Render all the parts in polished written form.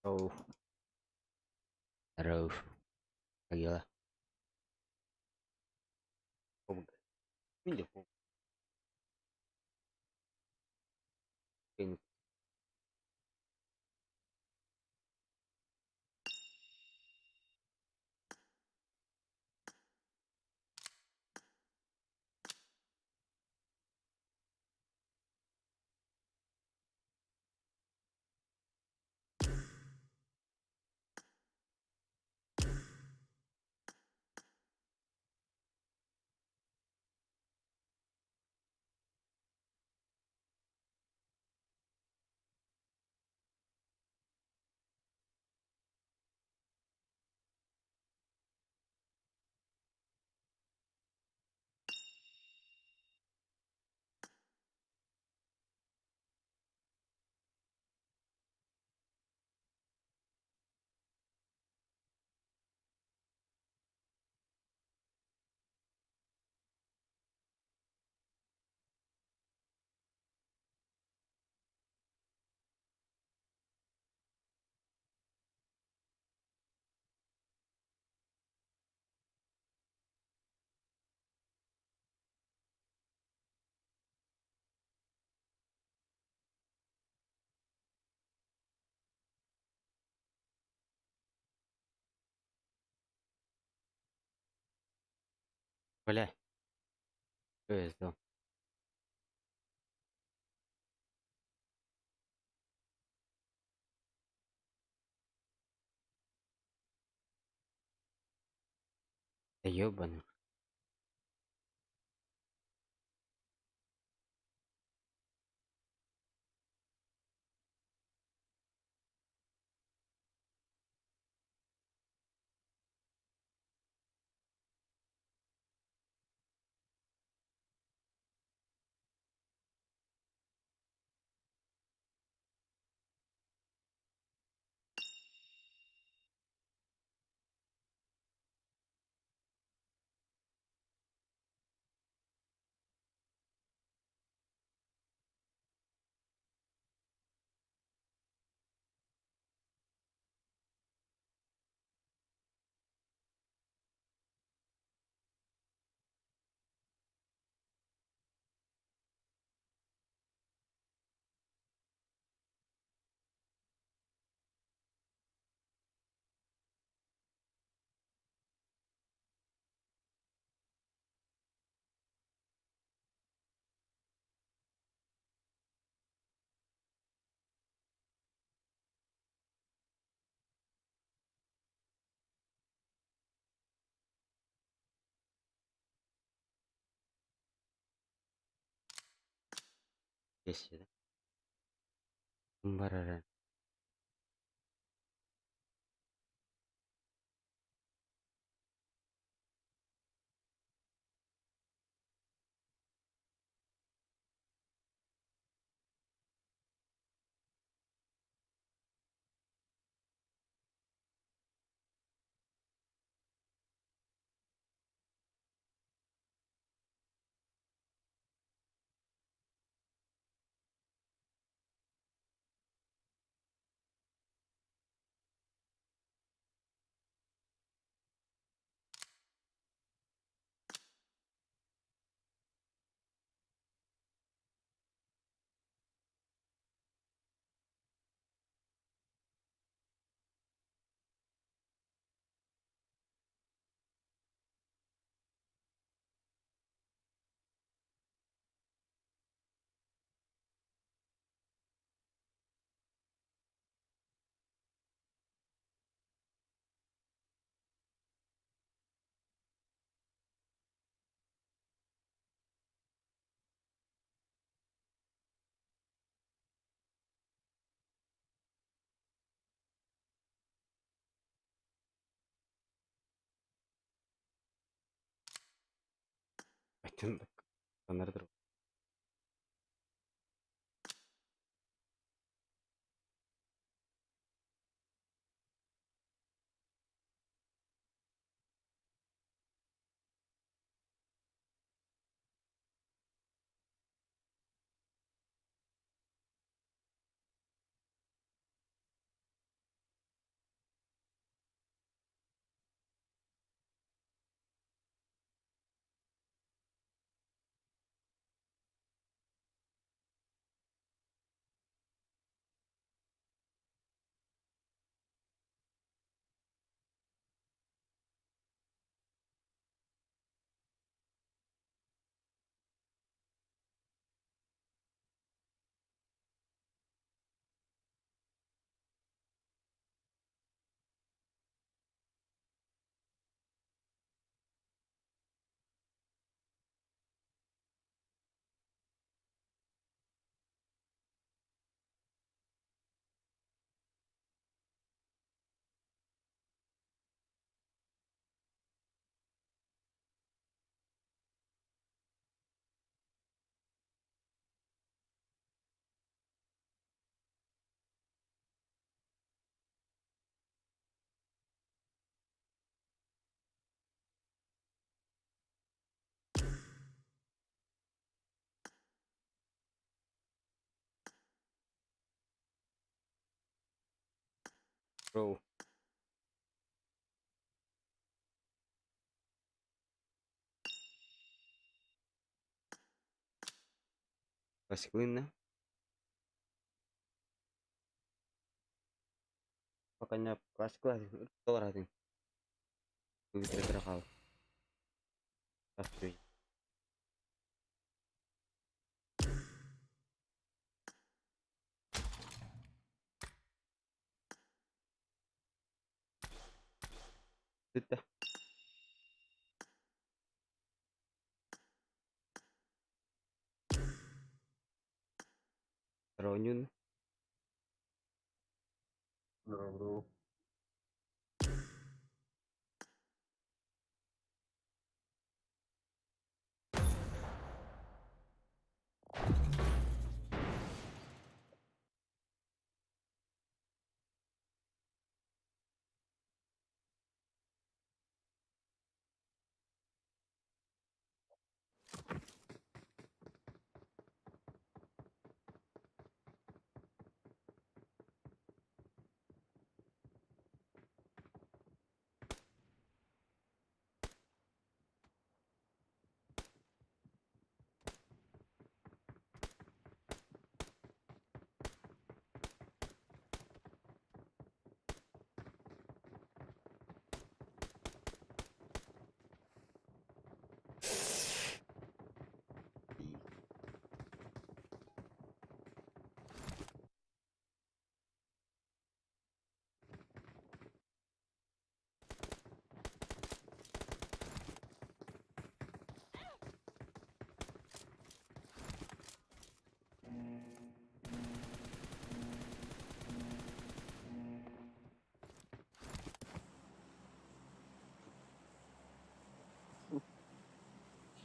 Здоров. Здоров. Как дела? Бля. Что я сделал? Да ёбаный. Здесь, да? Барара. Айтын. Bro. Классик now? Makanya kelas kelas itu. Kira-kira kau. Pasti. Dah. Ronyun. Bro, bro.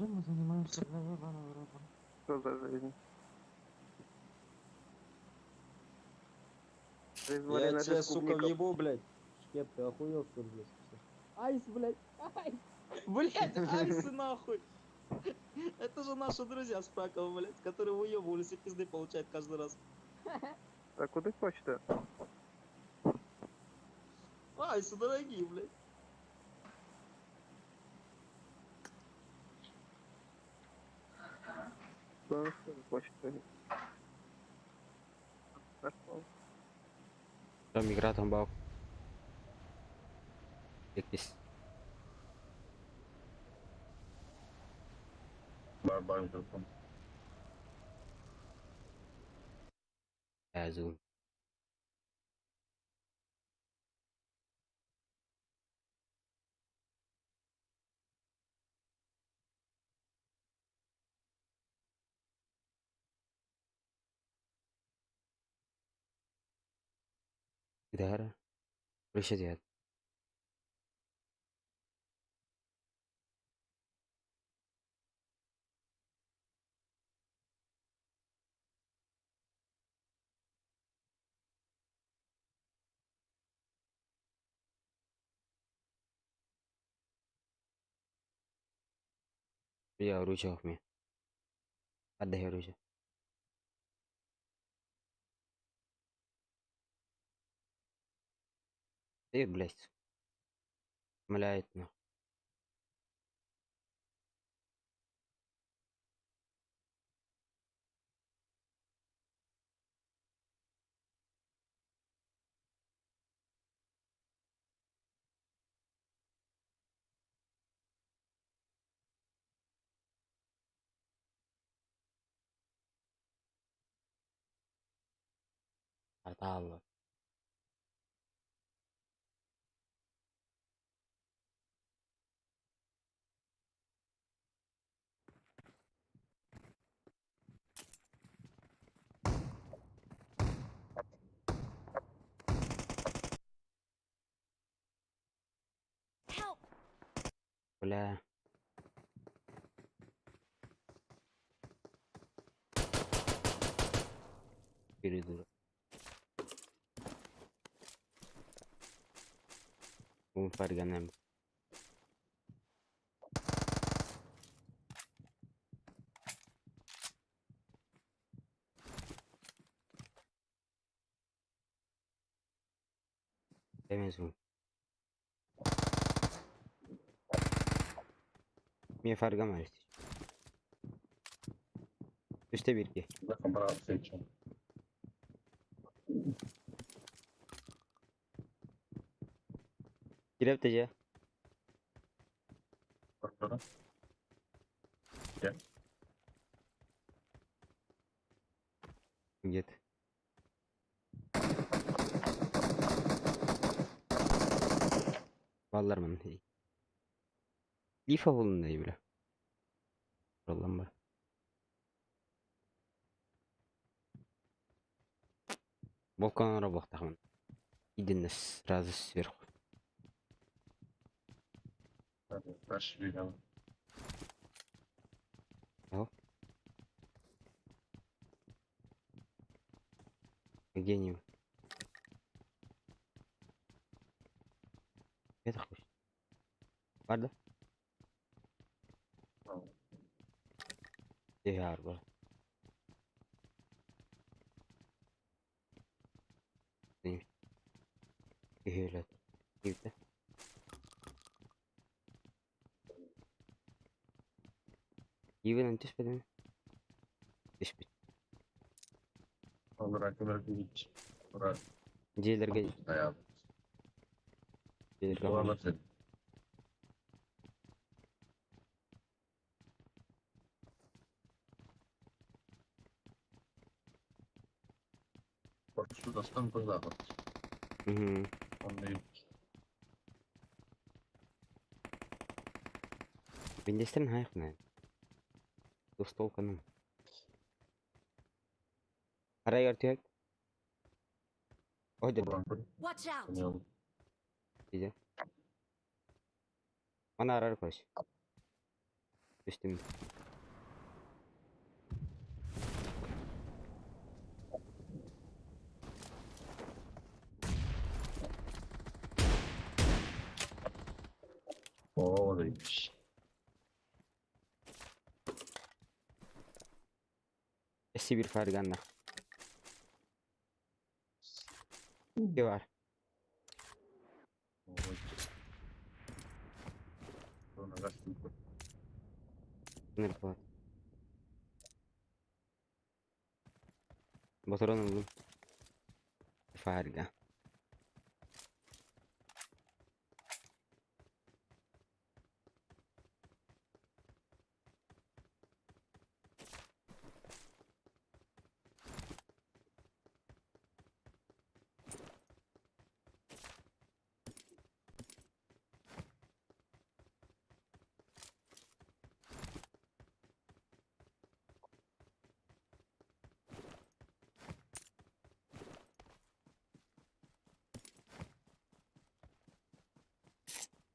Чем мы занимаемся, бля, ебаного рота? Что за жизнь? Призвали Я наших тебя, сука, клубников. въебу, блядь. Шкеп, ты охуел, что ли, блядь? Айс, блядь, айс. Блядь, айсы нахуй. Это же наши друзья с Пракова, блядь, которые выебывались и пизды получают каждый раз. А куда почта? Айсы дорогие, блядь. Да, почта. Нашел. Там игра там бау. Якийсь. Барбар.ком. Zoom. Gitar. Rusia. Я оружие у меня. Отдай оружие. Ты, блядь. Умоляет, нахуй. Карталы. Help! Бля. Передурок. Фарганем. Внизу. Мне фарга малить. Үстэ бииргэ. Кирэп тэдьэ. Где-то. Баллар манна. Лифа булунна бля. Роллан бар. Балкон оҥоро Иденно сразу сверху. Где они? Это хочет. Бар да? Яар бар. Киһилэт. Киирдэ. Иван түспэтин. Түспүт. Дьиэлэргэ дьиэлэргэ Угу. Виндестерин хайхнай. Тустолканым. Арай түһэк. Ой, Watch out! Иде. Ана арар короче. Түстүм. Сибирь фарганна. Где бар? Нырпалат. Батыран ылдым. Фарга.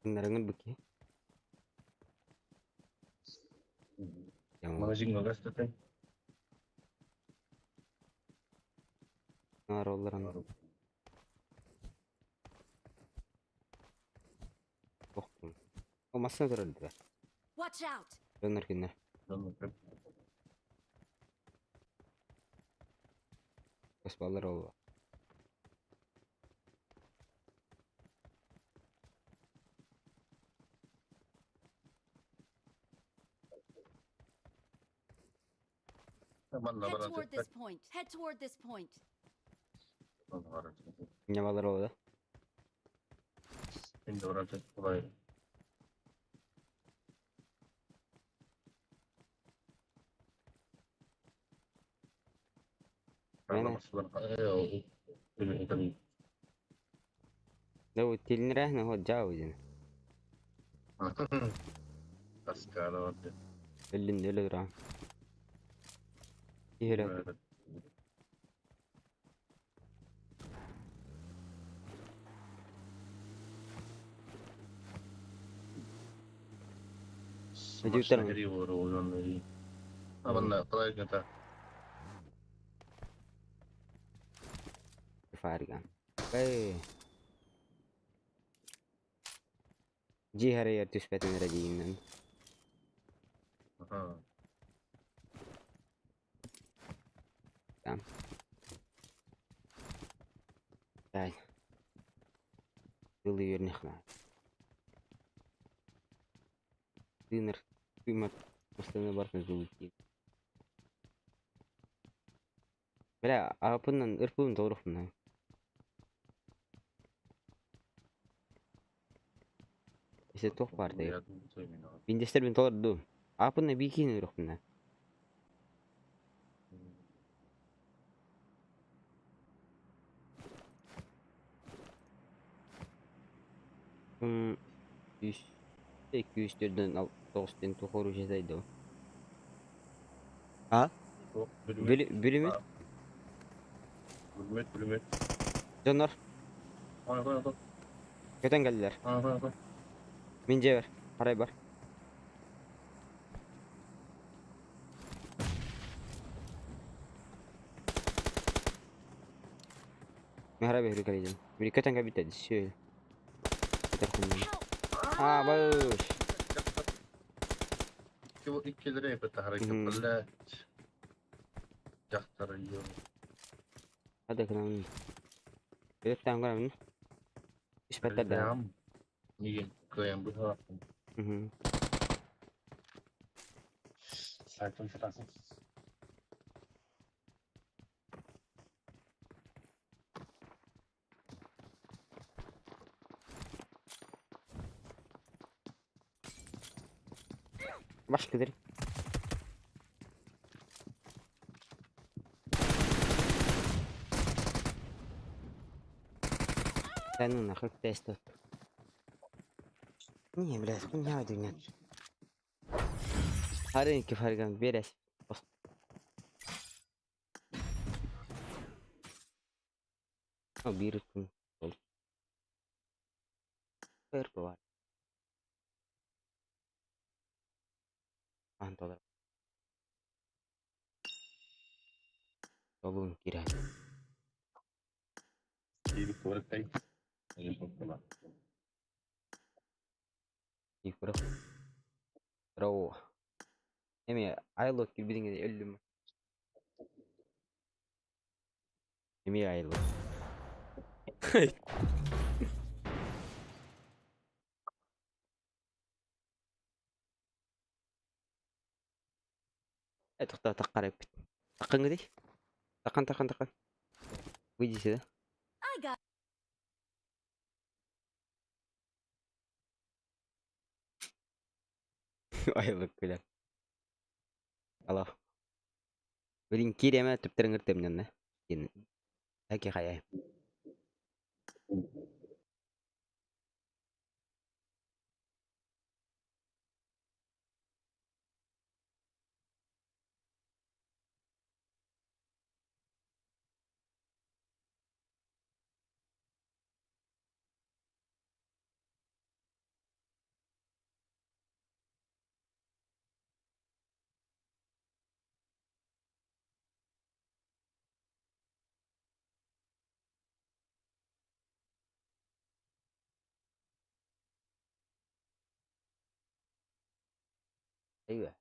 Нараңын быки. Наролларан. Охтум. О, массына турар да. Watch out! Донор кинер. Госпалар ол. Head toward this point. Head toward this point. Не балар ол да. لو تلنراه هو تجاوز اللي اللي راه يهلا فارقة ايه جي هرير تشبت من رجينا. تمام. تعال. Тылы үөрэнэх наада. Тыынар тыыммат бастыҥы барытын тылы Бля, ааппынан ырпыбын толоруохпун Если туох баар дии. Виндестербин толордум. Ааппынан биикиин ырыахпына. Үс, икки, үс, төрдөн, тоҕус диэн туох оружие дуу? А? Бүлүмүт? Бүлүмүт, бүлүмүт. Дьоннор. Көтөн кэллилэр. Мин дьиэбэр, арайбар. Мин арай бэһиргэ кэлидим. Били көтөн кэлбиттэр сүөл. А, быш. Иккилери блядь. Дьахтар ее. Hadi кынамын. Өттен көрөмүн. Испэттэр да. Мигин кыайан быһаатын. Сайтон сатасын. Башкыдыр. Да ну нахуй тест. Не, блядь, хуйня дуня. Харынки фарган берес. Биир күн ол. Өр баар. Аан толор. Толуун киирэ. Курах. Браво. Эми айлок кирбитиҥ өллүм. Эмиэ айлок. Э, тоқта, таққар эппит. Таққаҥҥытый? Таққан, таққан, таққан. Выйди сюда. I got Айлык күлэр. Алло. Блин, киириэмэ түптэрин ыртыам Диэн таки хайай. Айва.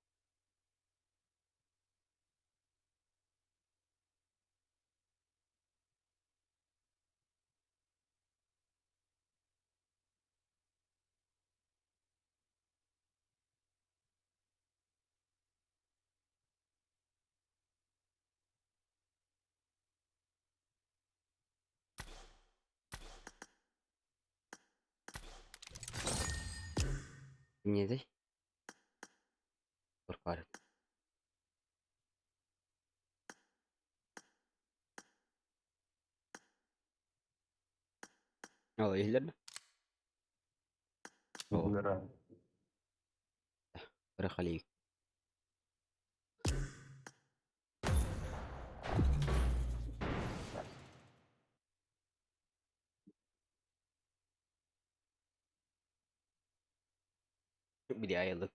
Эмиэтэй? Коркаар. Ол иһиллэр да? Оо, кыра Били айылык.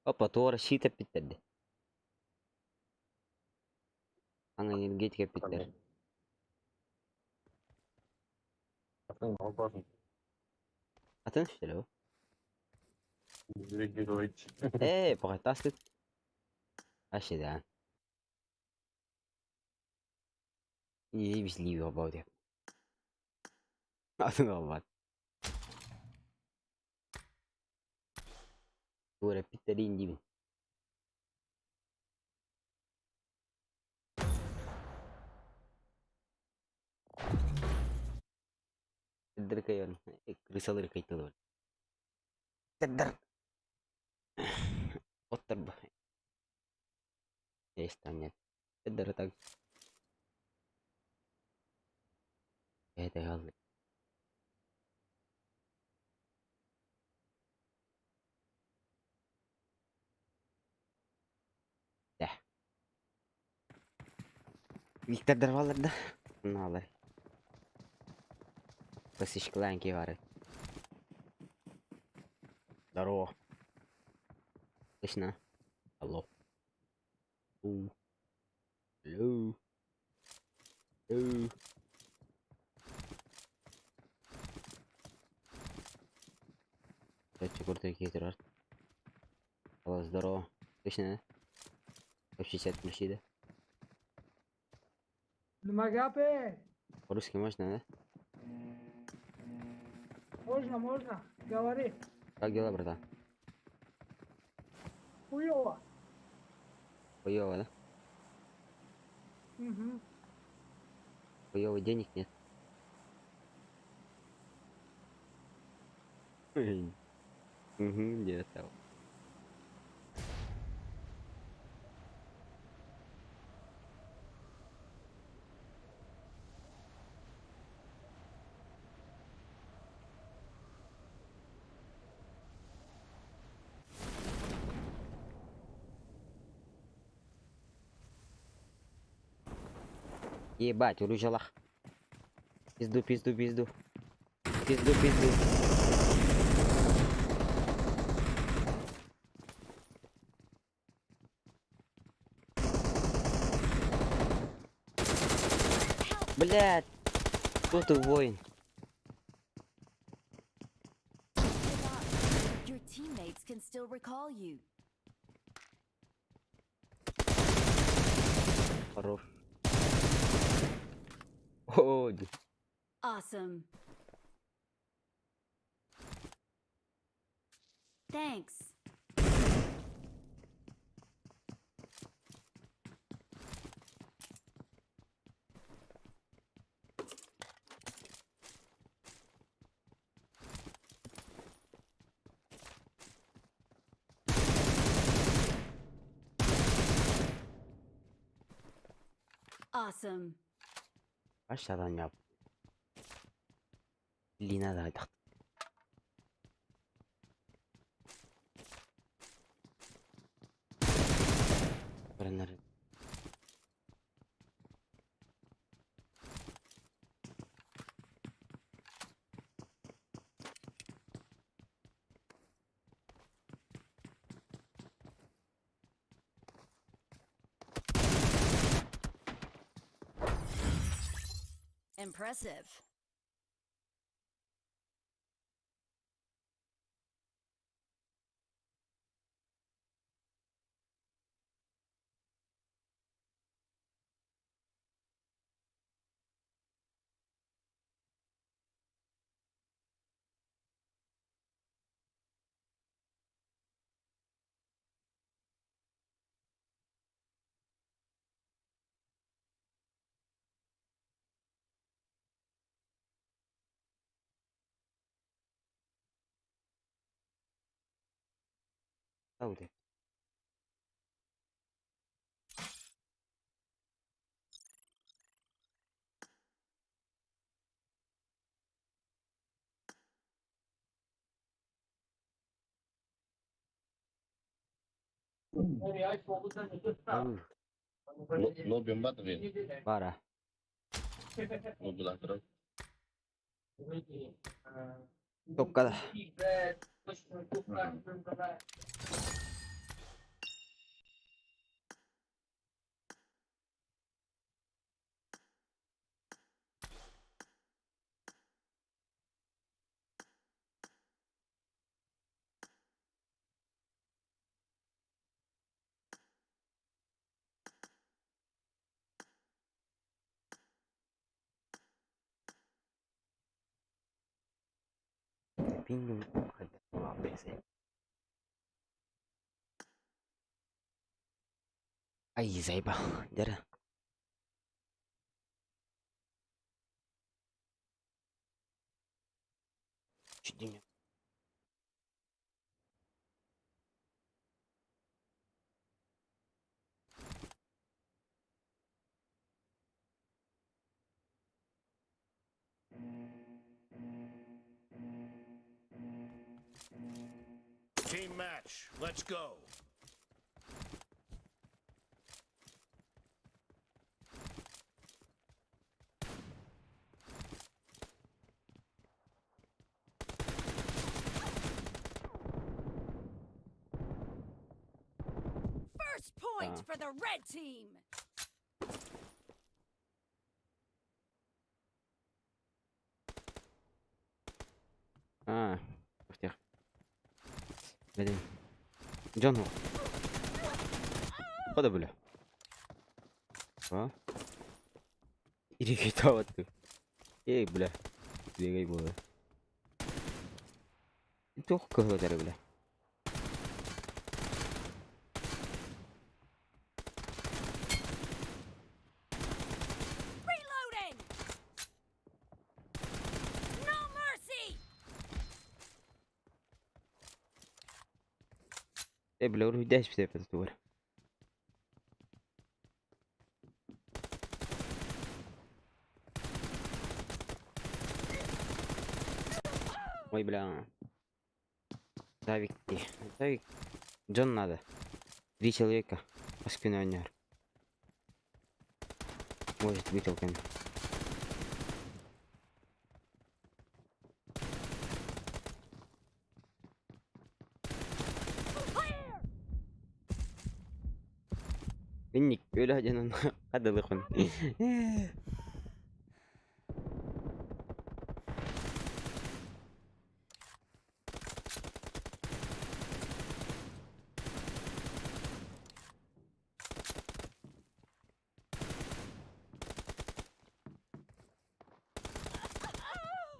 Опа, туора щит эппиттэрди. Аны энергетика эппиттэр. Атын что ли? Э, пока таскыт. Ащы да. Изи бис деп. Атын албат. Туора питтерин диибин. Дыркайон, крысалар кайтылар. Дыр. Оттор Станет. Дыр так. Это галлы. Да. Виктор дарвалар да. Налар. Посичкланки бары. Здорово. Слышно? Алло. У. Алло. Алло. Короче, крутой хитр. Алло, здорово. Слышно, да? Вообще чат включи, да? Nima gap ey? По-русски можно, да? Можно, можно. Говори. Как дела, братан? Хуёво. Хуёво, да? Угу. Хуёво денег нет. Угу, нет того. Ебать, уружалах. Пизду, пизду, пизду. Пизду, пизду. Блядь! Кто ты воин? Give up. Your teammates can still recall you. Хорош. О, Awesome. Thanks. Awesome. Aşağıdan yap. Lina da aydak. Öğrenler. Impressive. Тау деп. Ау, Лоббим бар дагы. Бара. Лоббилар турат. Топкада. Пингим хайдах. Ай, заебал. Дера. Чуть не. Team match. Let's go. First point Ah. for the red team. А, ух. Блин. Джон. Хода, бля. А? Иригитава ты. Эй, бля. Бегай было. Тух кыһылар, бля. Reloading. No mercy. Эй, бля, уруйдаш бит тур. Ой, бля. Давик, Давик. Джон надо. Три человека. Аскүнөнөр. Может, вытолкаем. Clear. Минник өлө жанын кадылыкын.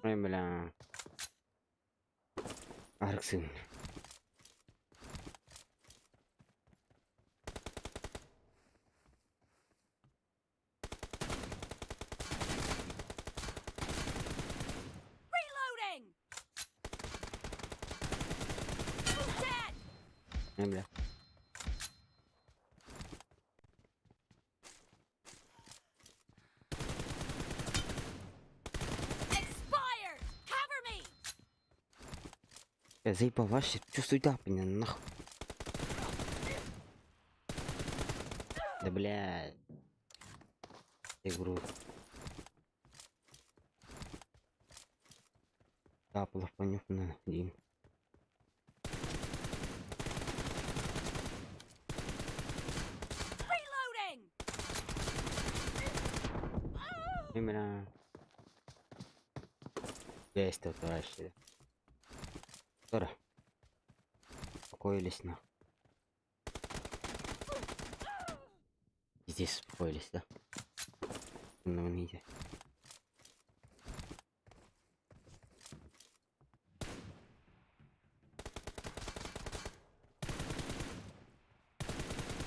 Ой, бля. Арксын. Reloading. Dead. Ой, бля. Expired. Cover me. Я заебал вообще, чувствую да, меня нахуй. Да бля. Я говорю. Да, понюхано один. Reloading. Ой, бля. Есть тут вообще. Скоро. Успокоились, нахуй. Здесь успокоились, да? Ну, видите.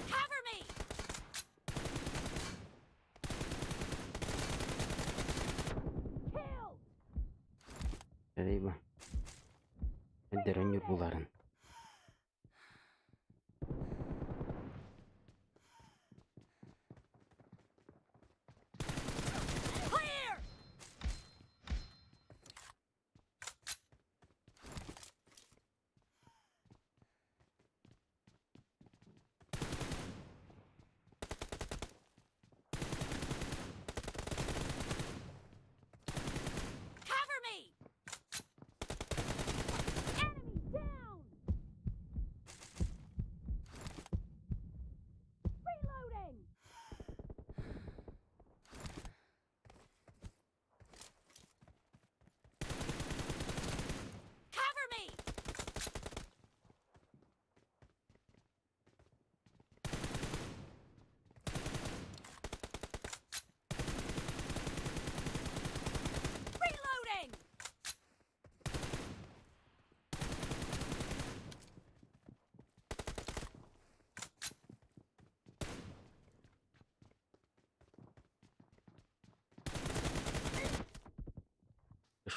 Cover me. Kill. Рыба. Дөрөнүр буларын. Clear. Cover me. Enemy down.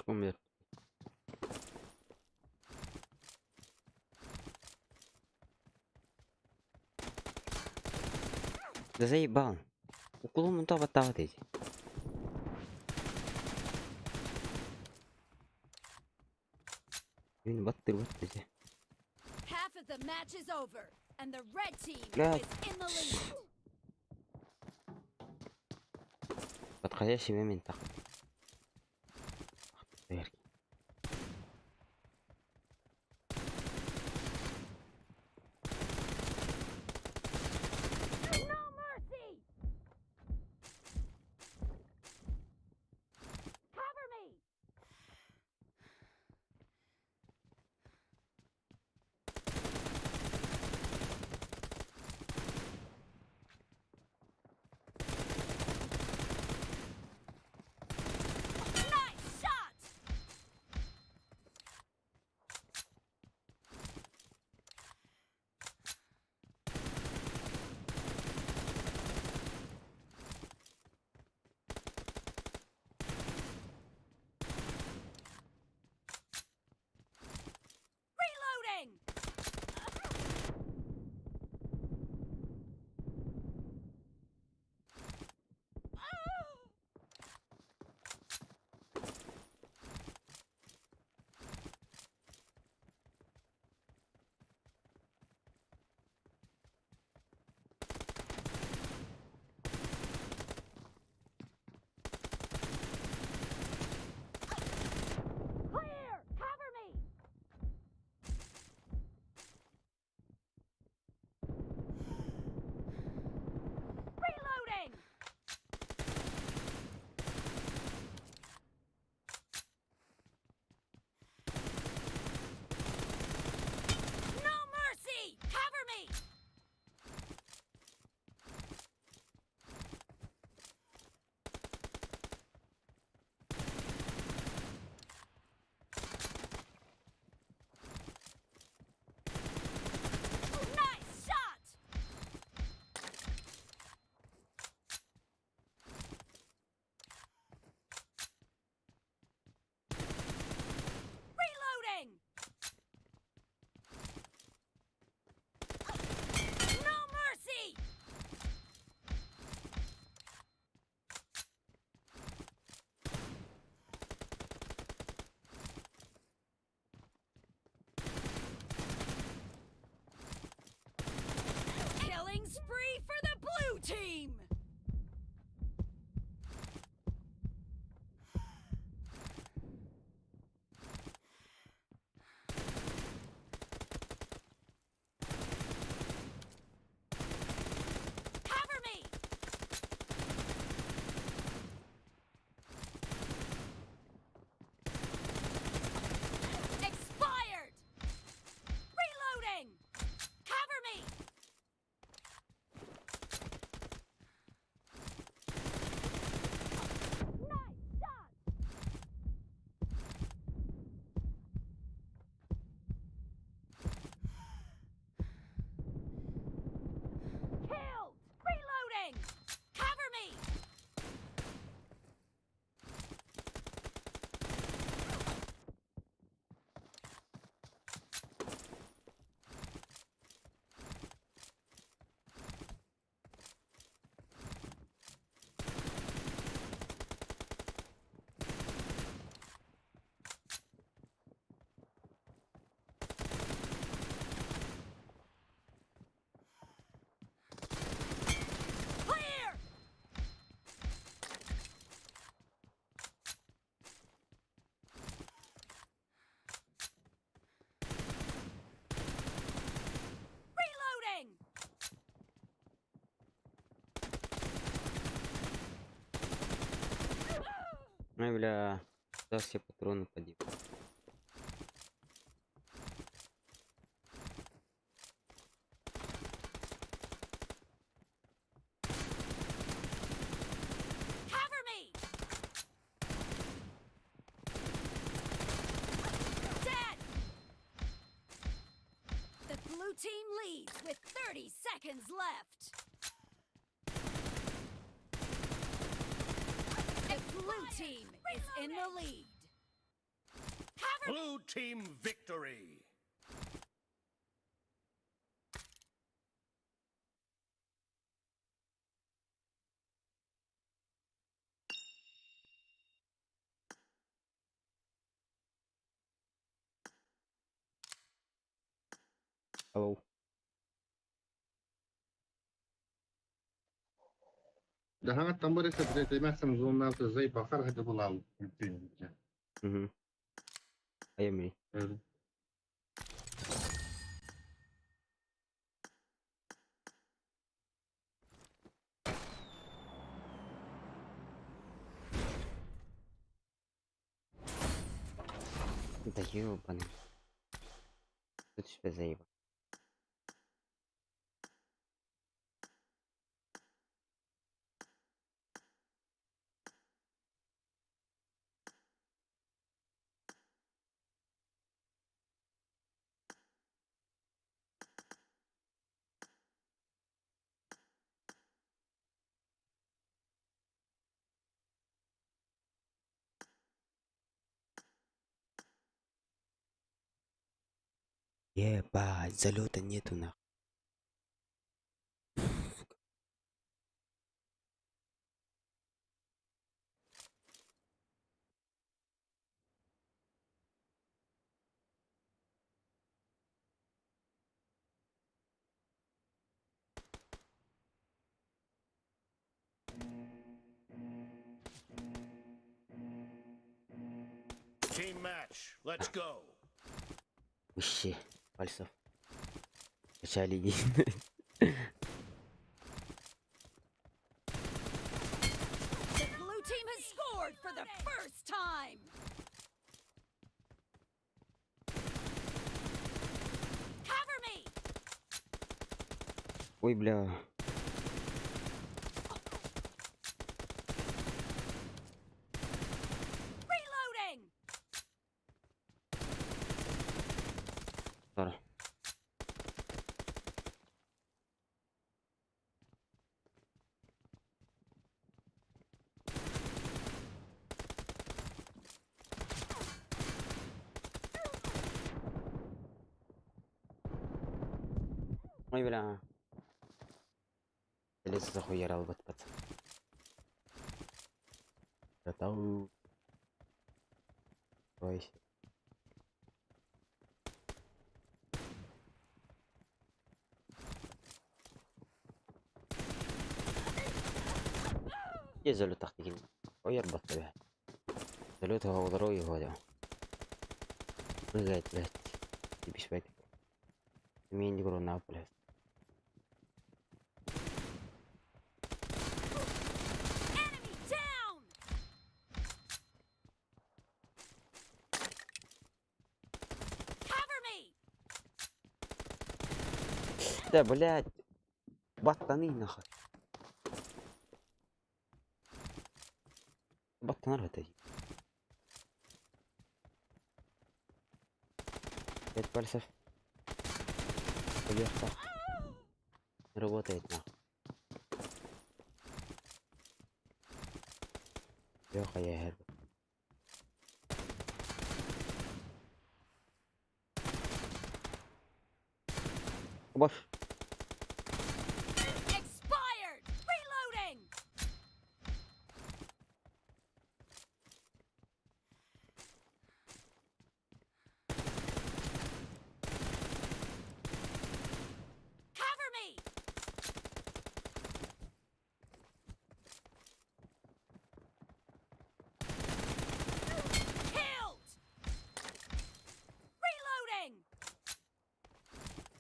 Слишком мертв. Да заебал. Уклон он вот эти. Блин, баттыр баттыр. Half of the match is over, and the red team Блядь. is in the lead. Подходящий момент так. Ах ты, дверки. No mercy! Cover me! Nice shot! Reloading! Clear! Cover me! Reloading! No mercy! Cover me! Nice shot! Reloading! No mercy! Killing spree for the blue team! Cover me! Expired! Reloading! Cover me! Nice shot! Killed! Reloading! Cover me! Clear! Reloading! Ну, бля, да все патроны поди. Cover me! Dead! The blue team leads with 30 seconds left. The blue team is in the lead. Blue team victory. Hello. Даһаҥаттан барыста эмээхсин зоннаабыта заебал хара булаал. Угу. Айамри. Да ёбаный. Тут тебя заебал. Ебать, залета нету нахуй. Сука. Team match. Let's go. Вообще, пальцев. Качали. The blue team has scored for the first time. Cover me. Ой, бля. Reloading. Сара. Ой, бля. Лес захуярал вот пацан. Братан. Ой. يزلو تحت كده ويربط بها زلوتها هو ضروري هو ده رجعت بلاد مش فاكر مين يقولوا نعم بلاد. Enemy down. Cover me. Да, блядь. Баттаны нахуй. Баттанар это. Пять пальцев. Вверх. Не работает нахуй. Леха, я герб. Бош. Expired. Reloading. Cover me. Killed. Reloading.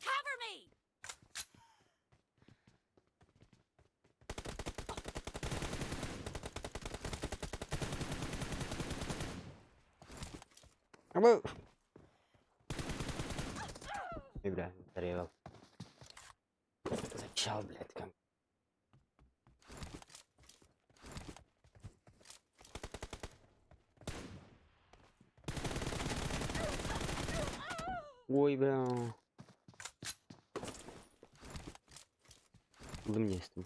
Cover me. Абы. Ой, бля, заревел. Зачал, блядь, ком. Ой, бля. Местом.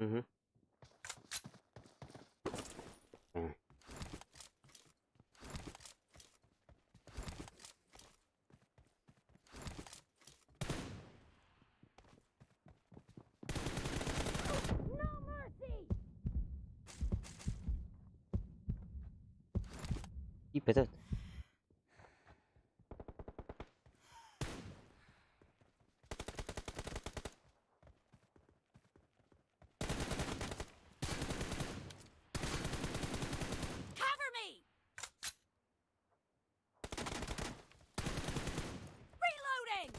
Угу. М. No mercy! Тип этот. Cover me! Reloading!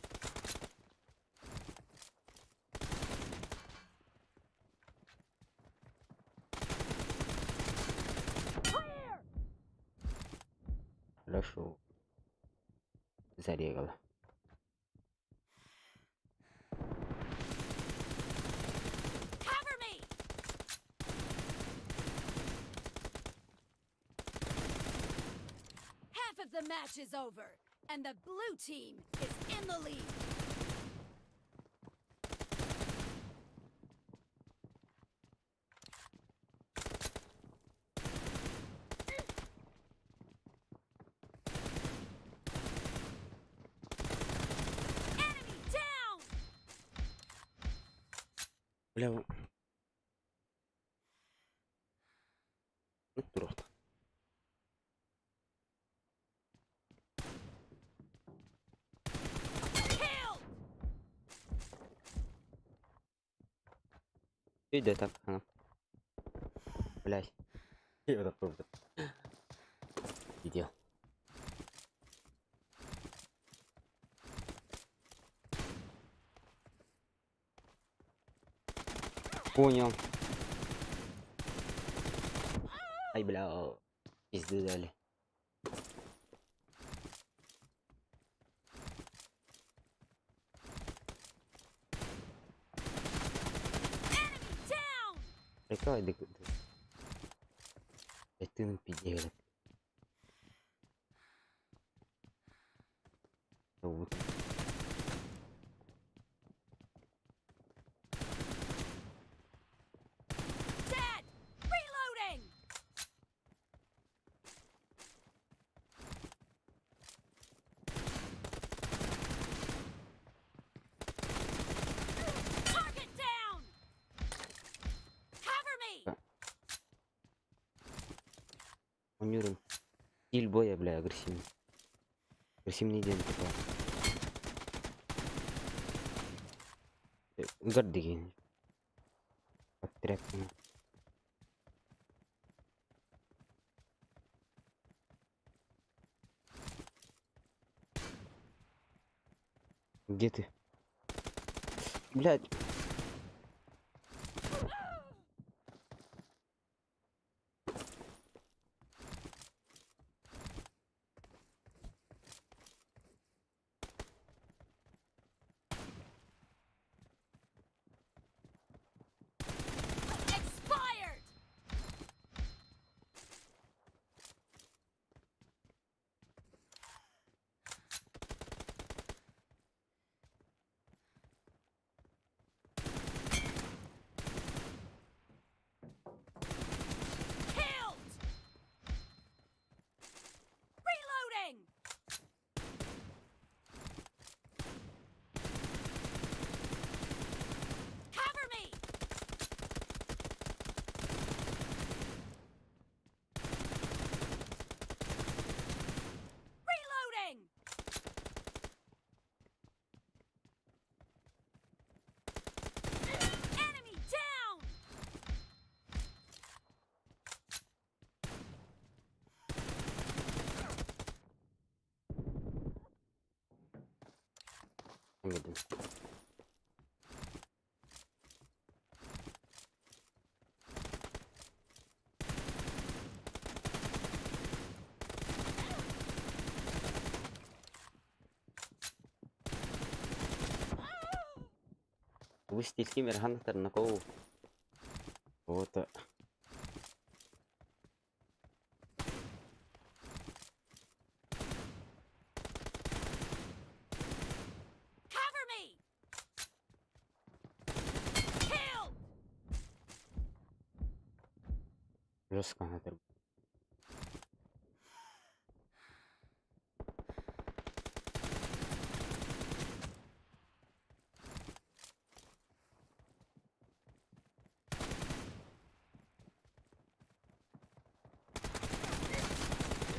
Clear! Хорошо. Зарегала. Cover me! Half of the match is over, and the blue team is in the lead. Enemy down! Бля. Ну, туруохта. Killed! Иди так, она. Блять. Я такой, блядь. Видел. Понял. Ай, бля, пизды дали. Enemy down! Приколай, да. Блядь, ты на пиздели. Вот. Dead! Reloading! Target down! Cover me! Унюрин. Стиль боя, бля, агрессивный. Агрессивный день такой. Гардиги. Под тряпками. Где ты? Блядь. Expired! Killed! Reloading! Cover me! Reloading! Enemy down! Anladım. Бу стиль ханнатарна коо. Вот. Cover me! Killed! Жестко анатыр.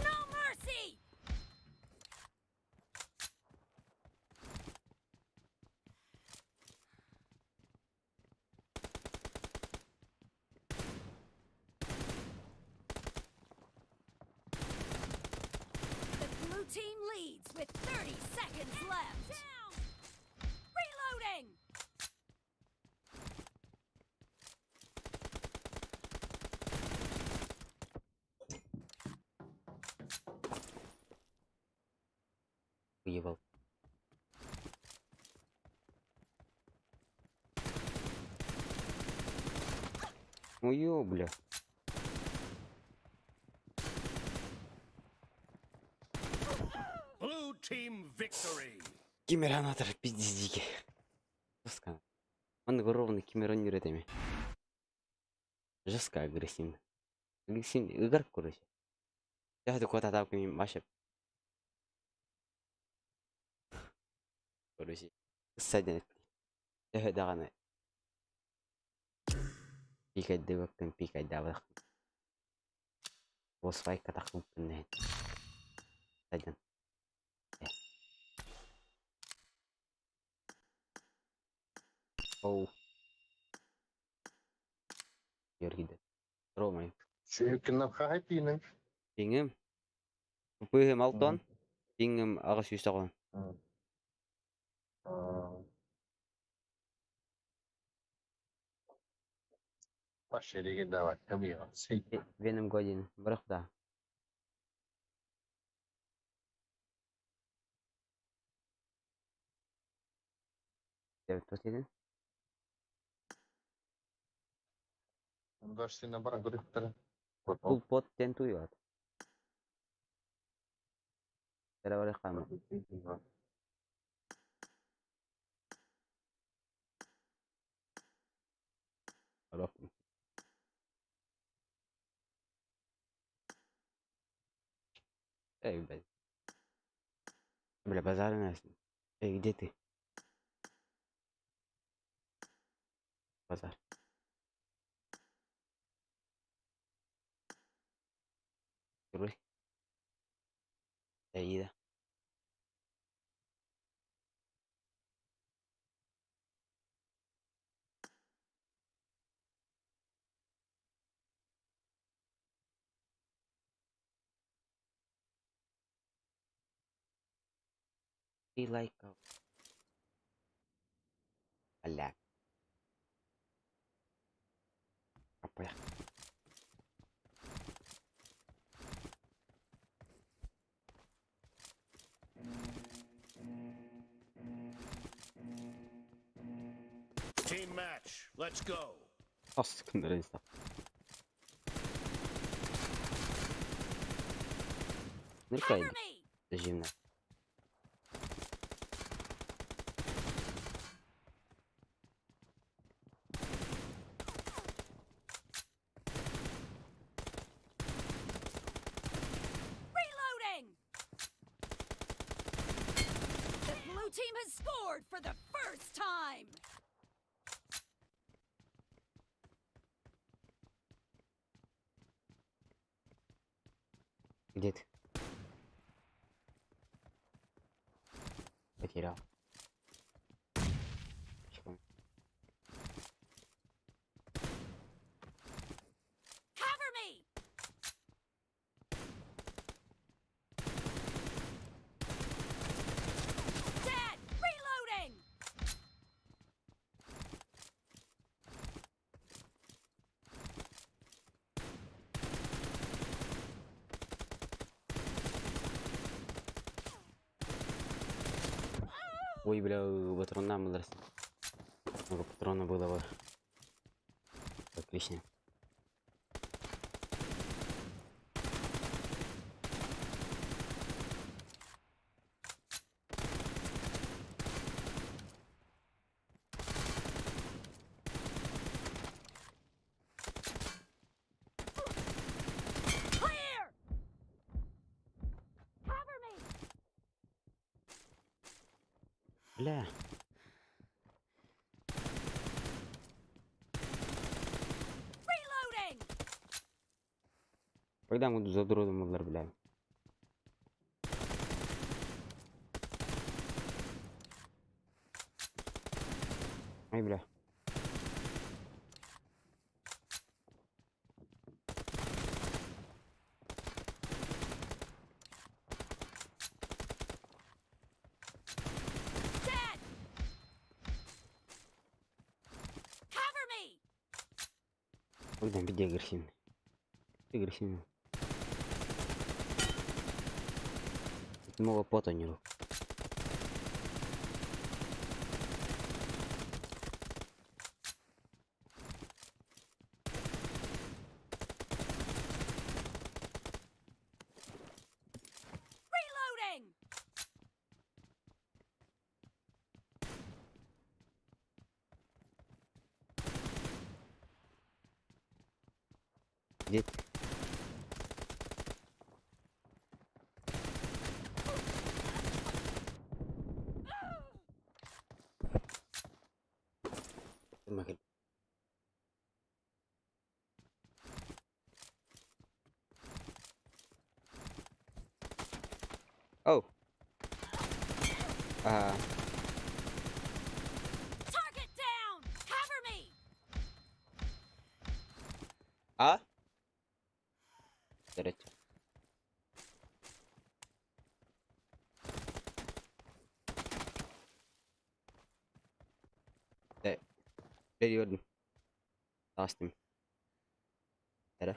No mercy! The blue team leads with 30 seconds left. Down! Reloading! Выебал. Ой, бля. Blue team victory. Кимеранатор пиздец дикий. Жестко. Он ровно кимерон этими. Жестко агрессивно. Агрессивно. Игорь, короче. Я такой тогда Маша. Короче. Садин. Даҕаны пиикэйдибэккин пиикэйдээбэтэхпин Босфайка тахсыбыппын иһин садьан Оу Георгийда Ромай Сүйүккүннэн хаһай тиинэн. Пиҥим Пыыһым алтан пиҥим 890. Пошли давай, Веном Годин бырах да. Девять Пул пот тен туйат. Эй, блядь. Бля, базар нас. Эй, где ты? Базар. Руль. Аида. Be like a... Бля. Апа. Team match. Let's go. Хос күннэрин истэх. Ныркай Cover me! режимно. Reloading! The blue team has scored for the first time! Где ты? Потерял. Чего? Cover me! Dead! Reloading! Ой, бля, патрона мыдрас. Много патрона было бы. Отлично. Бля. Reloading! Когда буду за дроном ыллар, бля. Ай, бля. Dead! Cover me! Богдан, где агрессивный? Ты агрессивный. Тут много пота не рук. Reloading! Где ты? Oh. Target down! Cover me! А? Derecha. Ready, Last time. Better.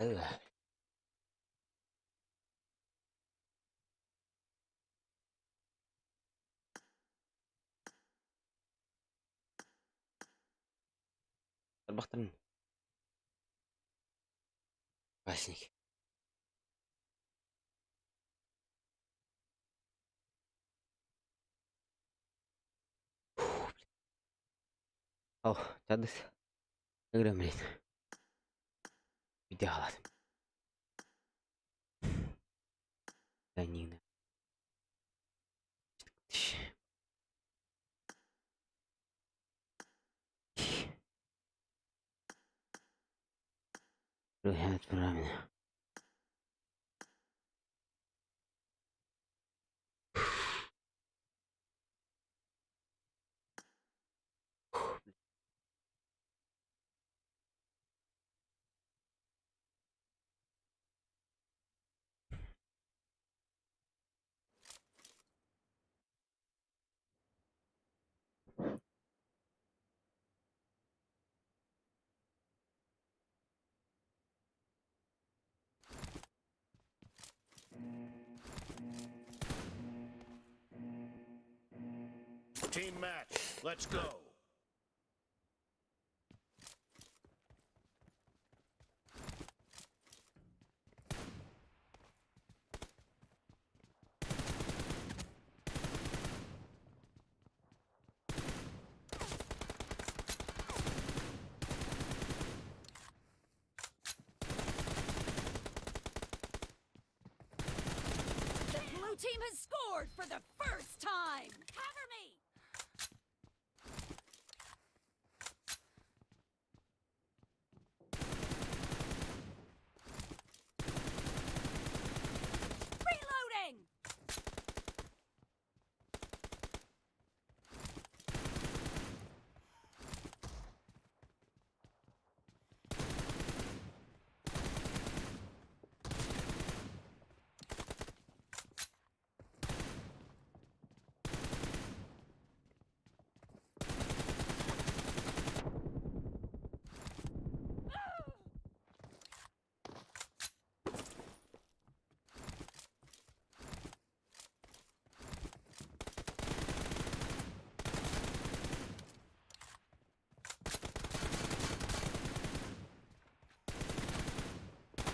Ugh. Тарбахтарын. Васник. Ау, чадыс. Ыгырам блин. Видео Данина. Правильно. Team match. Let's go. The blue team has scored for the first time. Cover me. Reloading.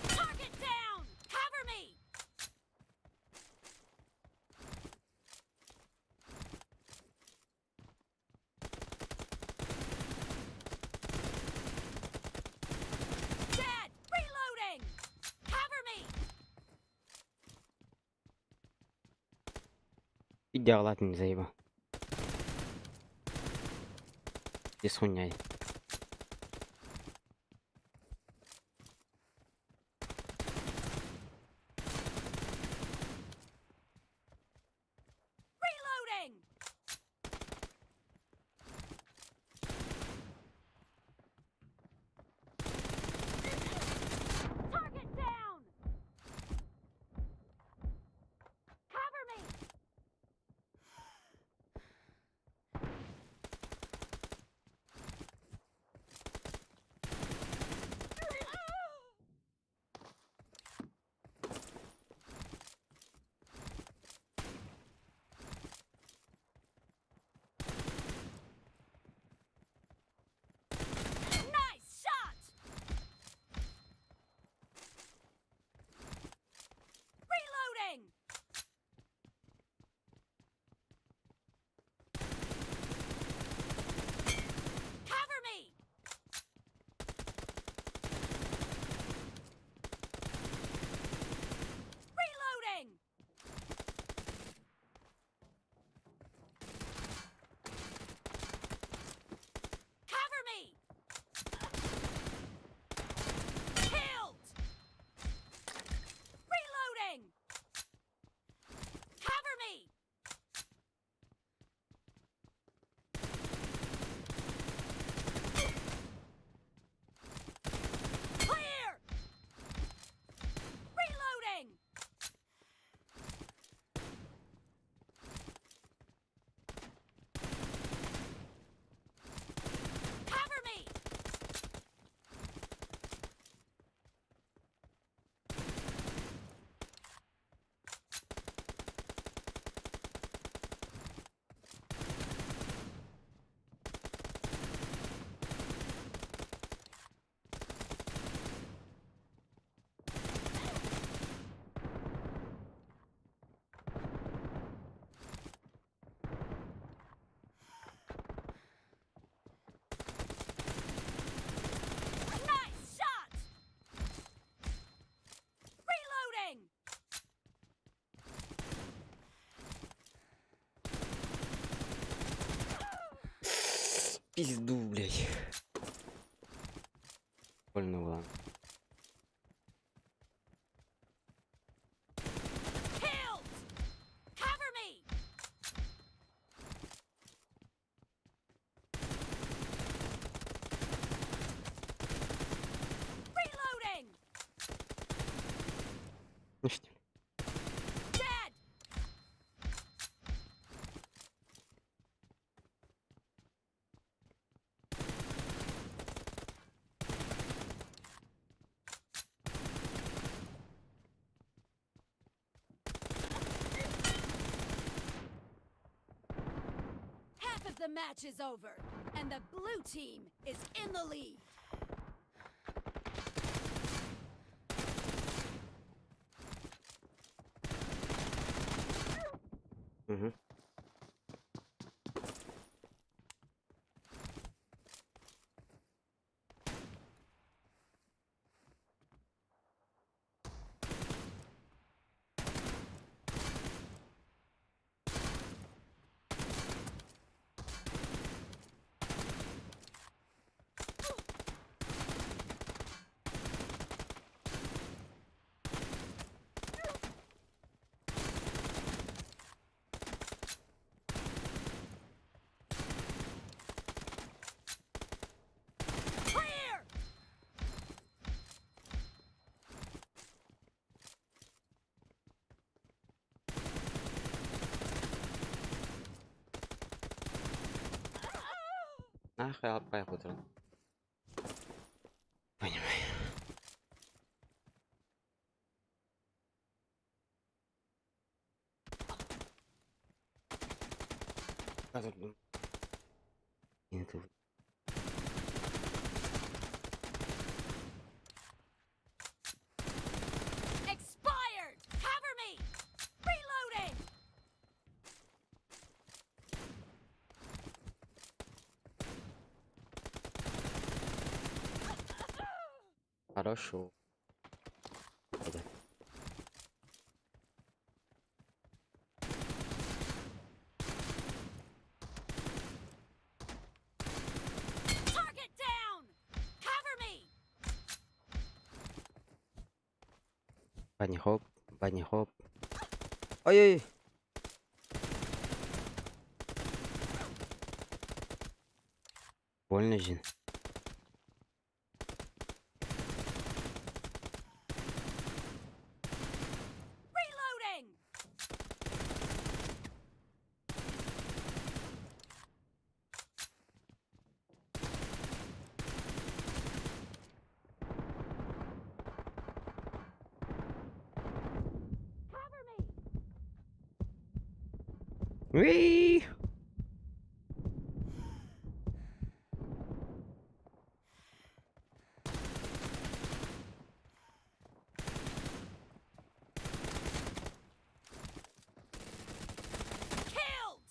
Target down. Cover me. Dead. Reloading. Cover me. Видео заебал. Здесь хуйня. Reloading. Target down. Cover me. Пизду, блядь. Больно было. Killed! Cover me! Reloading! Ну что? Dead! Half of the match is over, and the blue team is in the lead. Угу. Clear! Нахуй алпай утром. Понимаю. А тут, ну, не тут. Expired! Cover me! Reloading! Хорошо. Да. Target down! Cover me! Bunny hop, bunny hop. Ой-ой! Больно же. Reloading! Cover me! Уи! Killed!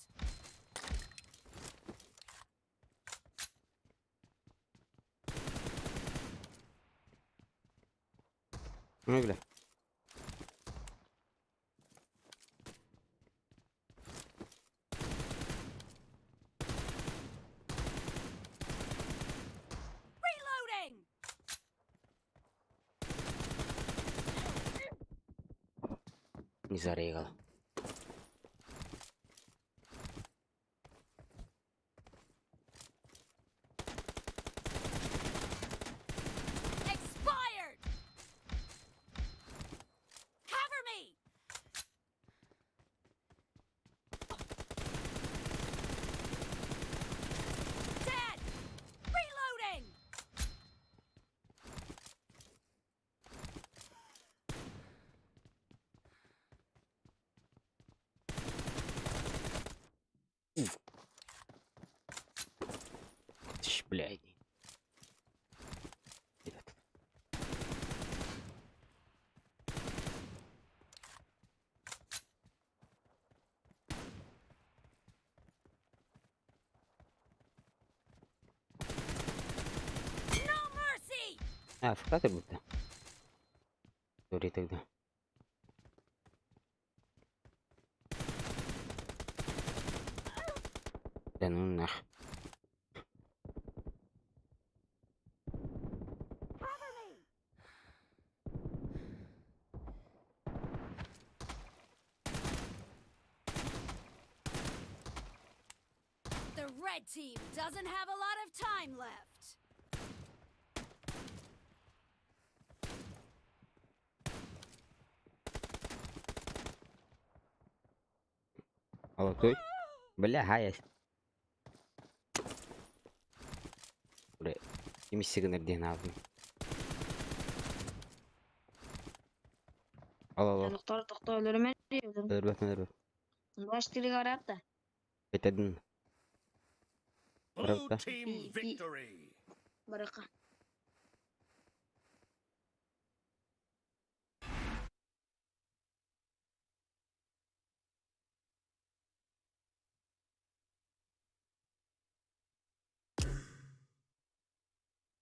Ну, бля. Reloading! Не зарегал. Expired! Cover me! Dead! Reloading! Тш, блядь. Этот. No mercy! А, в ты будто? Сори тогда. Да ну нах. red team doesn't have a lot of time left. Алакой. Бля, хая. Бля, имиси гынар диэн аабын. Ал ал ал. Doktor doktor ölürüm ölürüm. Өлөрбөт өлөрбөт. Baş dili karar da. Бетедин. Blue Правда. team victory. Baraka.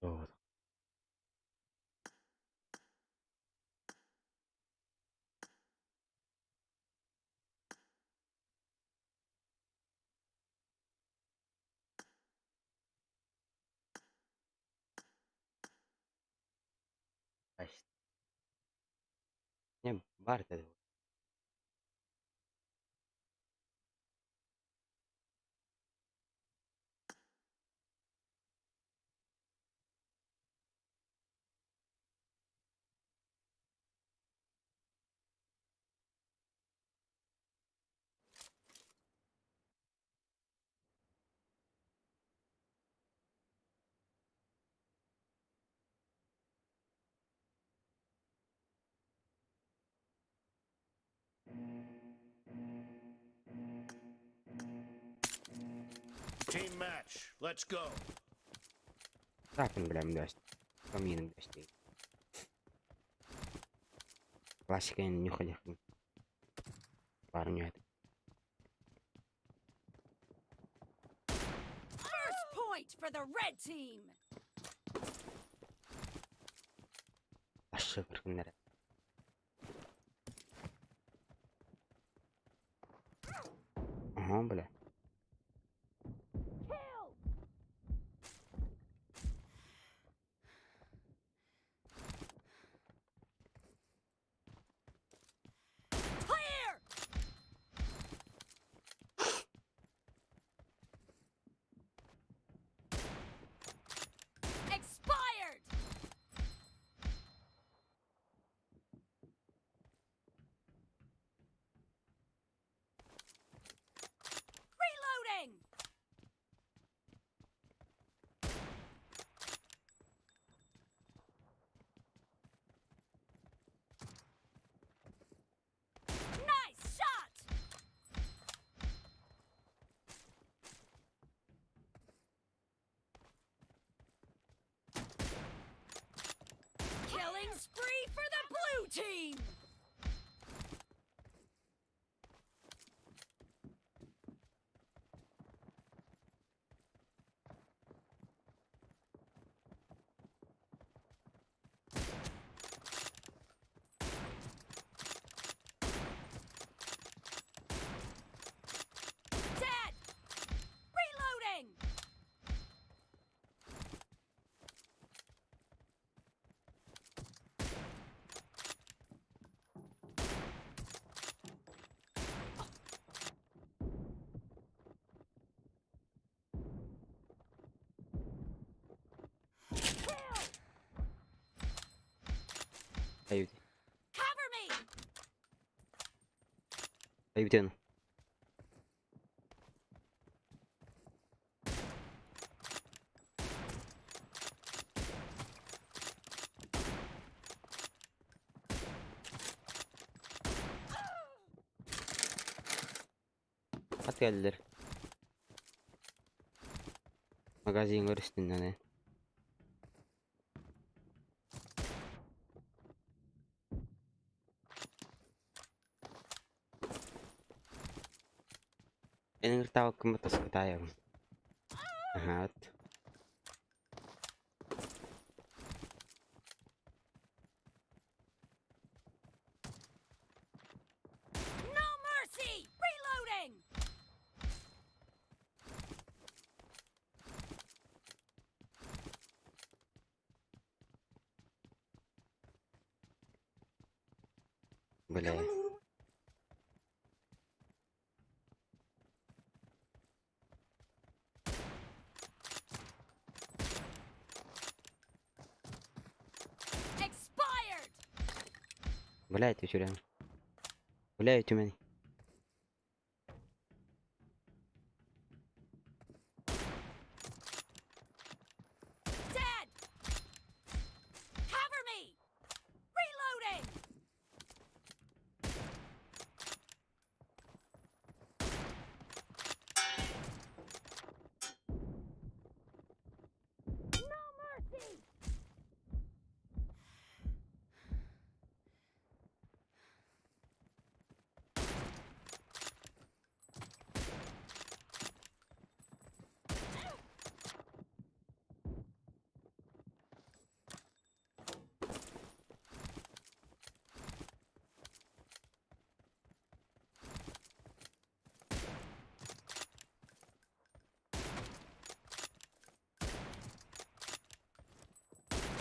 Вот. Не, бар это. Team match. Let's go. Zaten bilen bir Камином гостей. Классика нюхали. Парню это. First point for the red team. Aşağı kırkınlara. Ага, бля. Kill. Clear. Expired. Reloading. Nice shot. Killing spree for the blue team. Dead. Reloading. Ayıp. Cover me. Ayıp diyorum. At geldiler. Magazin var üstünden he. Benim tavuk taskıtayım. Aha. No mercy. Reloading. Бля. Блядь, үчүрэн. Бля, үтүмэн. Dead! Cover me! Reloading! No mercy!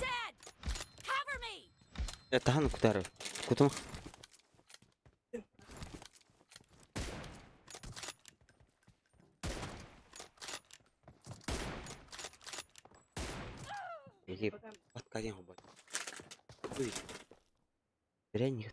Dead! Cover me! Таһан кутары. Кутум. Или подкаден хобот. Ой. Дрянь.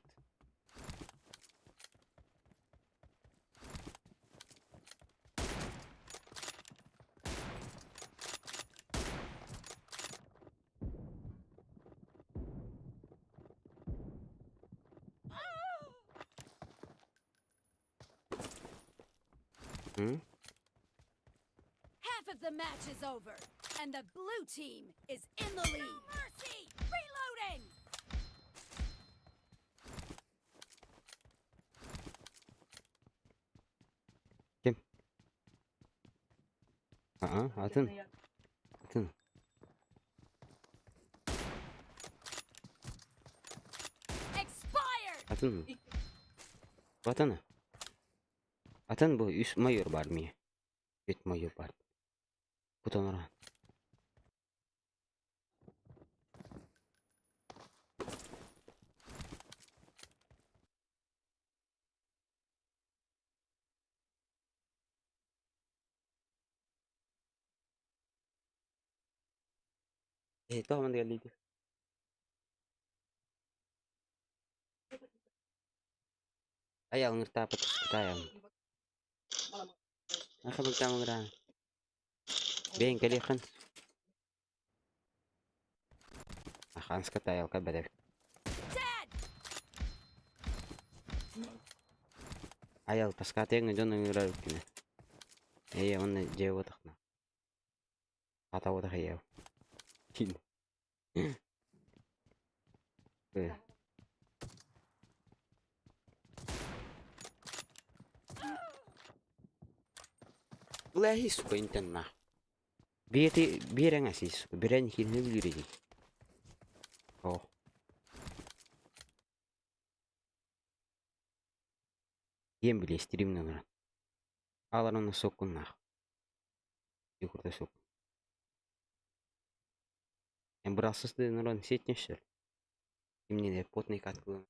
М? Half of the match is over, and the blue team is in the lead. No mercy! Reloading! Ким? Аа, атын. Атын. Expired! Атын. Атын. Атын бу үс майор бар мия. Үт майор бар. Кутанара. Э, тоҕо маннык эллиидий? Айал ыҥыртааппыт кытаайаҕын. Ахабыктаам ыҥыраан. Бэйэҥ кэлиэххин. Аханска таайалка бэдэр. Айал таскаатыаҥ дьон ыҥырар үккүнэ. Эйэ уонна дьиэ уотахна. Ата уотах ийэ. Кин. Э. Лэһи сука интенна. Биэти биэрэҥ асис. Бирэн хирни билири. О. Диэн билиэ стримнэ олорон. Ааларын соккуннаах. Юкурда сук. Эн бырассыс да олорон сиэтнешсер. Кимнин потный каткылын.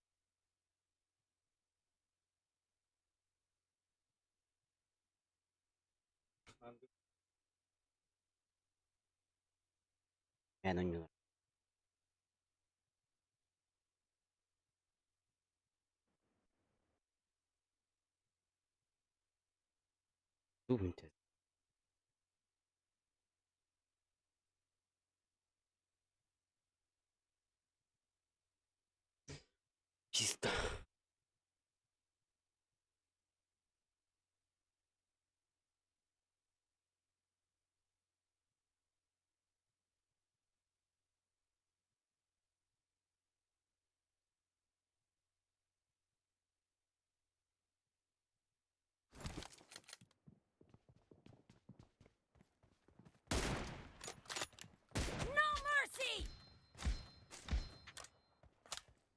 Эн онньулар. Туу Чисто. No mercy!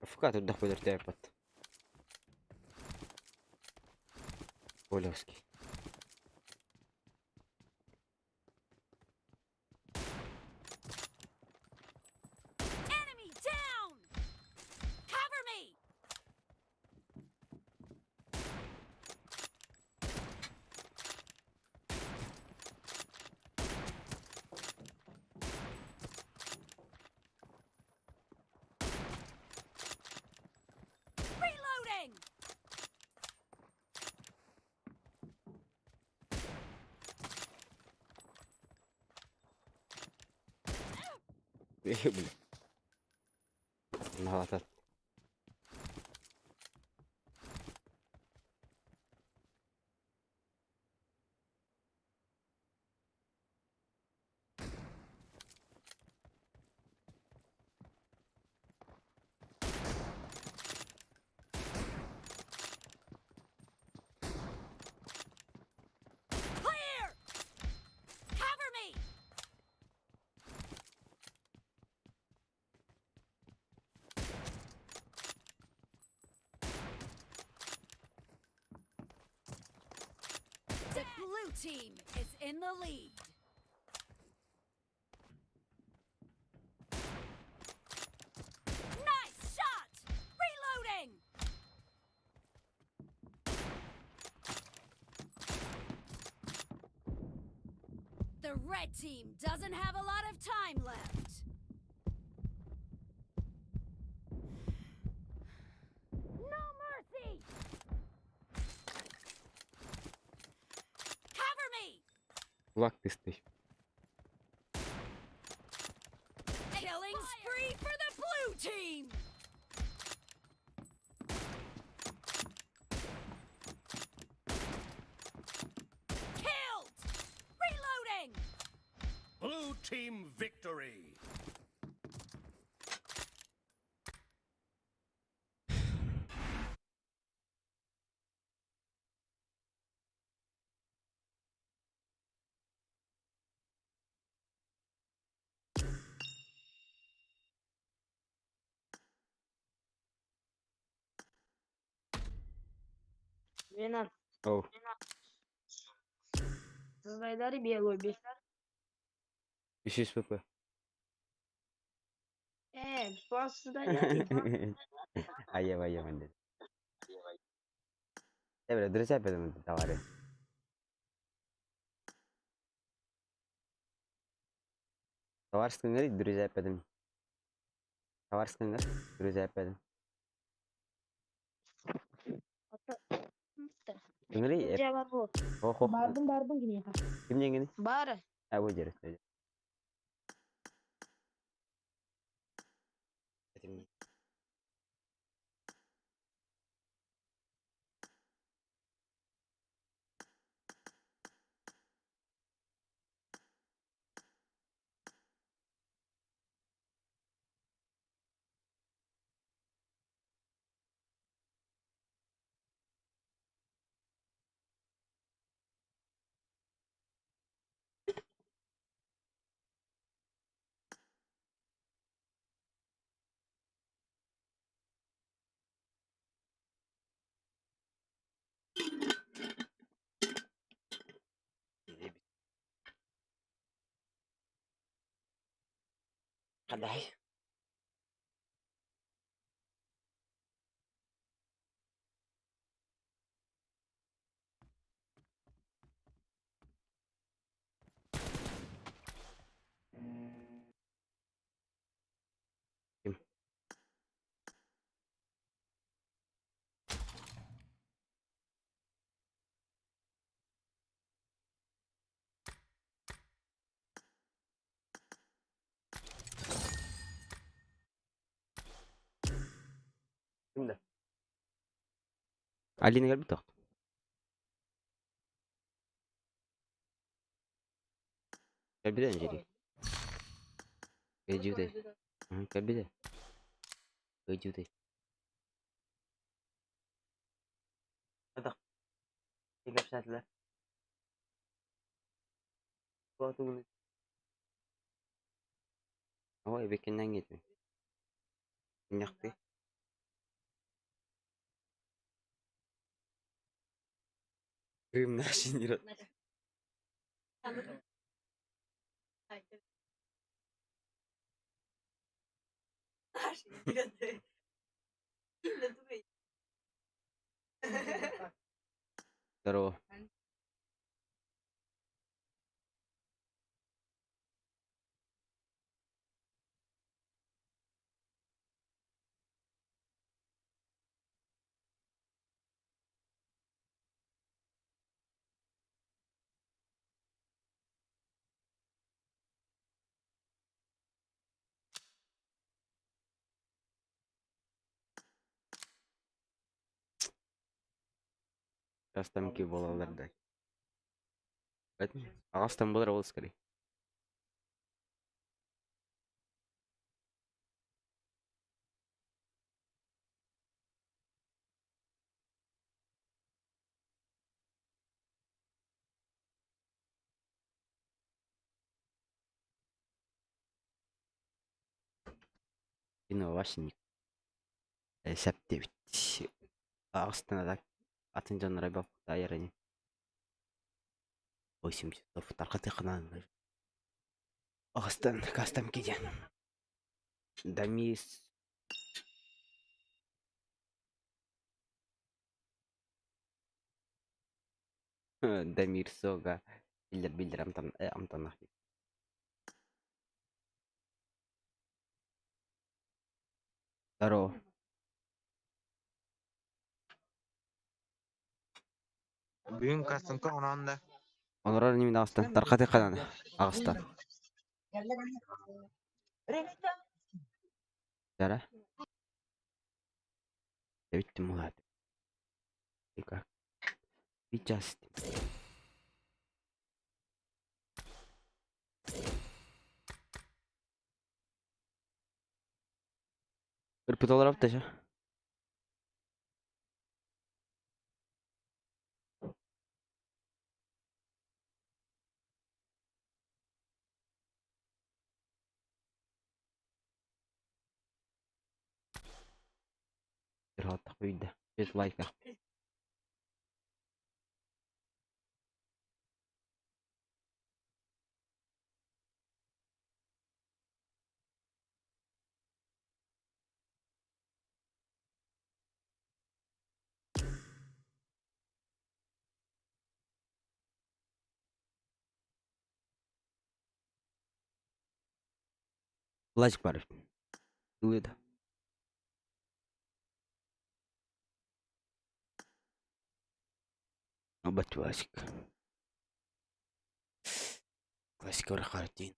Фука тут дохуй өлөртөөппөт. Полевский. Enemy down! Cover me! Бля. Наһаатар. Clear! Cover me! The blue team is in the lead. Nice shot! Reloading! The red team doesn't have a lot of time left. No mercy! Cover me! Кулак тыстый. Killing spree for the blue team! Killed! Reloading! Blue team victory. Венар, Оу. создай белую Үсүс ПП. Создай дари. Айя айя мен Э, бля, друзья, потом товары. Товарская друзья, потом. Товарская друзья, потом. Ыҥырый, Дьэ бар бу. ох, ох. Бардым бардым киниэхэ. Ким диэҥҥиний? Бары. А, бу дьэрэ. Хадай. Ким? Ким да? Алина кэлбит тоқ. Кэлбитэ Анжелик. Кэлдьибитэ. Кэлбитэ. Кэлдьибитэ. Атах. Кэпсээтилэр. Ой, бекеннен кетме. Мунньахтыы. Крым наш не Здорово. Кастомки буолаллар да. Аҕастан буолар ол скорее. Инновашник. Сөп диэбит. Аҕыстан ата атын дьоннор айбаппыта ини. 8 часов тарҕатыаххына аҕыстан кастомки диэн. Дамис Дамир Сога биллэр биллэр амтан амтанах Здорово. Бүгүн кастомка оҥорон да Олорор инибин аҕыстан тарҕатыахха даҕаны аҕыстан. Дара. Эбиттим улаат. Сейчас. Ырпыт олоробут да Ырҕаттах бүтдэ. Без лайка. Лазик бар. Ылыда. Бат классик. Классика барахаратин.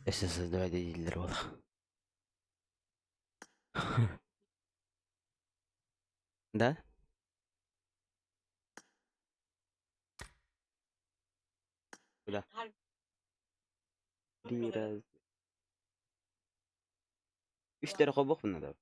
СС2 дииллэр буола. Да? Куда? Три раз. Үстэр хобохпуна да.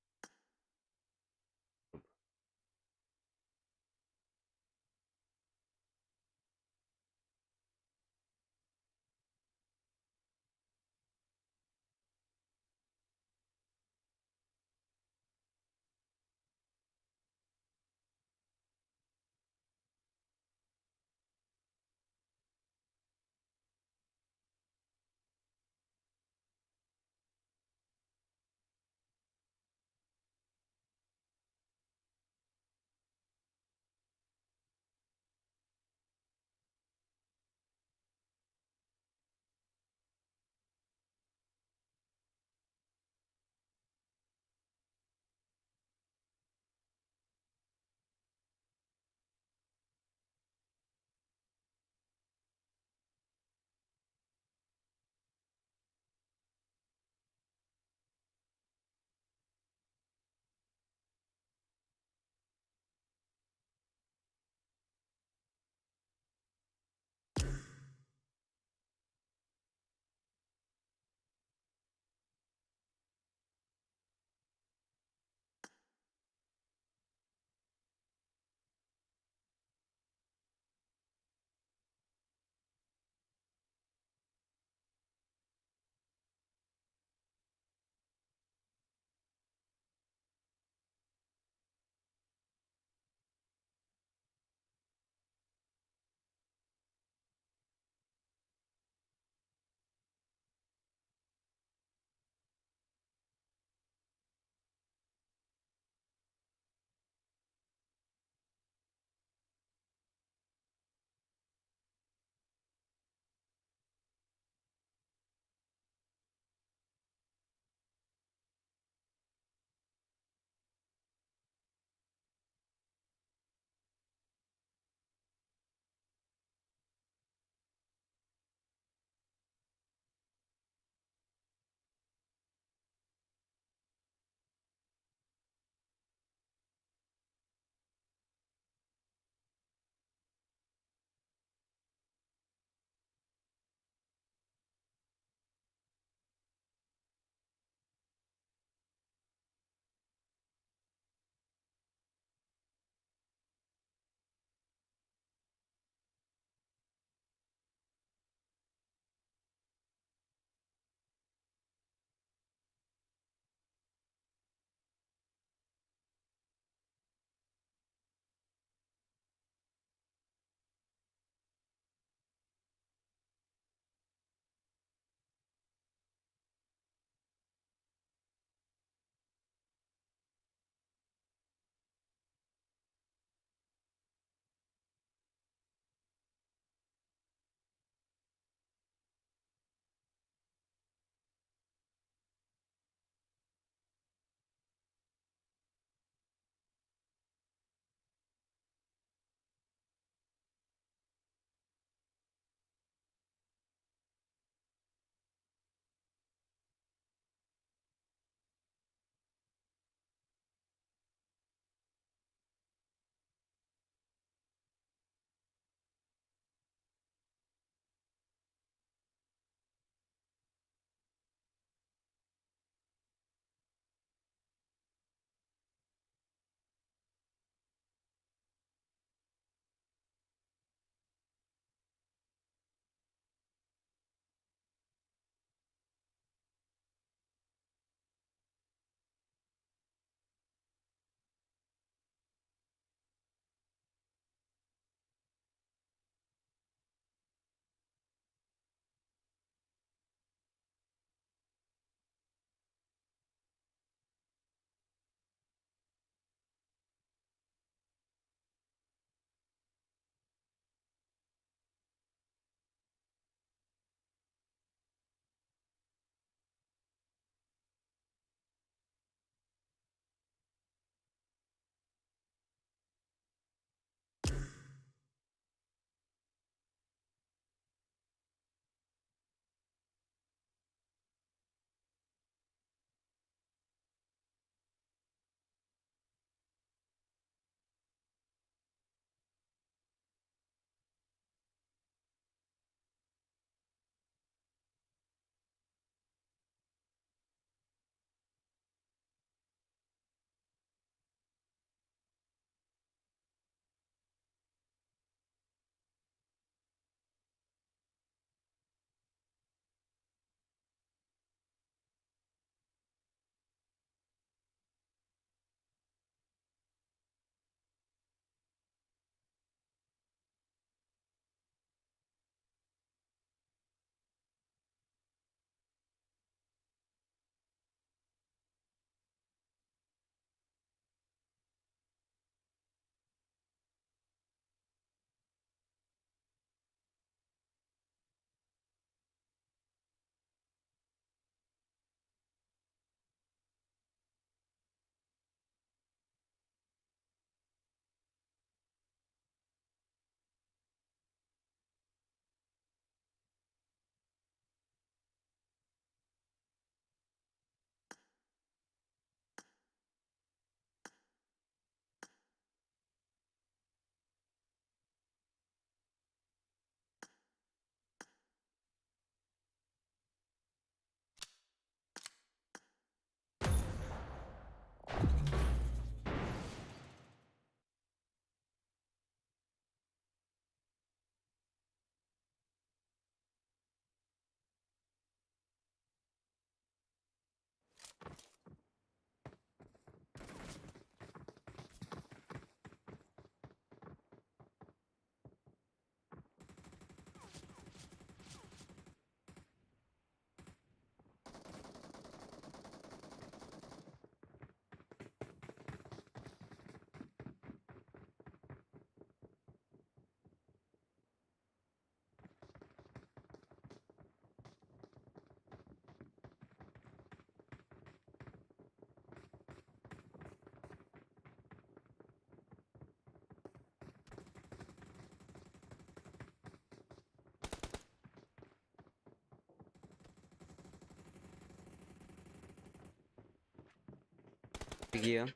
Регион.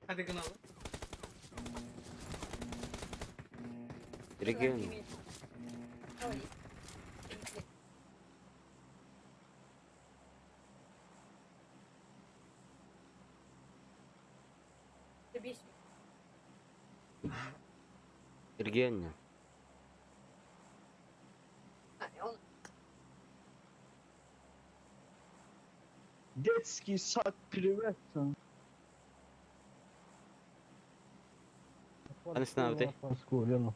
Регион. Регион. Детский сад, привет. أنا سنابتي. يلا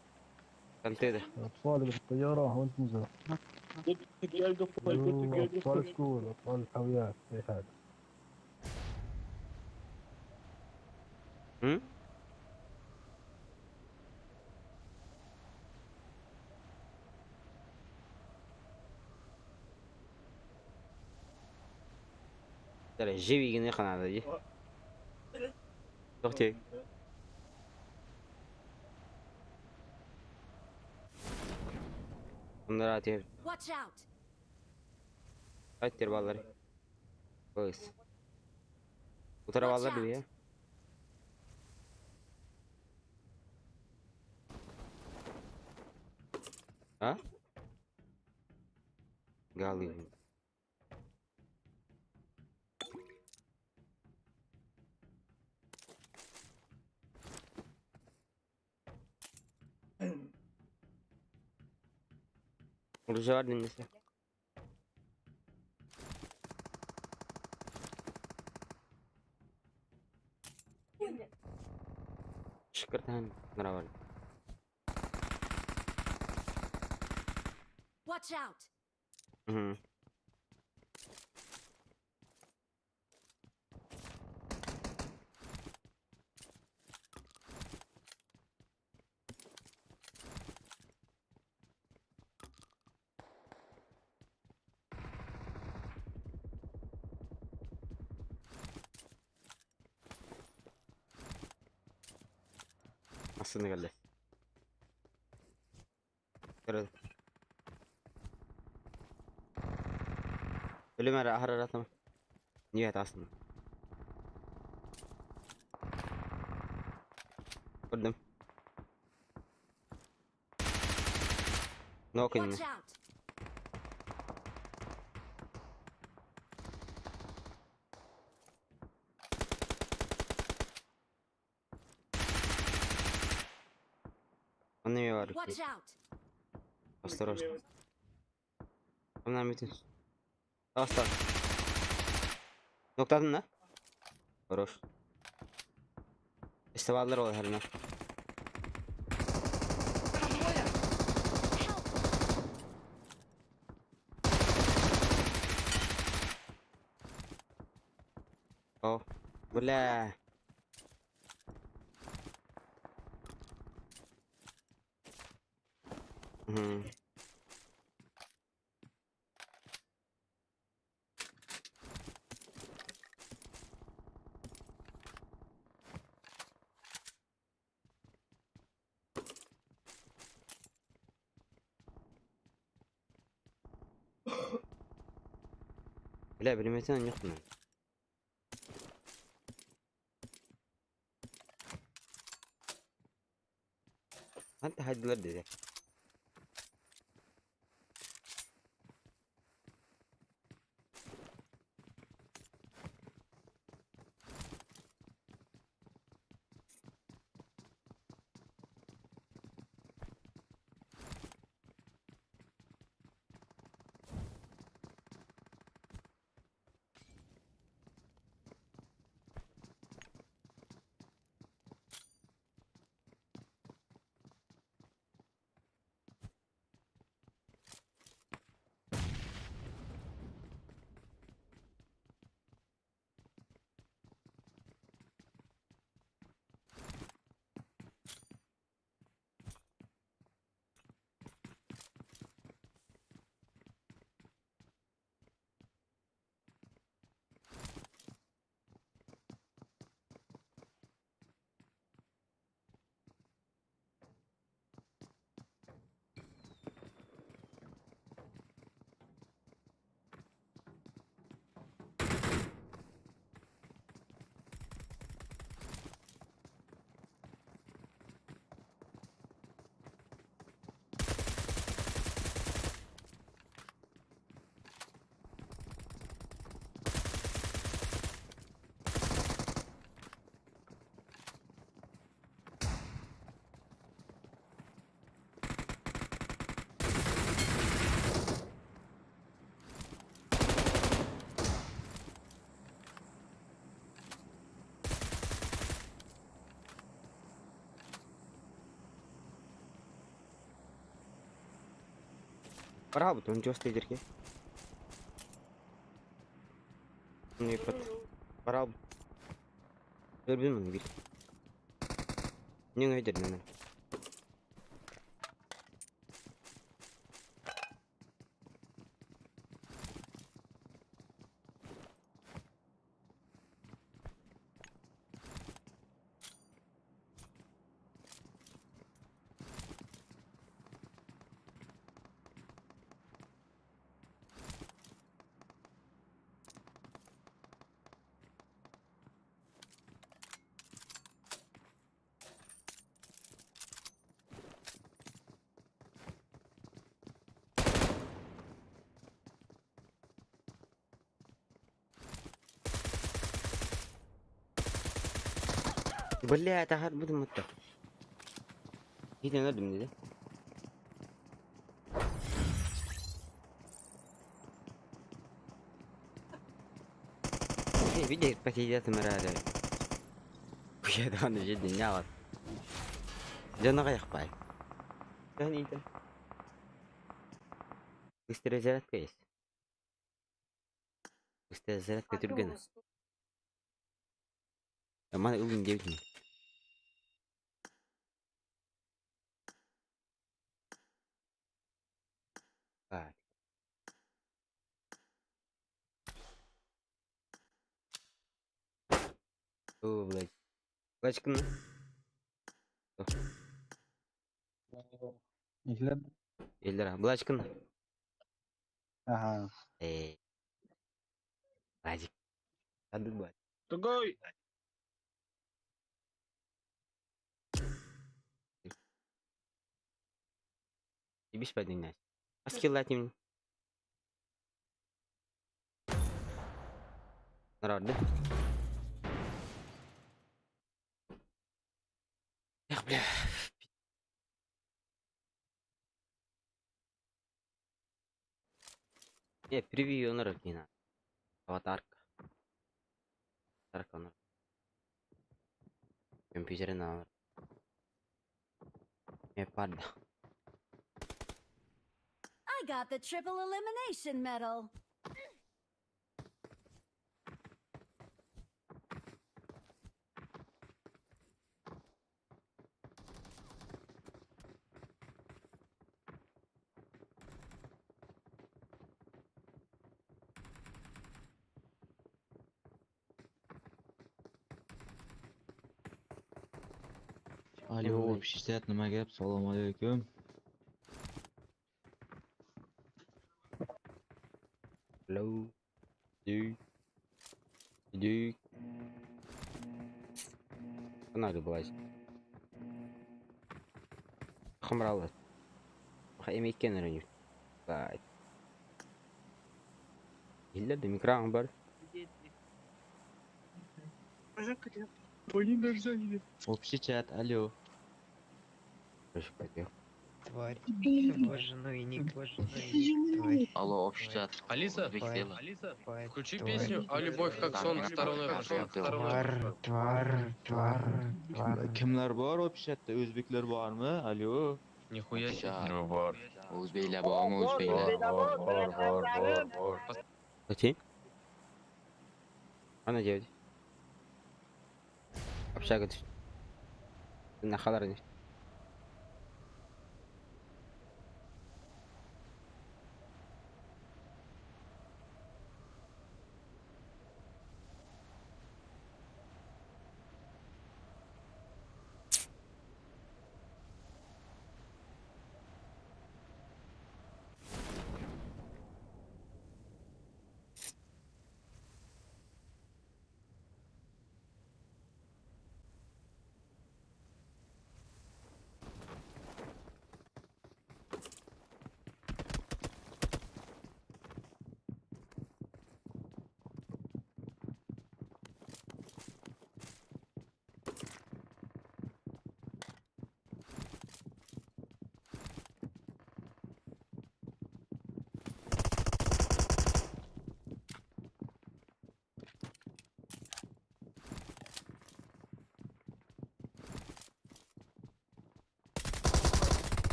كنتيدا. اطفال بالطيارة وانت نزل. اطفال سكول، اطفال الحاويات، اي حاجة. هم؟ ترى جيبي جنيه قناة دي. أختي. Bunları atıyor. Watch out! At balları. كويس. Bu tarafa alırdı ya. Ha? Galiba. Vurucu var dinlese. Şıkırtan var. Watch out! Hı. Aslında geldi. Evet. Ölüm ara ara tamam. Niyet aslında. Gördüm. Ne okuyun? Watch out! Anlamıyor var. Watch out! Осторожно. Bunlar bütün. Aslan. Noktadın la. Хорош. İşte varlar o herine. Help! Oh. Бля. Hı. Бля, билимэтин yok mu? Ханта хайдылар dedi. Быраабыт, он чугас тиийдэргэ. Ыйыппат. Быраабыт. Өлбүн маны бир. Ньыҥ өйдөрүнэн. Бля, таһаарбытым отто. Киитэн өлдүм дии. Видишь, посидят морали. Уйадан жедин ялат. Дьоно кайахпай. Быстрая зарядка есть. Быстрая зарядка түргэн. Маны ылын диэбитим. Так. О, блядь. Плачканы. Иһилэр. Эллер, Блачкын. Аха. Э. Вадик. Ханнык баар? Тугой! Ибис поднять. А скиллать им. Народ, да? Эх, бля. Не, превью народ не надо. Аватарка. Аватарка народ. Компьютер на. Не падла. I got the triple elimination medal. Alo, общий nima gap? Salom alaykum. Hello. Иди. Иди. Надо было. Хамралы. Эми иккен өрөнү. Бай. Иллер да микрофон бар. Общий чат, алло. Тварь. Боже, ну и ник, боже, ну и ник, тварь. Алло, общий чат. Алиса, Тварь. Алиса, Тварь, включи тварь. песню «А любовь как сон стороной пошел, стороной Тварь, тварь, тварь, тварь. Kimlar bor общий chatda? O'zbeklar bormi? Alo. Нихуя себе. Bor. O'zbeklar bormi? O'zbeklar. Bor, bor, bor, bor, bor. Зачем? Она делать. Общага түш. Нахалар не.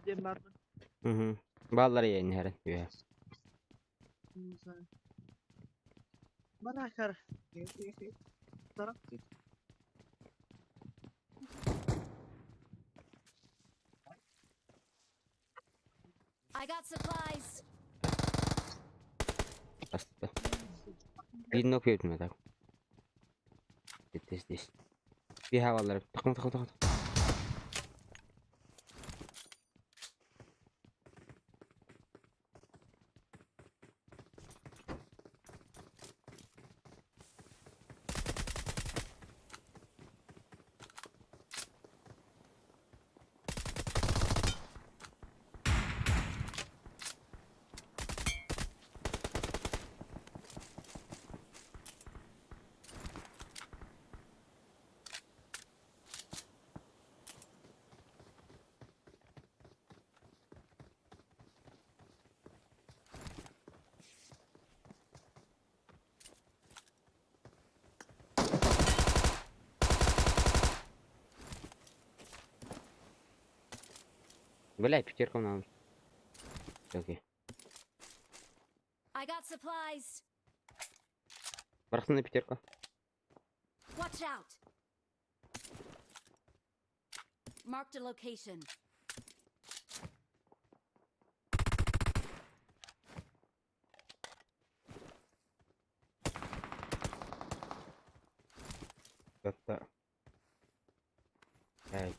Диэн баар. Угу. Баллар я не харан. Үө. Не знаю. Банахар. I got supplies. Аста. Биир нок өтмө так. Здесь здесь. Bir havalar. Takım takım takım. Бля, пятерка нам. Окей. I got supplies. Барахтана пятерка. Watch out. Marked a location. Hatta. Evet.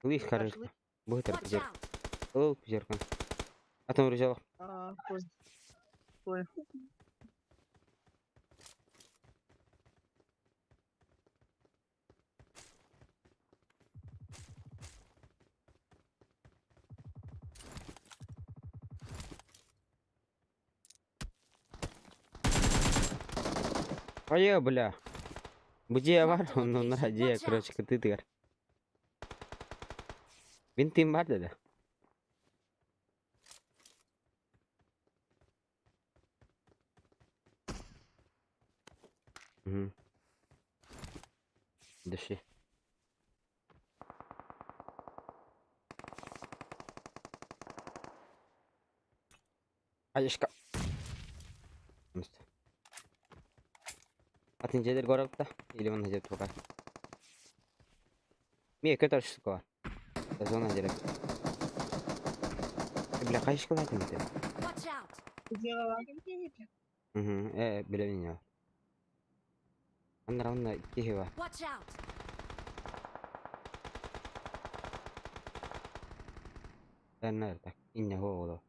Лыс хорошо. Будет Watch пятерка. out. Ол пятерка. А там взял. А, ой. Ой. Ая, бля. Где бар? Marked a Он location. на дия, Watch короче, out. кытытыгар. Винтим бар да. Угу. Дыши. Айышка. Атын жедер көрөп да, или он жеп туга. Ме көтөр шука. Зона жереп. Бля, кайышка лайтын бите. Watch out. Угу, билемин я. Аннара онна кихи бар. Watch out. Тэннер так. Инне хооло.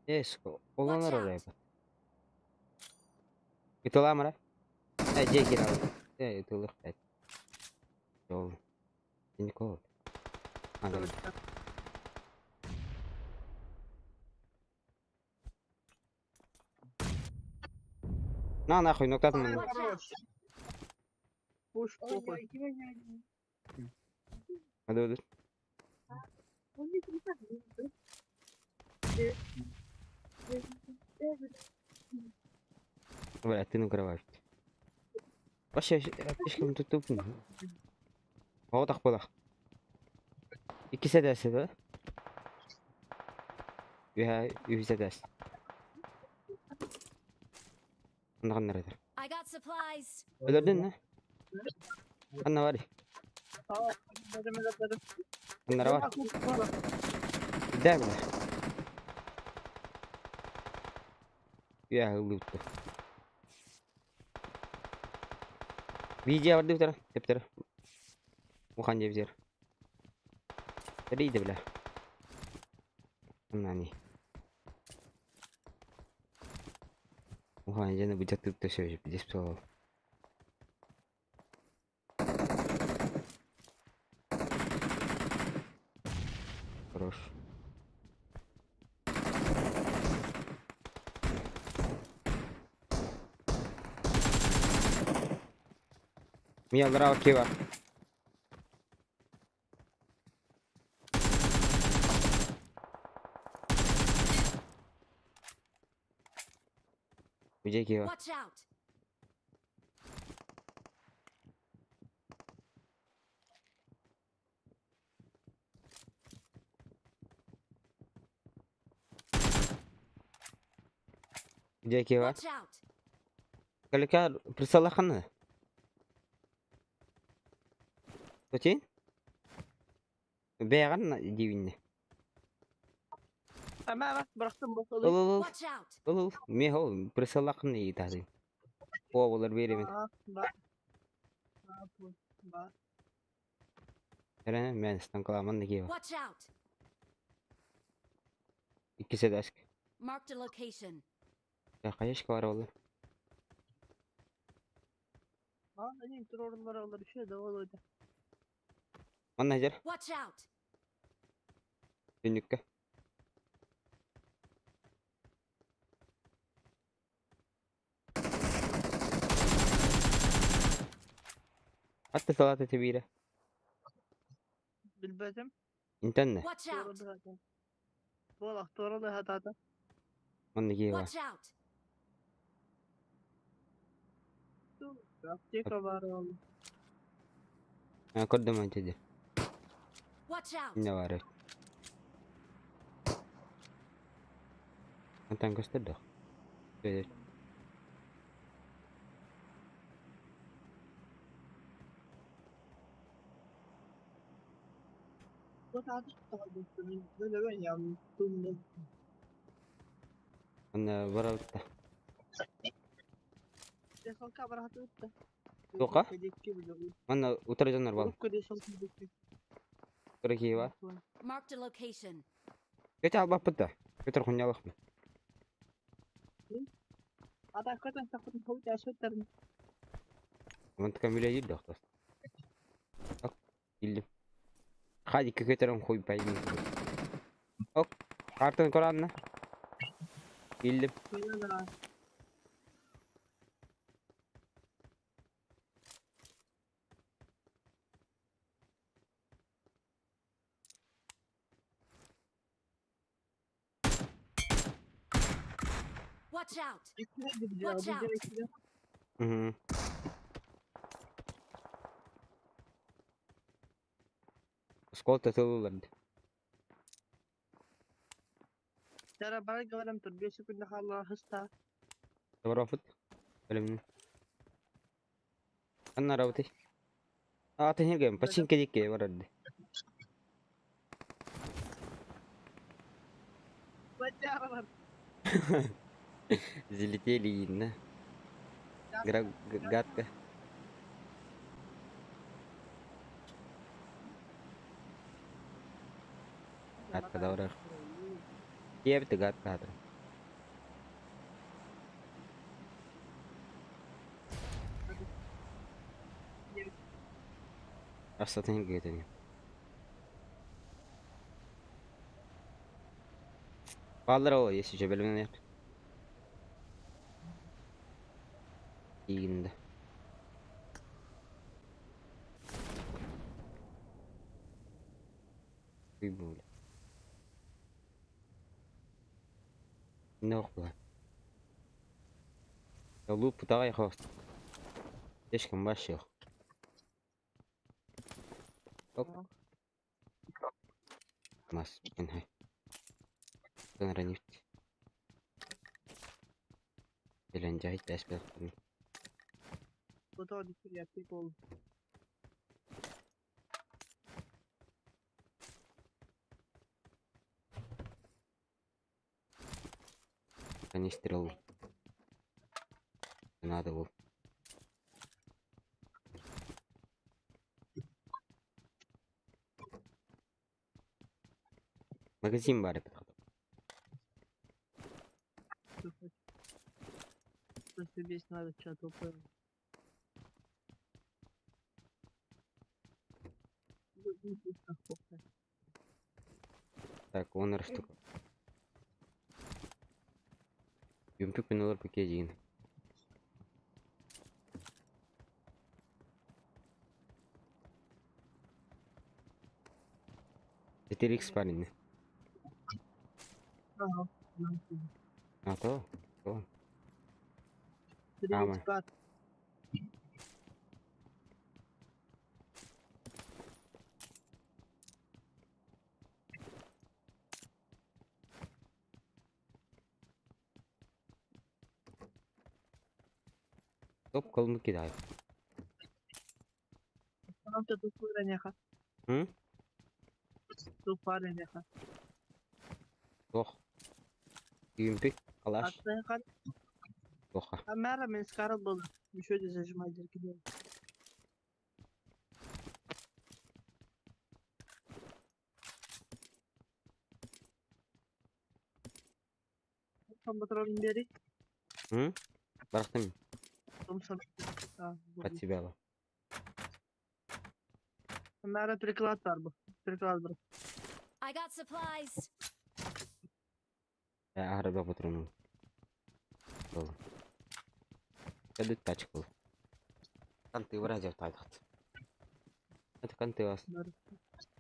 Эско, олонор Watch out. орайба. Итоламара? Жекир ал. Итолых бәт. Жол. Никол. Ага. На нахуй, ноктатын мен. Watch out. Пуш, похуй. Hadi öldür. Бля, ты накрываешь. Вообще, слишком тут тупо. Вот так было. İkisi de да? Ühe, ühse ders. Anlagan nerede? I got supplies. Öldürdün mü? Anna var. Anna var. Gider mi? Ya lütfen. Видео var bir tane. Bir tane. Muhan diye bir Рейді, бля. Анани. Уха, я не будет тут все, здесь все. Хорош. Меня нравится Кива. Где Кива? Watch out. Где кива? Watch out! Калика присалахана. Тутин? Бэйэҕин диибиннэ. Ama bıraktım Ыл bakalım. ыл ыл Watch out! ыл ыл миэхэ ол присалахана ыйытаатын. Буолар биэрэбин. Aa, bak. Bak. Bak. Эрэ мэн станкаламан да киэбэ. Watch out! Иккис этээск. Marked a location. Хайашка бар буолла. Aa, ne dururlar olur bir şey de olurdu. Манна сылдьар Watch out! түннүккэ. Атта салаата тэбиирэ. Bilmedim. Интэннэ. Watch out! Doğru zaten. Bolak doğru hatada. Манна киэбэ. Watch out! Apteka var oğlum. Көрдөм антиди. Watch out! Иннэ баар эбит. Онтон көстөр дуо? Bu da Böyle ben yaptım. Онно барабыт да. Туохха? Манна утары дьоннор бааллар. Утары киһи баар. Marked a location. Көтө албаппыт да. Көтөр хунньалахпын. Мантыкам үлэлиир да охтос. Ок, киирдим. Хадикка көтөрөн хуйбайбын. Ок, картаны көрө Киирдим. Watch out! Watch out! Угу. Осколок тылылар. Добропут. Билимин. Анна работай. А, ты не гем, починка дикие вроде. Залетели, на. Гадко. Гадко даврах. Киэбит гадко хатыр. Астатын гетени. Баалар ол, если что, билимин Иинде. Уй бля. Не охла. Луп давай хост. Слишком больших. Оп. Нас, инхай. Нефть. Билен жайт әспек. Канистрил. Надо был. Магазин бар эбит. Так, он штука. Юмпик пенелор пакетин. 4 икс парень. А то? То. Ама. Топ колмут кидаю. Остановка тут паренеха. М? Тут паренеха. Ох. Юмпик, калаш. Тоха. А мэра мен скарал был. Еще не зажимай дырки. Там патрон бери. М? Барахтым. Томсон. От себя. Мэра приклад бар бу. Приклад бар. I got supplies. Арада патрону. Кәдүт тачкыл. Канты вразив тайдахт. Это канты вас.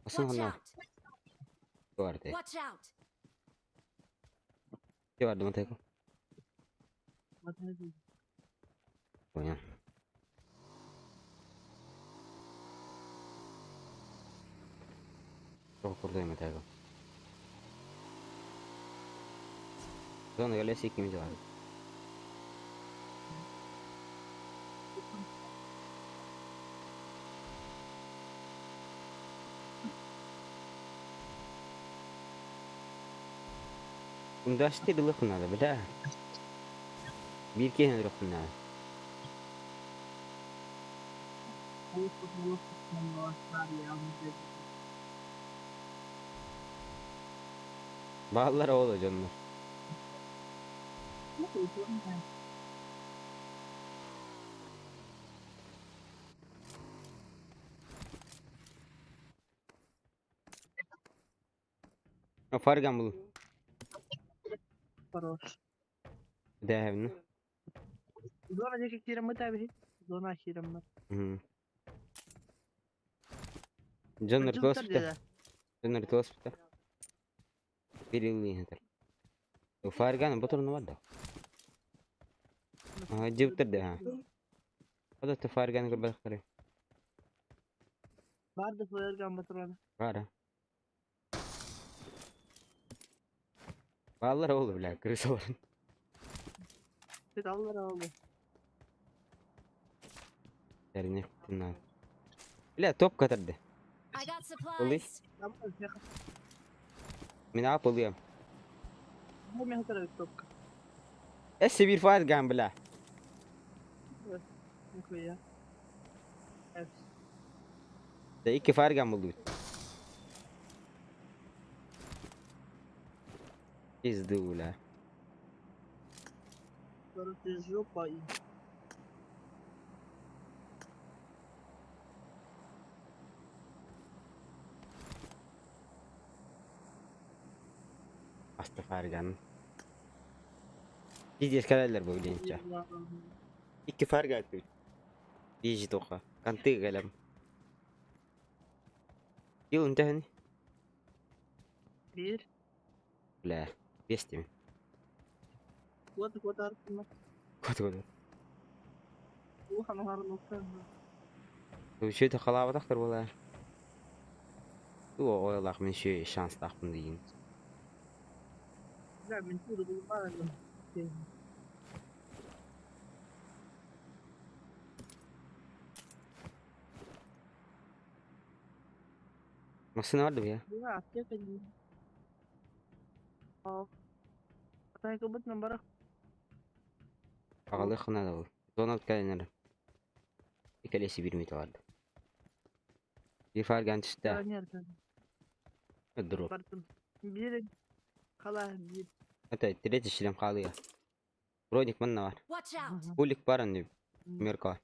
Watch out. Guardi. Watch out. Ti guardo, Mateko. Понял. Тоқ курдуй Матeko. Зона галеси ким жавар. Ундашты дылых надо, бля. Бир кehen надо. Bağlar oğlu canlar. Fargan bulun. Хорош. Дэвн. Зона диких хирамы табиһи. Зона хирамы. Джоннер госпита. Джоннер госпита. Бирилли хатар. Фарган ботурну вадда. Жиптер де ха. Ода те фарган гурбах каре. Барды фарган ботурну. Бара. Баллар oldu бля, крысалар. Аллар oldu. Дәріне тына. Бля, топ катарды. I got supplies. Мен ап ылыям. Мен хатар топка. Эссе бир фарган, бля. Нихуя. Да икки фарган булду. Пизду, бля. Короче, жопа и... Аста фарган. Пиздец калалар бу билинче. Икки фарган тут. Бижи тоха. Канты галам. Yıl интехни. Bir. Бля, бестими. Вот вот артына. Вот вот. Улахан охарын Үшөтө халаабатахтар буолар. Ту ойлах мен шүй шанстаахпын дейин. Бля, мен туду булмадым. Машина бар я. Бля, аптека не. Атай кыбыт номера. Ағалы хына ол. Зона өткәннәр. Икелеси бир минут барды. Bir fargan түстә. Дроп. Бир кала бир. Это третий шлем калыя. Броник манна бар. Watch out. Пулик бар аны. Мерка.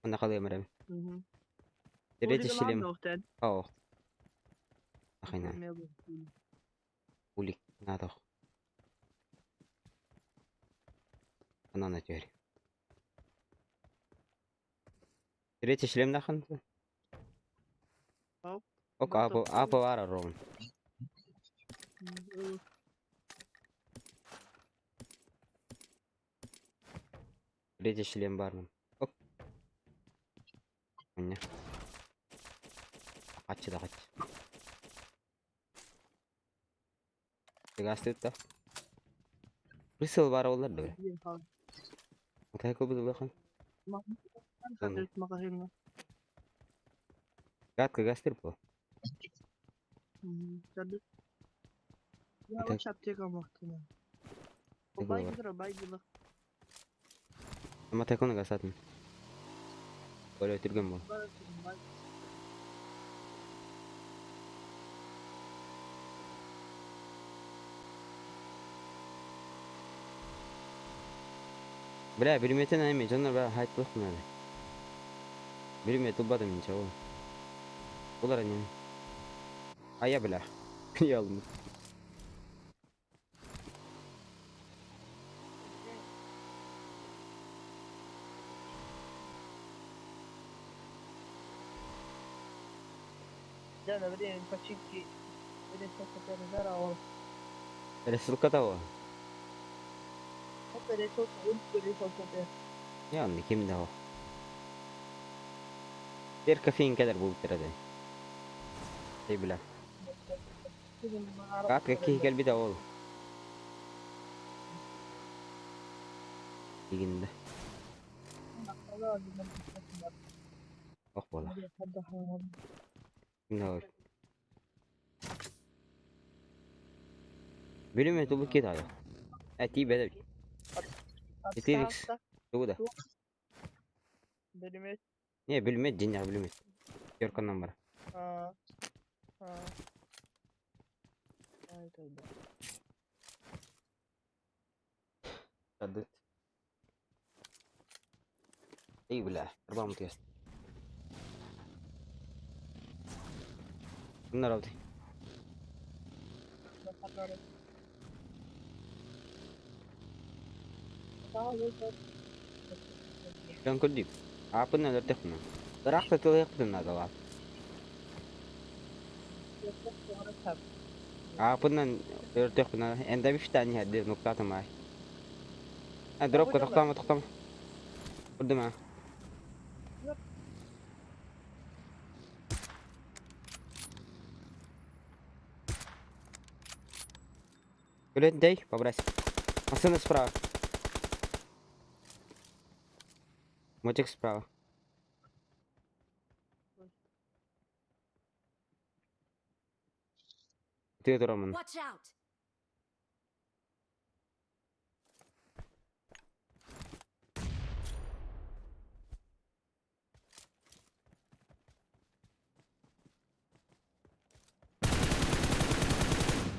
Анда калыя мәрәм. Третий шлем. Ау. Ахайна. Пулик надо. Анана теперь. Третий шлем нахан. Ок, апо, апо вара ровно. Третий шлем бармын. Ок. Міне. Катчы да катчы. Тегасты да. Присыл бар олар да. Атай көбү хан. Маҕаһыыҥҥа. Гадко гастыр по. Садык. Я Это- вообще аптека махтана. Ты Бай говор. гидро, бай гидро. Ама такона гасатын. Böyle өтүргөн бол. Бай. Бля, билметен эми жонор бля хайт надо. Билмет тулбадым ничего. Булар не. А я бля. Я алмын. Да, на время починки. Время Ресурка того. Пересылка. Я он ким да. Бер кофеин кадar бул терде. Эй бля. Кат какие келби да ол. Дигинде. Ох бола. Ким да ол. Билме тубу кет ая. Эти беде. Четыре Тугу да. Билмет. Не, билмет, динья билмет. Көркөннөн бар. А. А. Ай, тогда. Садыт. Эй, бля, рбам тест. Народ. Дьон көрдүүм. Аапын өлөртөхпүнэ. Ыраах да тылыахпытын наадалаах. Аапынан өлөртөхпүнэ. Энда бифтан иһэрди нуктаатым аай. А дропка тохтомо тохтомо. Көрдүм аа. Блин, дай побрать. Машина справа. Мотик справа. Ты, Роман. Watch out!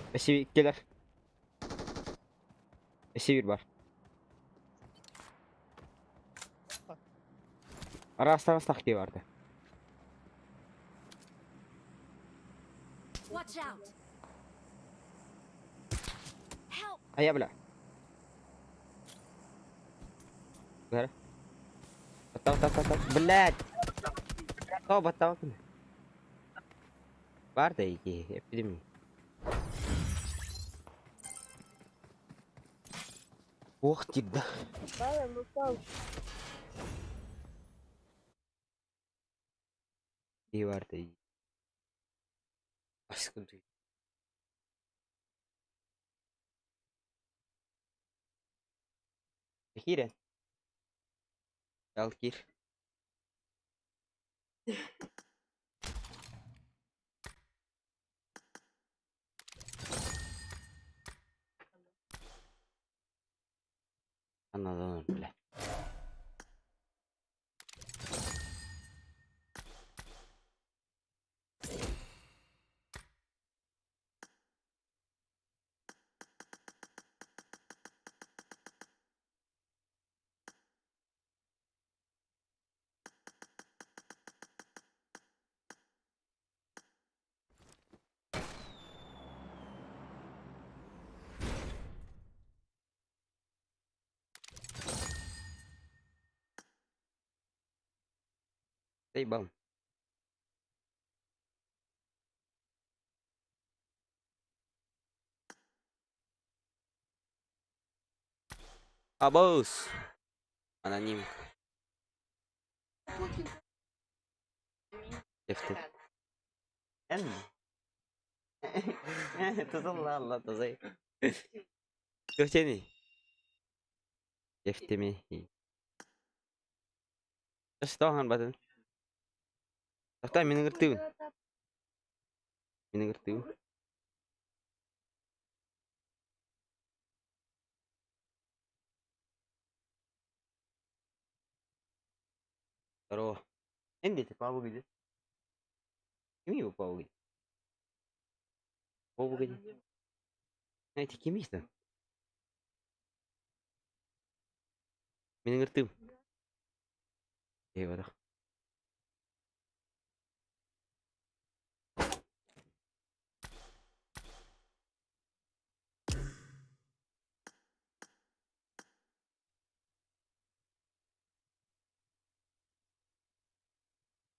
Спасибо, келер. Спасибо, бар. Арастан стахки барды. Watch out! Help! А я, бля. Бара. Баттау, тау, тау, тау. Блядь. Тау, баттау. Бар да иги, эпидемия. Ох, да. Правильно, ну И бар да иги. Аскынды. Кирен. Ал кир. Анадан бля. Заебал. Абус. Аноним. Ефте. Тузалла алла тазай. Көчени. Ефтеми. Стахан батын. Тохтоо, мин ыҥыртыыбын. Мин ыҥыртыыбын. Здорово. Энди, Павел где? Кими его Павел где? Павел где? Эти кими там? Мин ыҥыртыым. Эйбатах.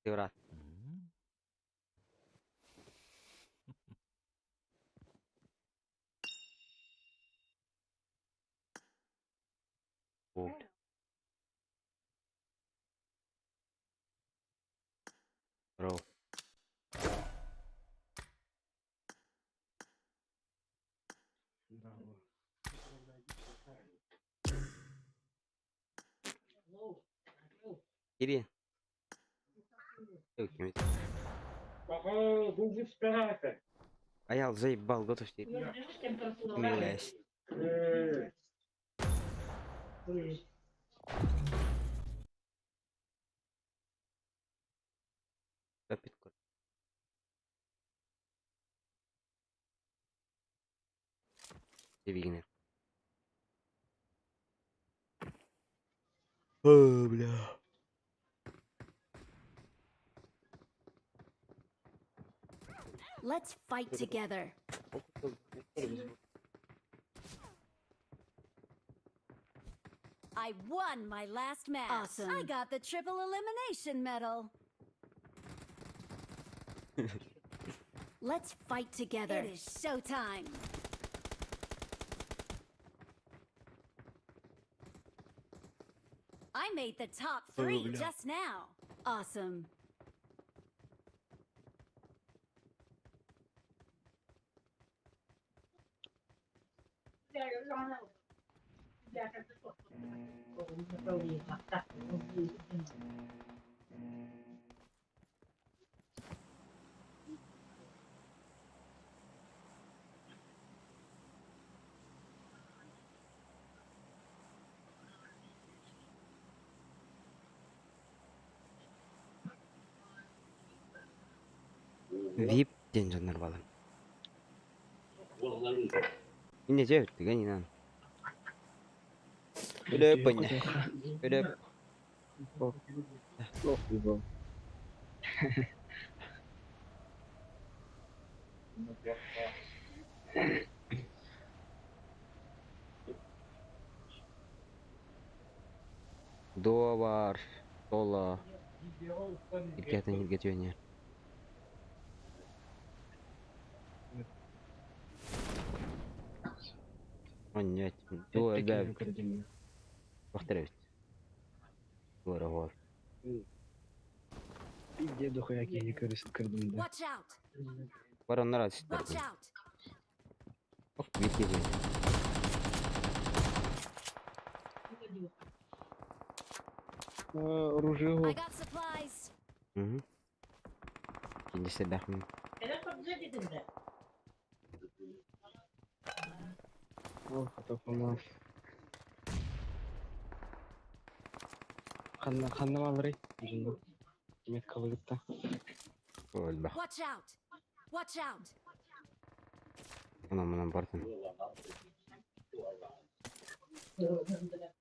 Брат. О, Здорово. Кири. Аял заебал, готов теперь. Милая. Попитку. Дебигинер. О, бля. Let's fight together. I won my last match. Awesome. I got the triple elimination medal. Let's fight together. It is showtime. I made the top 3 just now. Awesome. Вип диэн дьоннор балан. Инне дьэ өттүгэн инан. Өлөп бынньа. Өлөп. Дуо бар. Тола. Иркәтен иргәтүәнә. Онньот. Дуо бәб. Бахтар эбит. Дуо бар. Иде дохуя киһи көрүс көрдүм да. Watch out. Бар оннар Watch атыстар. out. Ох, бит киһи. Оружие I got supplies. Мгм. Киндесе бәхмин. Ох, Ханна ханна малрый. Мет калыгытта. Өлбәх. Watch out. Watch out. Онан мынан бартын.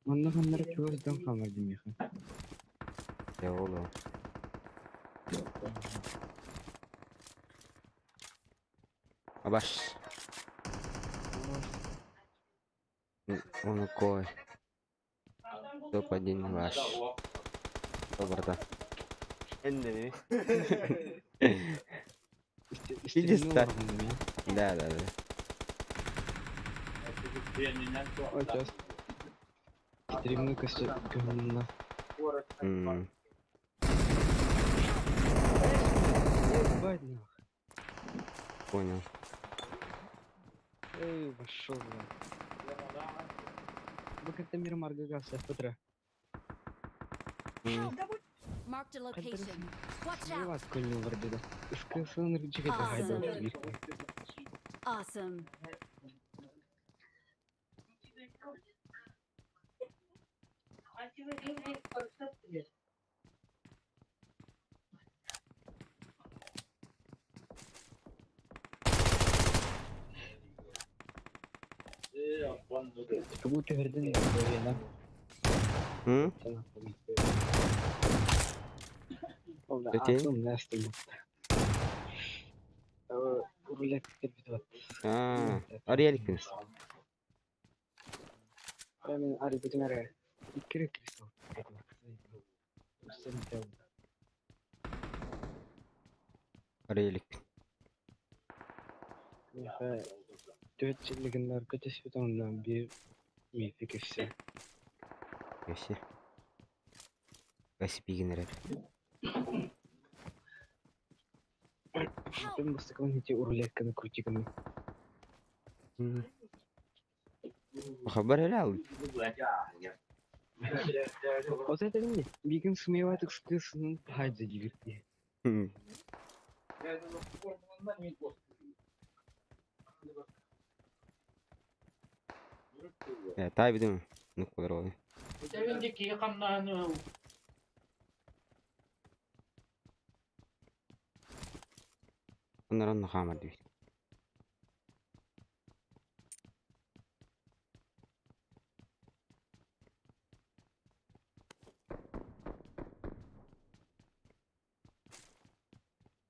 Манна ханнары чугас дон хамар димеха. Я олу. Абаш. Он кой. Топ-1 ваш. Добрда. Энди. Иди ста. Да. Сейчас. Стремны костюм. М. Ебать нах. Понял. Эй, пошел, бля. Бу кытта мир маргага сапытра. М. Marked a location. Watch out! Awesome. Awesome. Hı? Öte? Аа, арыйалыкпын. Арыйалыкпын. Кэсси. Кэсси бигин эрэр. Help! Хабар эле. Тай бидем. Ну кудро. Оннорон хаамар дии.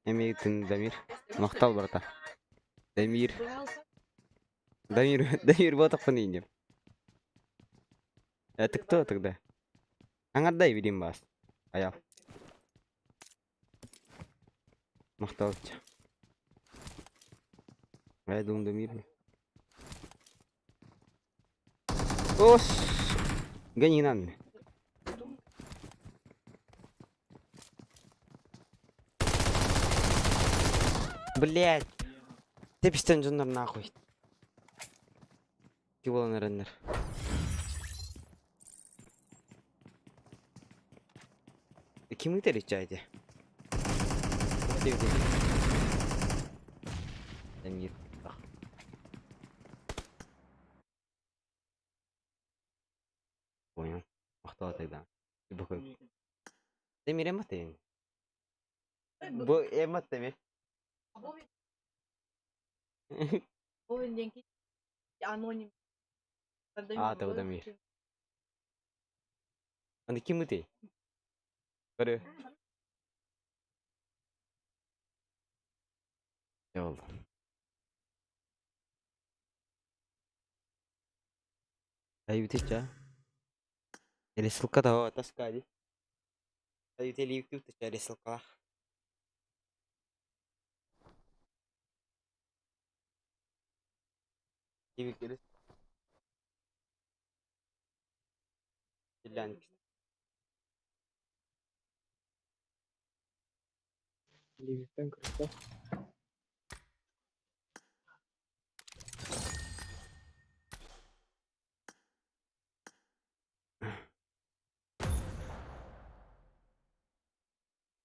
Эмигитин Дамир. Мактал барата. Дамир. Дамир, Дамир, вот охуенный. Это кто тогда? Аңардай билим бас. Аял. Мактал. Я думаю, Дамир. Ос! Гони нам. Блять. Ты пистен жоннор нахуй. Ки болан эреннер. Ким ыйтар ичайди? Дамир. Понял. Мактал тогда. Дамир эматен. Бу эматеме. А, тогда Дамир. Аны ким ыйтый? Көрө. Oldu. Айбитича. Или ссылка того, таскали. Айбители YouTube тача ссылка. Кибикелес. Финляндия.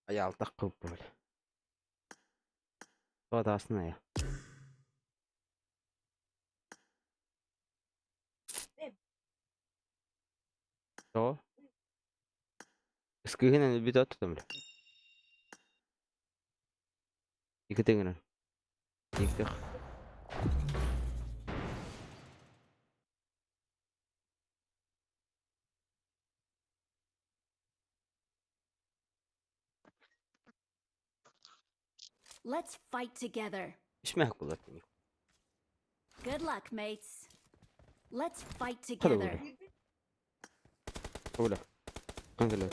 Аялтақ көп бол. Тодасын ая. То. Скыгынан бит аттым. Икетеңен. Иктих. Let's fight together. Ишмәк булат. Good luck, mates. Let's fight Хәле together. Ола. Кандала.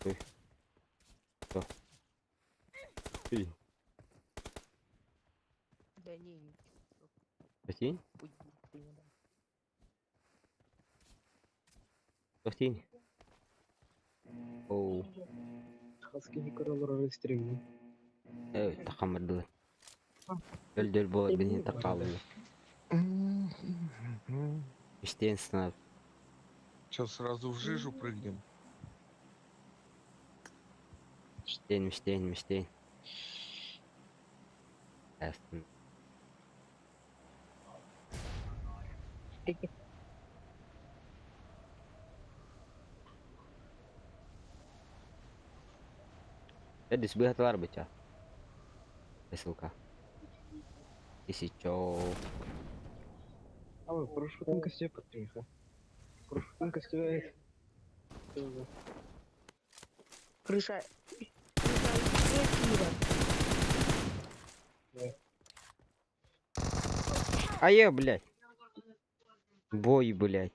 Ой. Что? Эй. Да не, не. Прикинь? Прикинь? Оу. Хас киһи көрө олорор стримни. Эй, тахамырдылар. Өлдөр буолар бини таққаалылар. Иштен сынап. Че, сразу в жижу прыгнем? Иштен, миштен, миштен. Астын. Эдис быһатылар быча. Ссылка. Если чё. Ой, парашютын костюм подтриха. Парашютын костюм. Крыша. Крыша Кира. А я, блядь. Бой, блядь.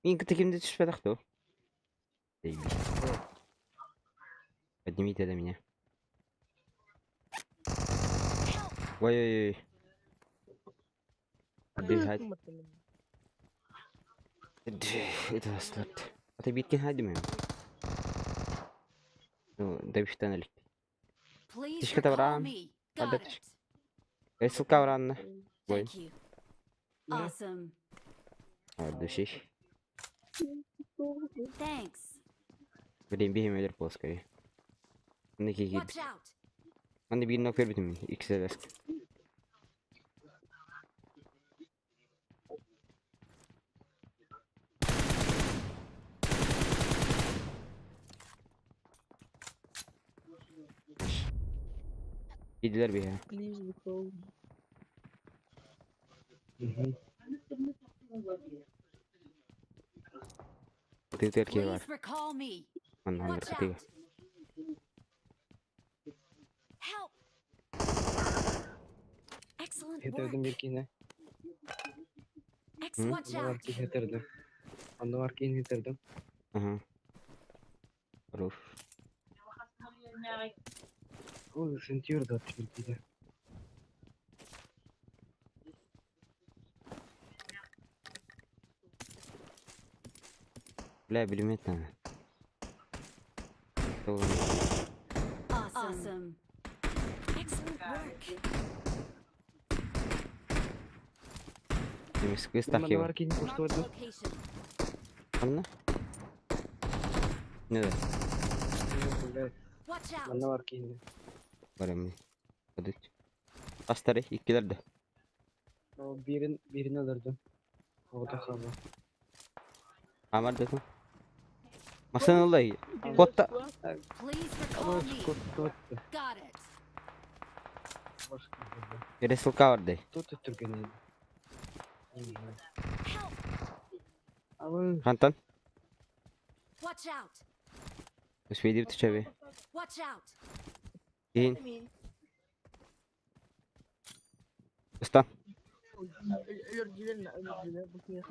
Мин таким түспэтэх дуо? Поднимите до меня. Ой-ой-ой. Отбегать. Это слот. Это битки хадим. Ну, добиштан элек. Please Тишка recall тавран. me. Got Ада it. Ссылка вранна. Ой. Thank you. Awesome. Душиш. Thanks. Блин, бихим өлөр плоскай. Мына киги. Watch out. Мына бир нок көрбүтүм. Икс элес. Кидилер биһэ. Please recall. Тытыр ки бар. Please recall me. Манна Watch кытыга. out. Help. Excellent Хетердим work. бир киһини. Excellent. Watch Онно бар out. киһи хетердим. Онно бар киһини хетердим. Ага. Хорош. Ой, сентюр да бир Бля, билимет надо. Awesome. Excellent work. Демис кыз Манна тахи бар бар. киһини Marked a куштуардым. location. Анна? Не да. Watch out. Манна бар киһини. Барам. Подуть. Астары иккилерде. О, бирин бирин өлөрдүм. Оҕото хаалла. Амар десин. Машина ылай. Котта. Please recall me. Кутту. Got it. Бere ссылка бар дей. Тут өттүргөн Help. Абы Хантан. Watch out. Успейди түчөбе. Watch out. Кийин. Устан. Өлөрдүлөр, өлөрдүлөр. Бу киһи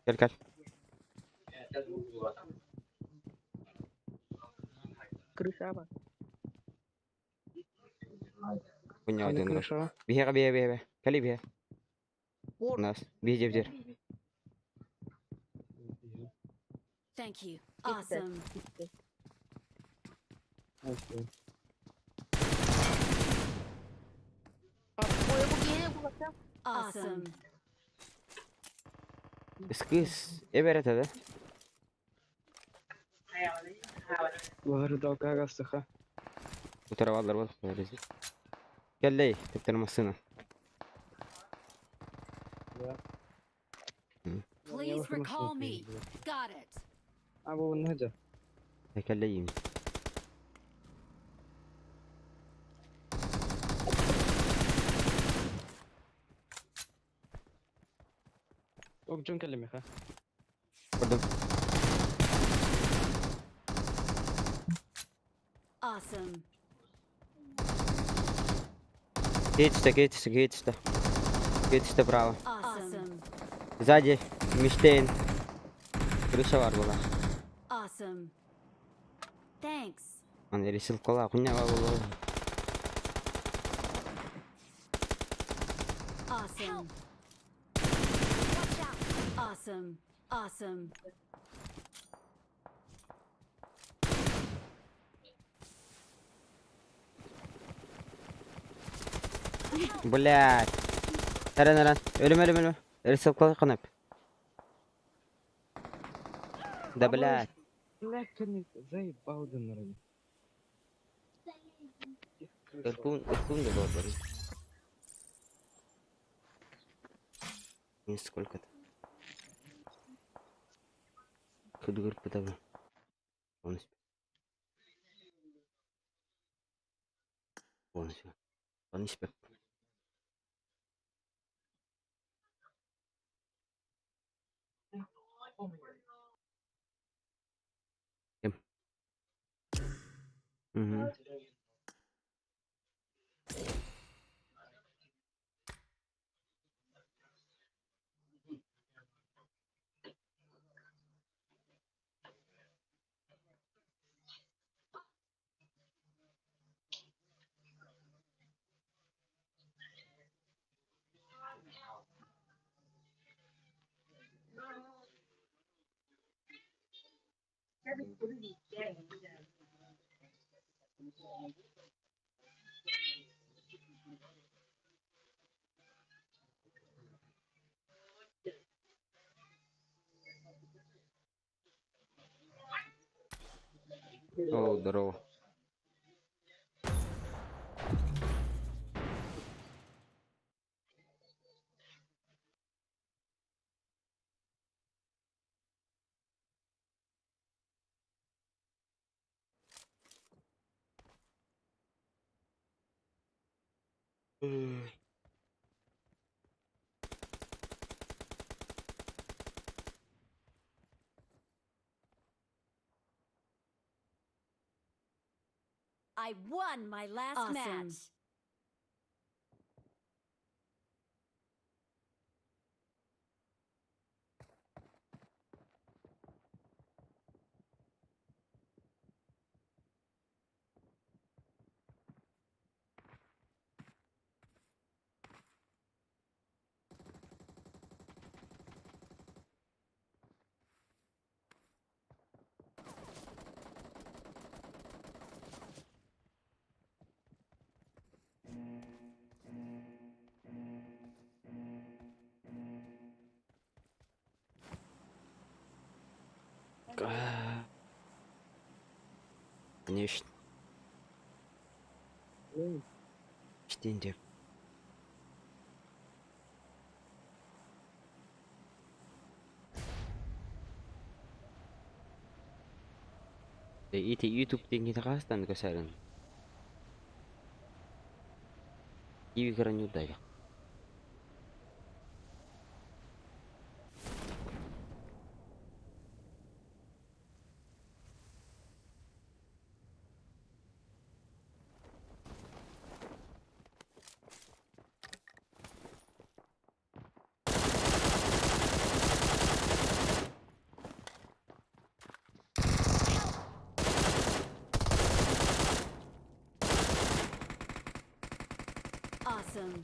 Кел кел. Крыша бар. Хуйня Ханна один раз. крыша. Биһиэхэ биһиэ биһиэ. Кали биһиэ. Нас. Биһи жебдер. Thank you. Awesome. Awesome. Кыз эберет да. Лары далка сыха. Утарабалар бол. Келлей, тектер машина. Да. Please recall me. Got it. Абы надя. Келлей. Ок жон келеме ха. Көрдүм. Awesome. Кетиште, кетиште, кетиште. Кетиште право. Awesome. Сзади Миштейн. Крыша бар была. Awesome. Thanks. Аны ресилкалаах хуйня буолуо. Awesome. Watch out. Awesome. Awesome. Блядь. Эрэн эрэн. Өлүм өлүм өлүм. Ресилкалаах ханап. Да блядь. Заебал дынырын. Иркун Иркун да бар. Не сколько-то. Хыдгыр пытабы. Он Полностью. Он испек. Кем? Угу. О, здорово. I won my last Awesome. match. Конечно. Штинде. Ити YouTube диэн хаастан көсөрүн. Иви кыранюдайга. Awesome.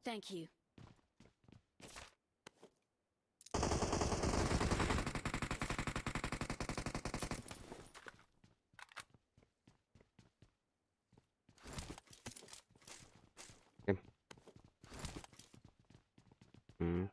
Thank you. М.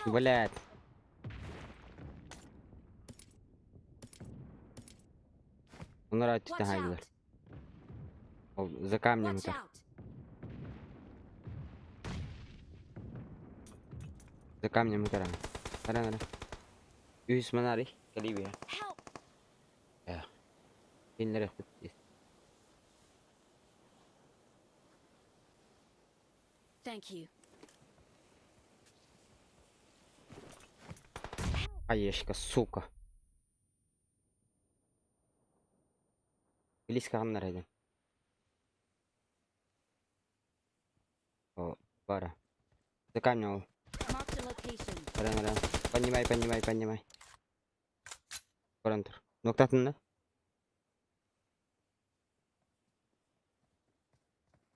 Блядь. Онор Watch хаайдылар. out! Ол за камнем Watch это. out! За камнем это. Ара, ара. Үс манари. Калибия. Help! Кинилэр эхпит. Thank you. Хаешка, сука. Близко ханнар эден. О, бара. За камнем ол. Marked a location. Ара, ара. Поднимай, поднимай, поднимай. Баран тур. Ноктатын да?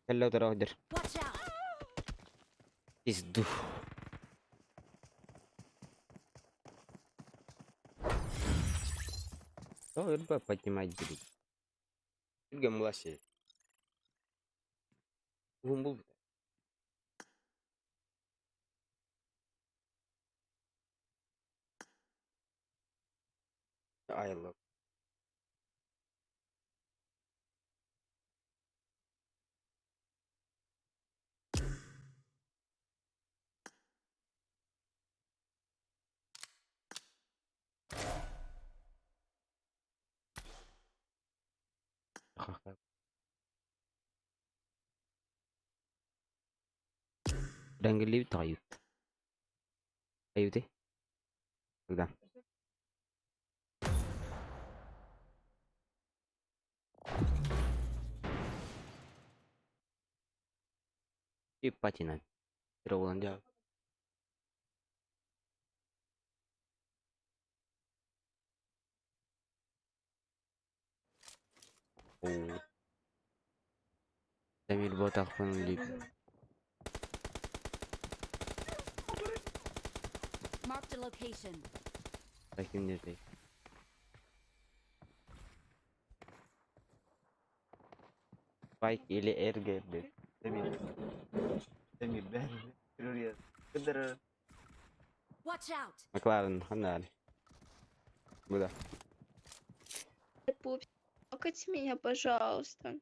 Кэллэ утара сылдьар. Watch out! Пизду. Что рыба поднимать будет? Түргэн муласи. Уһун булбут. Айыллар. Дангли тайют. Аюты. Когда? И патина. Роланд. О. Дамир ботахпын лип. Marked a location. Таким нердей. Спайк или РГ, блядь. Дамир. Дамир, бля. Watch out! Макларен, ханнали. Буда. Пупсик, меня, пожалуйста.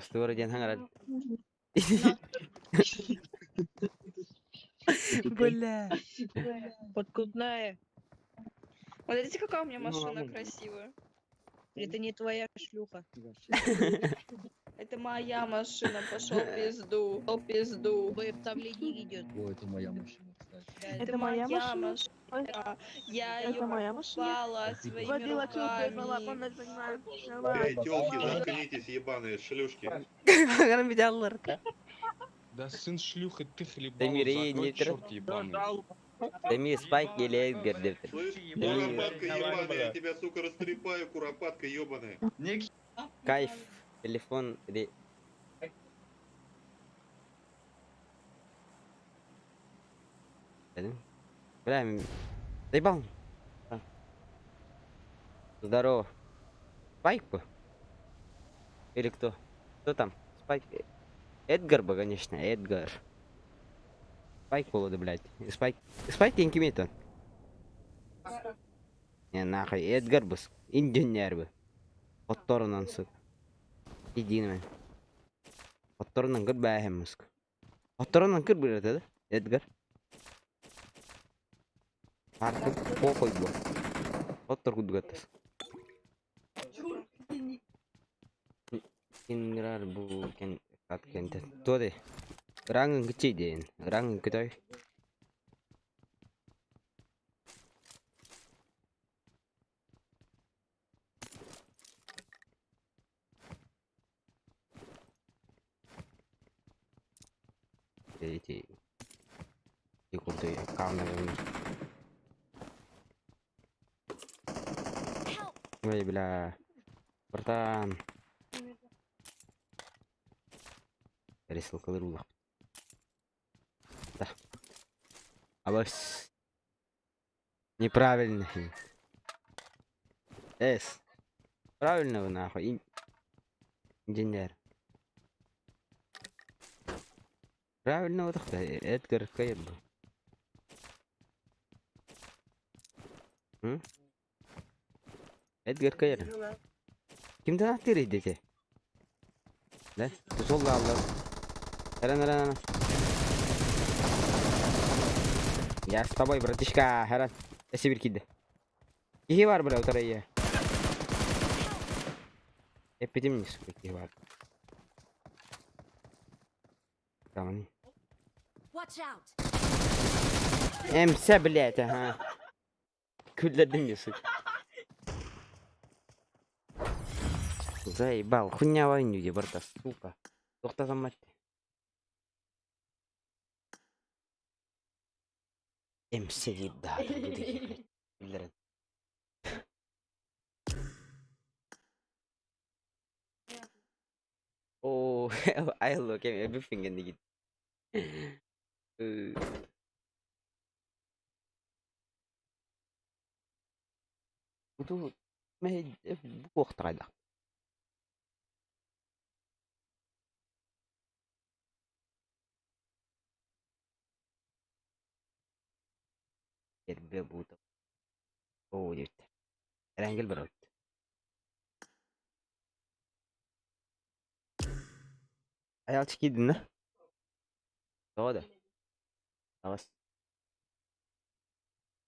Стура диэн хаҥарар. Бля. Подкупная. Смотрите, какая у меня машина красивая. Это не твоя шлюха. Это моя машина, пошел пизду. Пошел пизду. Там ледник идет. О, это моя машина, кстати. Это моя машина. Я ее моя машина. покупала своими Водила руками. Эй, тёлки, заткнитесь, ебаные шлюшки. Хаҥаран бүтэллэр. Да сын шлюха, ты хлебал, Дамир, ей закрой, не тр- черт ебаный. Дамир, Спайк или Эдгар деп. Слышь, куропатка ебаная, я тебя, сука, растрепаю, куропатка ебаная. Кайф. Телефон. Ре... Бля, заебал. А. Здорово. Спайк бы? Или кто? Кто там? Спайк? Эдгар бы, конечно, Эдгар. Спайк буолуо, блядь. Спайк. Спайк диэн кимий то? Не, нахуй, Эдгар бы. Инженер бы. Хотторунан сук. Иди мен. Хотторунан кыр бээхэм муск. Хотторунан кыр бырата да? Эдгар. Артык похуй бу. Хоттор кудугаттас. Кинграр бу кен кат кенте. Тоде. Рангын кичи дейин. Рангын кытай. Эти курдуй камеры. Help! Ой, бля. Братан. Рисылкалар улах. Да. Абас. Неправильно. С. Правильно вы нахуй. Инженер. Правильно вот так. Эдгар Кайр был. М? Эдгар кайыр. Кимден аттыыр ити? Да? Тусол алла. Эрэн, эрэн, эрэн. Я с тобой, братишка, эрэн. Эсибир киирдэ. Киһи бар бля, утары ийэ. Эппитим не сука, киһи бар. Камани. Watch out! Эмсэ, блядь, ага. Күллэрдим не сука. Заебал, хуйня войну где, барта, сука. Тоқтатаммат. Эмсэ диир даата бу диги, блядь. Күллэрин. Oh, I look at everything in the Бу буохтаҕайда. Эрбэ буута. Оо диэбиттэр. Эрэнгэл барабыт. Айалчы киирдин да? Тоҕо да? Таҕыс.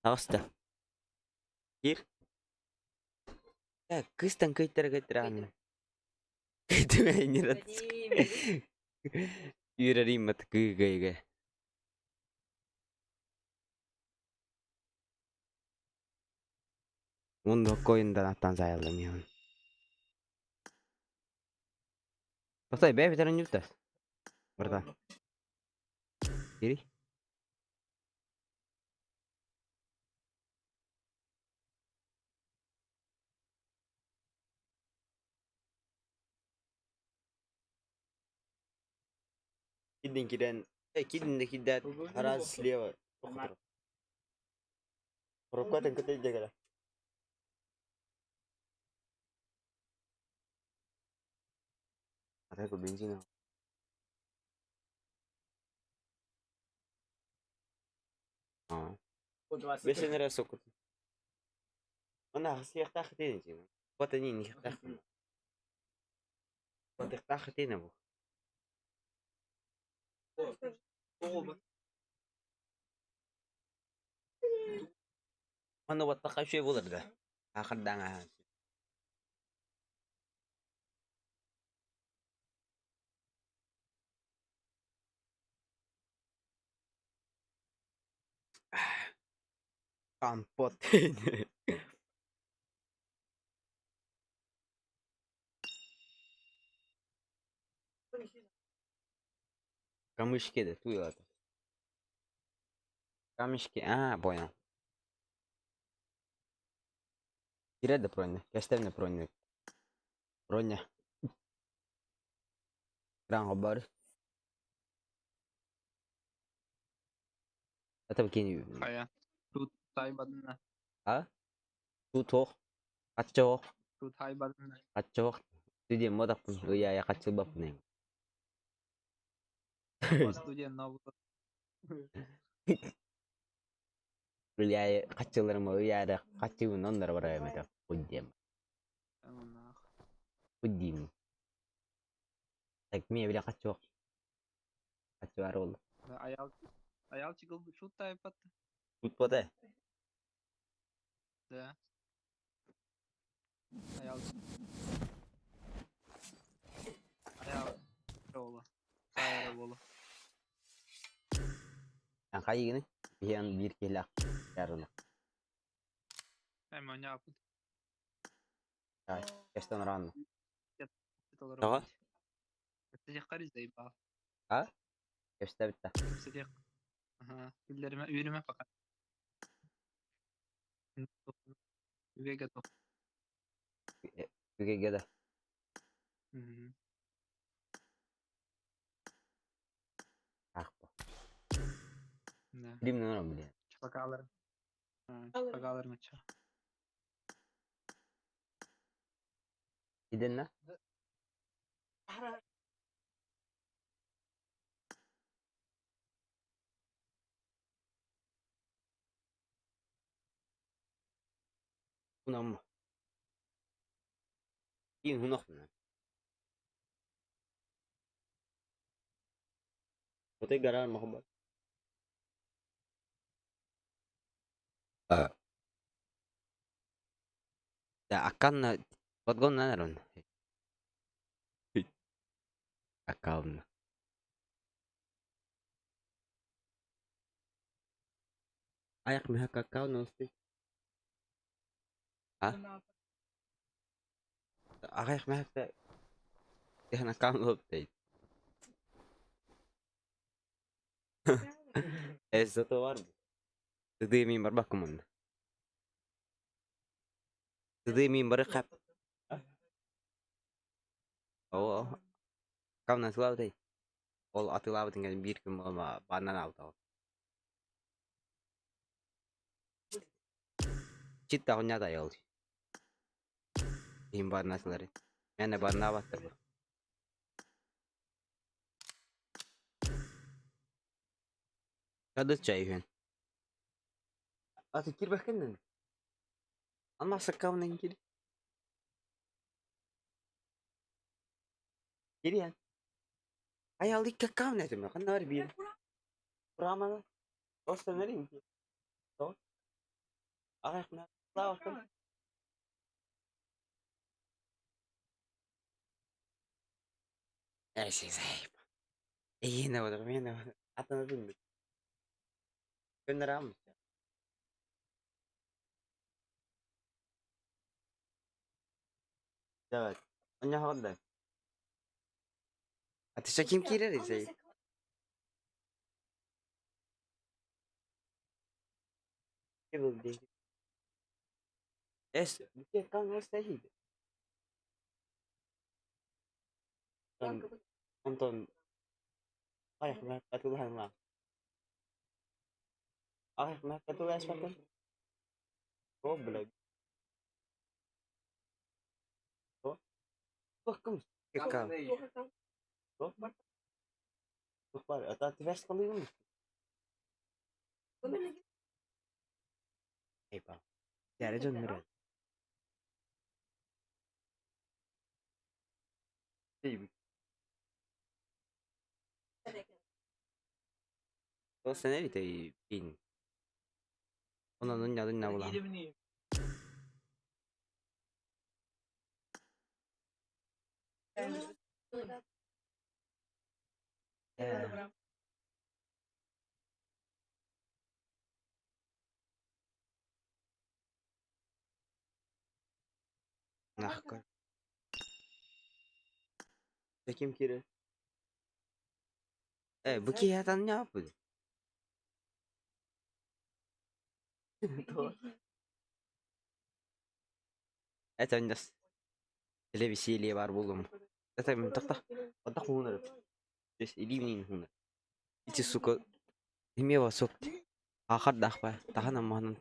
Таҕыста. Киир. Э, кыыстан кыйтара кыйтара Үөрэрим кыыгайга. Уонна койундан аттан сайаллым иһэн. Постой, бэйэ бүтэрин ньуттас. Братан. Кири. Кидин кирен, кидин да кидат, раз слева. Рукотын кытай дегеле. Атайко бензин. Аа. Бесен эрэ сокут. Ана хасыйахтаах этин. Вот они не хтах. Вот ихтаах этин бу. Манна баттаха үчүгэй буолар да. Аахардаҥа. Компот. Камышки да, туй это. Камешки, а, понял. Кирэ да Проня, кэстэбинэ Проня. Проня. Кран бар. Это кини. Хайа. Тут тайбадына. А? Тут Аччоох. Тут тайбадына. Аччоох. Студент модаппын. Ый хаччылбаппын. Студент новый. Ый хаччыларым ый хаччыбын оннор барайм это. Худдем. Худдим. Так мне бля хаччоох. Хаччыбар ол. Аял Аял чигыл шут тайбат. Тут поте. Да. Аял. Аял. Ола. Хайра ола. Хайыгыны? Биһиэн биир киһилээх ярына. Эм оняпыт. Кэстэн рано. Тоҕо? Кэпсэтиэх заебал. А? Кэпсэтэбит да. Кэпсэтиэх. Ага. Күллэримэ үөрүмэ пока. Үгэ готов. Үгэгэ да. Ахпа. Да. Билим блин. Чапакалар. Чапакалар мача. Иденна? Унам. Киин хунахпына. Отой гараар махба. Акканна подгон нарон. Аккаунна. Аяк меха какао ности. А? Аяк меха Ihan аккаунт update. Ez var mı? Тыды мин барбаккымын. Тыды мин бары хап. Оо. Камна сылабытай. Ол атылабытын бир күн болма банан алды. Читта хуня да yol. Им барнасылары. Мене барна баттыр бу. Кадыс чай хүн. Аты кирбэхкеннен. Анмаса кавнан кир. Кириан. Ай алды какавна этеме. Ханна бар бир. Прамана. Оста нерин. То. Ах, на. Слава. Эси зайп. Ийне бодор мен атана дүндү. Көннөр Evet. Оня хода. А ты ким кирер зай? Es, bir kan nasıl Онтон аяк катылһаң Аяк катылһаң О, блядь. О. Bakın. Кака. Bak ата тверс калыйм. Ейба. Дәрәҗә нөрә. Ол сен бит бин. Онан нядын на була. Нахка. Ким кире? Э, бу ки ятан не апы? Это у нас телевеселье бар булым. Это мен такта. Отак хунар. Здесь или хунар. Ити сука. Име васок. Ахар дахпа. Тахана махнан.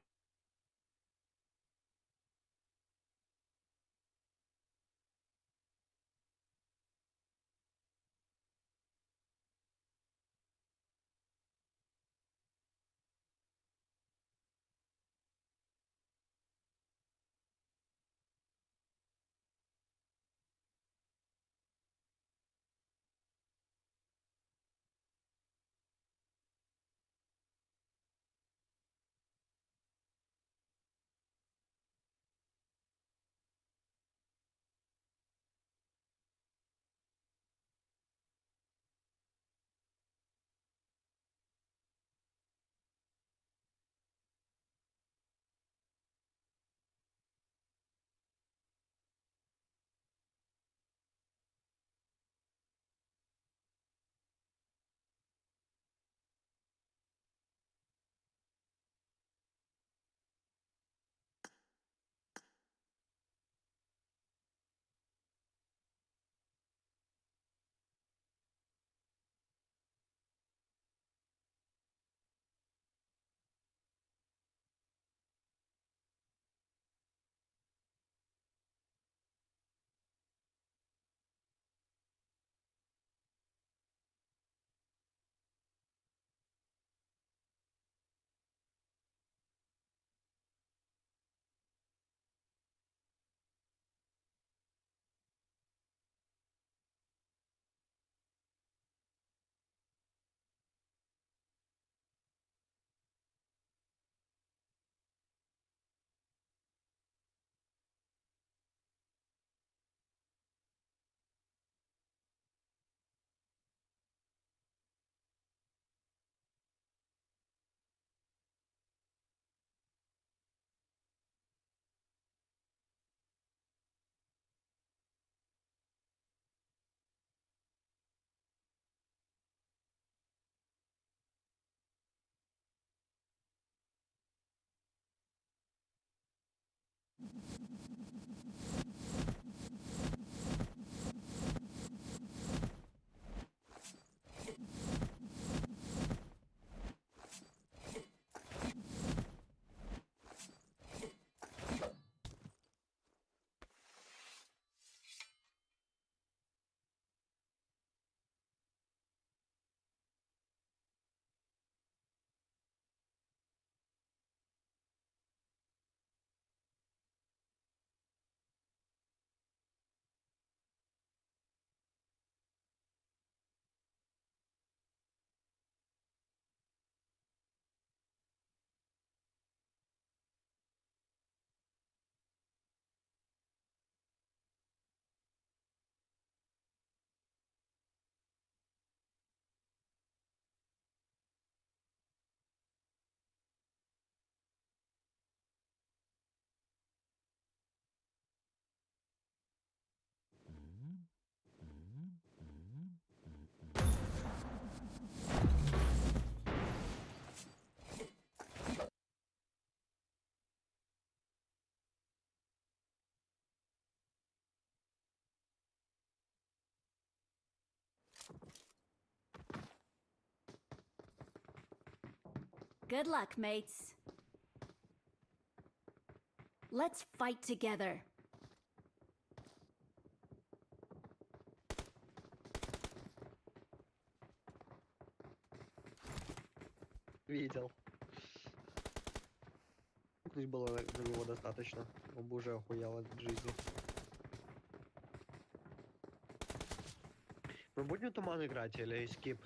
Good luck, mates. Let's fight together. Видел. Пусть было на него достаточно. Он бы уже охуел от жизни. Мы будем туман играть или скип?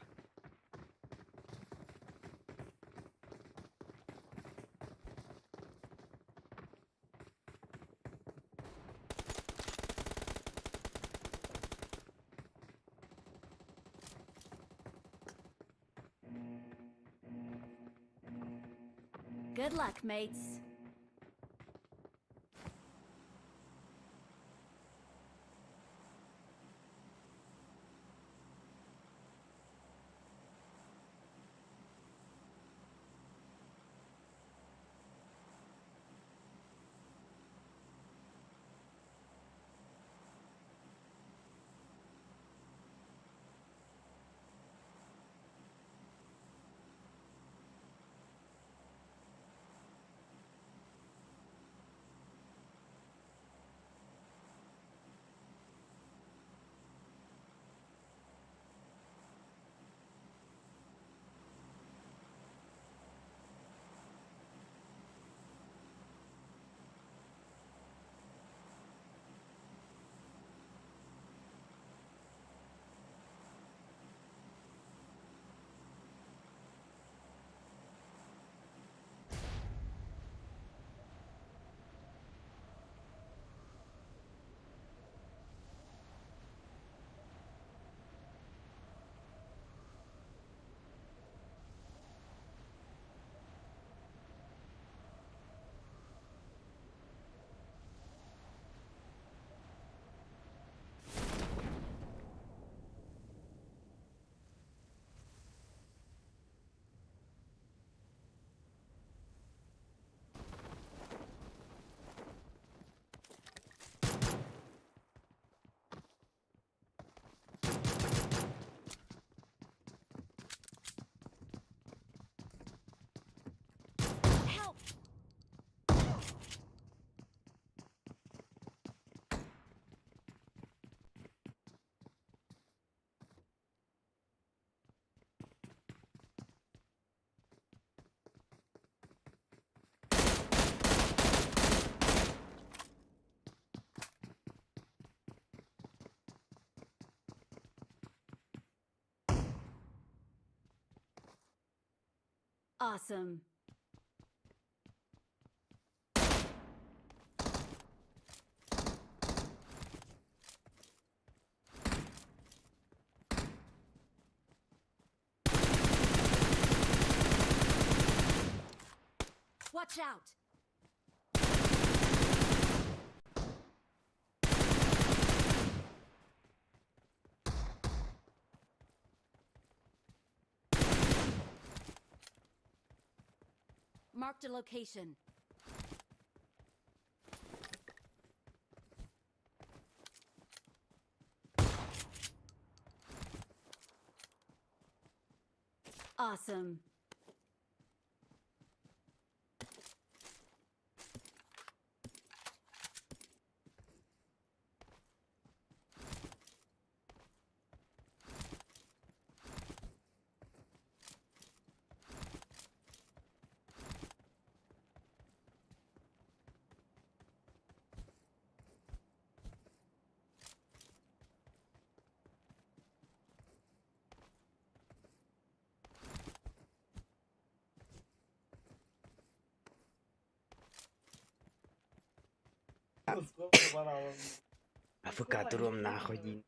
Good luck, mates. Help! Awesome. Watch out! Marked a location. Awesome. АФК тром нахуй. дии.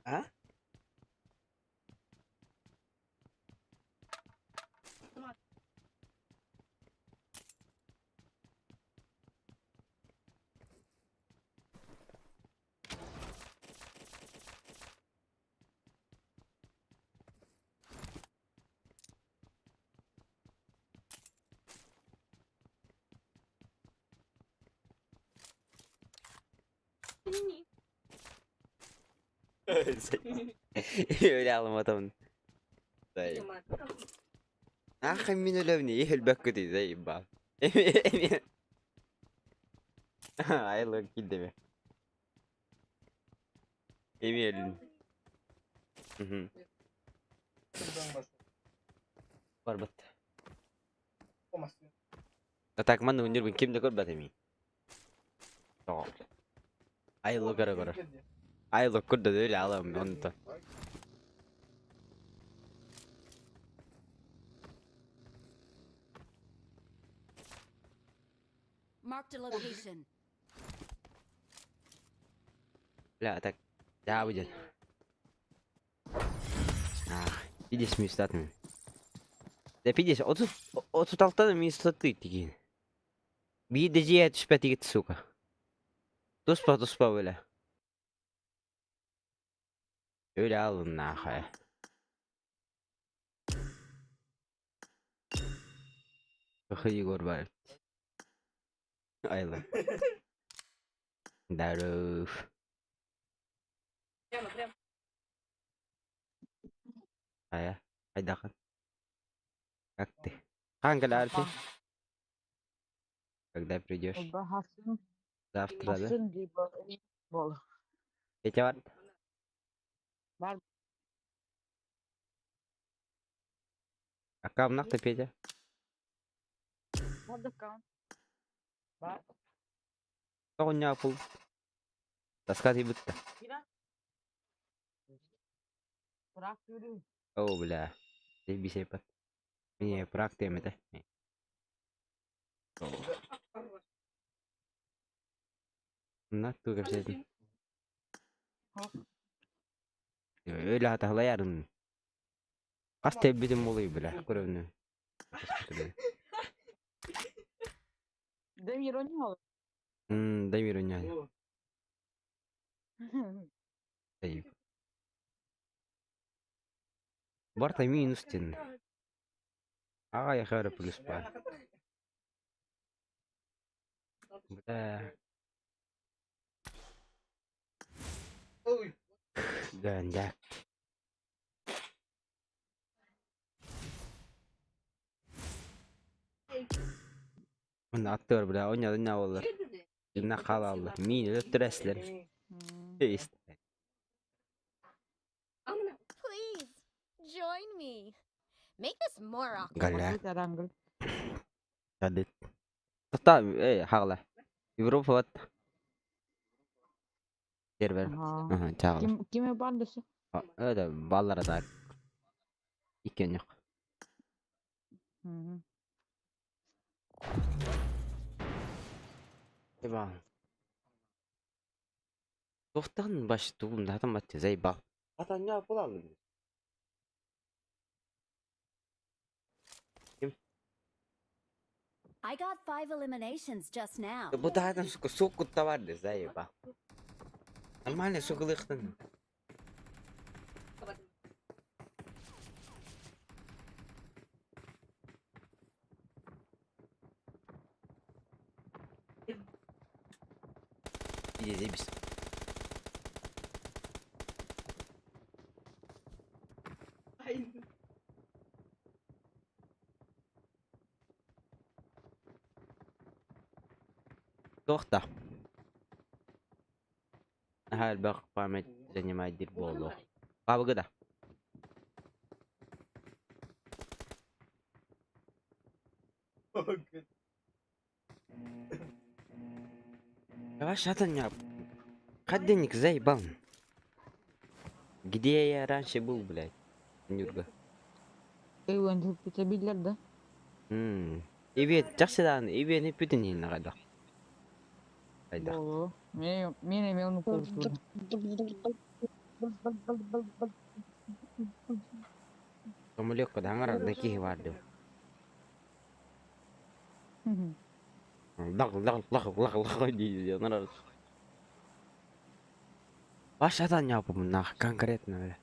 А? Öyle alamadım. Dayı. Ah min өлөбүн iyi өлбөккө дии заебал. Айлык килдеме. Эми өлүн. Барбат. А так манна үнүрбүн ким да көрбөт эми. Тоҕо. Айлык көрө көрө. Айлык көрдө өлө алам онто. Marked a location. Бля, так. Да, будет. Ах, пидес мистатми. Да пидес, 36 мистаты тигин. Биир дьиэ түспэтигит, сука. Туспа туспа бля. Өлө алын нахуй. Егор бар. Айла. Здоров. Ая, айдахан. Как ты? Хаһан кэлээрти? Когда придешь? Завтра, да? Петя бар? Бар. Аккаунт ты, Петя? Бар. Тоҕо Таска тиийбит О, бля. Заебись айпад. Не, практика это. На ту кэпсээтин. Өлө хатаһылайарын. Хас тэббитим буолуй бля, көрөбүнү. Дамир онял. Дамир онял. Заеб. Барта минус тен. Ага, я хара плюс па. Бля. Да, да. Мына аттыгар бля, оня оня болар. Жына хаалаллар. Миин өлөттөрөсүлэр. Есть. Please, join me. Make this more awkward. Галя. Кадет. Тоқта, эй, хаҕала. Европа вот. Сервер. Ага, чаҕала. Ким ким бандысы? Это баллара так. Иккен yok. Ебан. Тоқтан баш тугум датам батты заебал. Ата не буламын. Ким? I got 5 eliminations just now. Бу даатан сука сук товар заебал. Нормально сука лыхтан. Иди, заебись. Тоқта. Элбэх память занимает диир буолуо. Бабыгы да. Давай шатан я. Ходильник заебал. Где я раньше был, блядь? Нюрга. Биллэр да? Ибет жакшы ибени бүтүн иһин кайда. Кайда. Болу. Мен мен эме оны көрдүм. Самолетка даңар да киһи бар деп. Лах лах лах лах лах дейди. Нар. Башадан япым нах конкретно бля.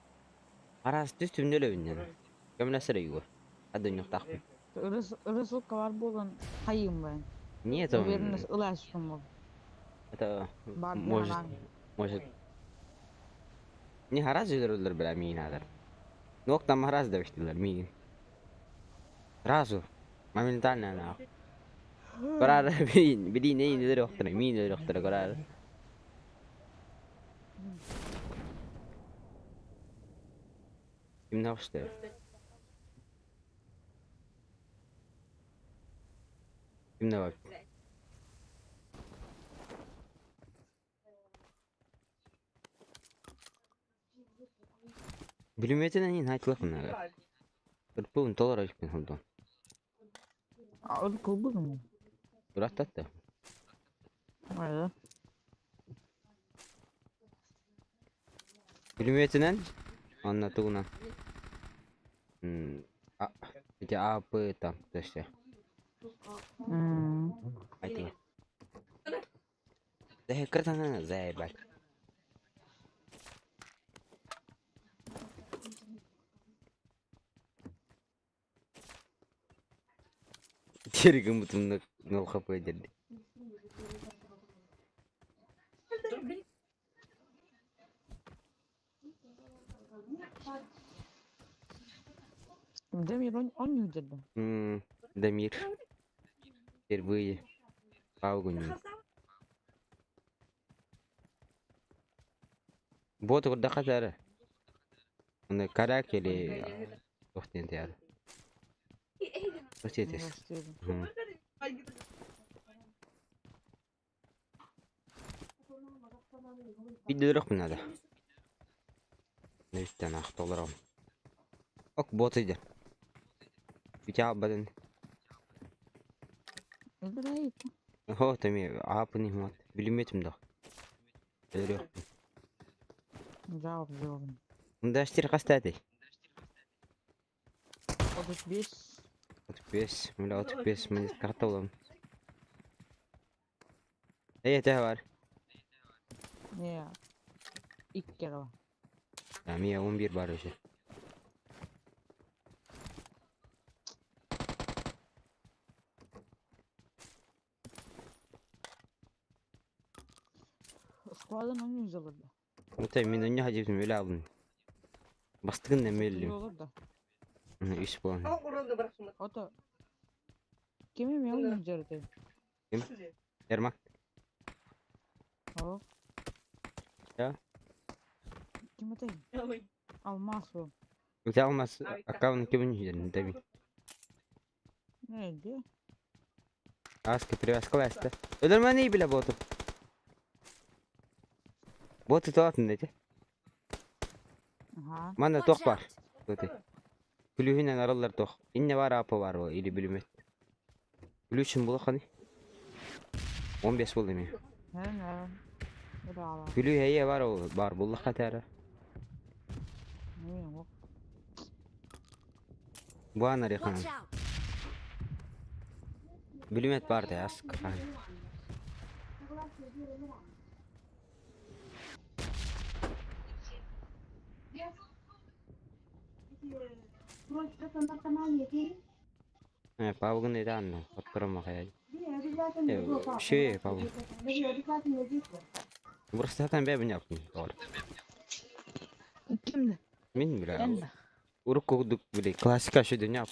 Арас түс түмнөлөбүн Көмнәсер үйгө. Адын yok тахпын. Ырысылка бар болан хайым бен. Нет, он... Уверенность ылашым бол. Это Бар может, дианан. может. Не гараз өлөрөллөр бля миигин аатар. Нок там гараз да бэштилэр миигин. Сразу. Моментально нахуй. Көраар билин билин эйин өлөрүөхтэрэ миин өлөрүөхтэрэ көраар. Кимнээх устар? Кимнэ бар? Бүлүмүөтүн эҥин хаачылах гыннарар. Ырпыбын толоро иликпин холдон. Ол кылбыгым. Ыраттатта. Ая. Бүлүмүөтүнэн уонна тугунан а ити АП там то есть айтыла. Заебать. Тиэр гыммытын 0 хп диэн. Дамир, он не удержал. Дамир. Впервые. Паугунин. Бот курдахатары. Оны карак или туох диэн тиһэр. Туох диэтис. Видеорохпун надо. Нэвиттэн ахтолором. Ок бот иде. Бүтэ Хо тами аапын ихмат. Билимметим да. Өлөрүөхпүн. Жауап жауабын. Мындаштир хастаатый? 35. 35. Мына 35 минут карта болом. Эй, это бар. Не. Икки бар. А, мия 11 бар уже. Складын он жүз алыр да. Это мен önce hacı öyle aldım. Бастыгын немелим. Olur да. Үс болан. Ото. Кими мен он жүз алыр. Ким? Ермак. О. Я? Ким это? Алмаз ол. Өте алмас аккаунт кимин жүден таби. Не, где? Аска привязка Өлөрмө биле боту. Боту тоатын дети. Ага. Манда Watch тох бар. out! Тоти. Күлүһүнэн араллар тох. Инне бар апы бар о или билимет. Күлүчүн була ханы. 15 болду эми. Не, не. Браво. Күлүү эйе бар о бар булла катара. Не, ок. Буан арехан. Watch out! Билимет бар да аска. Павгын эдан оттурма хая. Шей павгын. Просто там бе бняпын. Кимди? Мен бля. Мен да. Урук кудук биле классика шо дүня.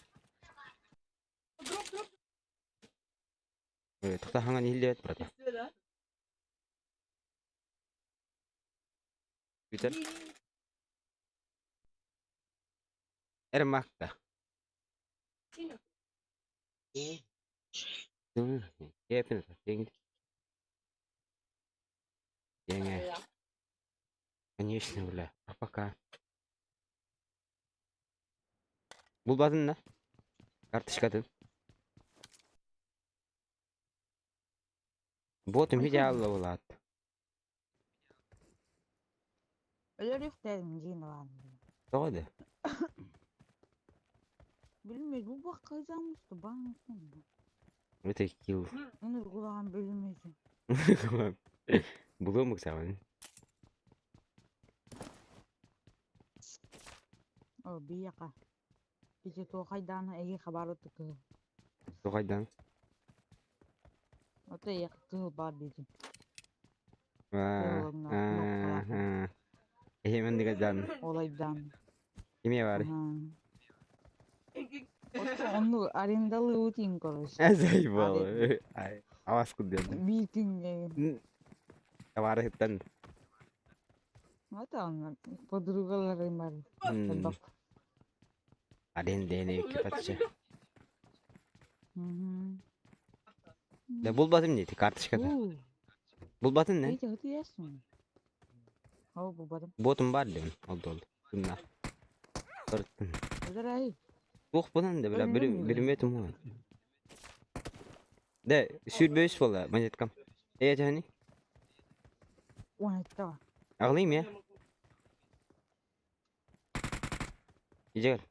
Тохта хаңан хиллет брата. Бүтер. Эрмакта. Кепин деньги. Деньги. Конечно, бля. А пока. Булбадын да? Карточкатын. Ботум идеалла булат. Өлөрүк дедим жиын алам. Тоҕо Билмейт, бу бак кайзамысты бан. Это килл. Оны кулаган билмейт. Булуомук сабын. О, бияка. Бije тоқайдан эги хабары тыкы. Тоҕайдан. Ото эки кыл бар бiji. Эһимен дигадaan. Олайдан. Кимиэ баарый? Онну арендалы утин, короче. Заебал. Ай, авас кудден. Биир күҥҥэ. Табаарыһыттан. Вот он, подругаларым бар. Элбэх. Аренданы икки Да булбатым дии, карточката. Булбатын не? Эти вот ясно. О, булбатым. Ботум бар диэн, ол да ол. Тунна. Барыттым. Ыдарай. Туох бунан да бля, билимметим уон. Да, сүүрбэ үс буолла монеткам. Ээ төһөнүй? Ой, это. Аҕалыйм я. Иджигэр.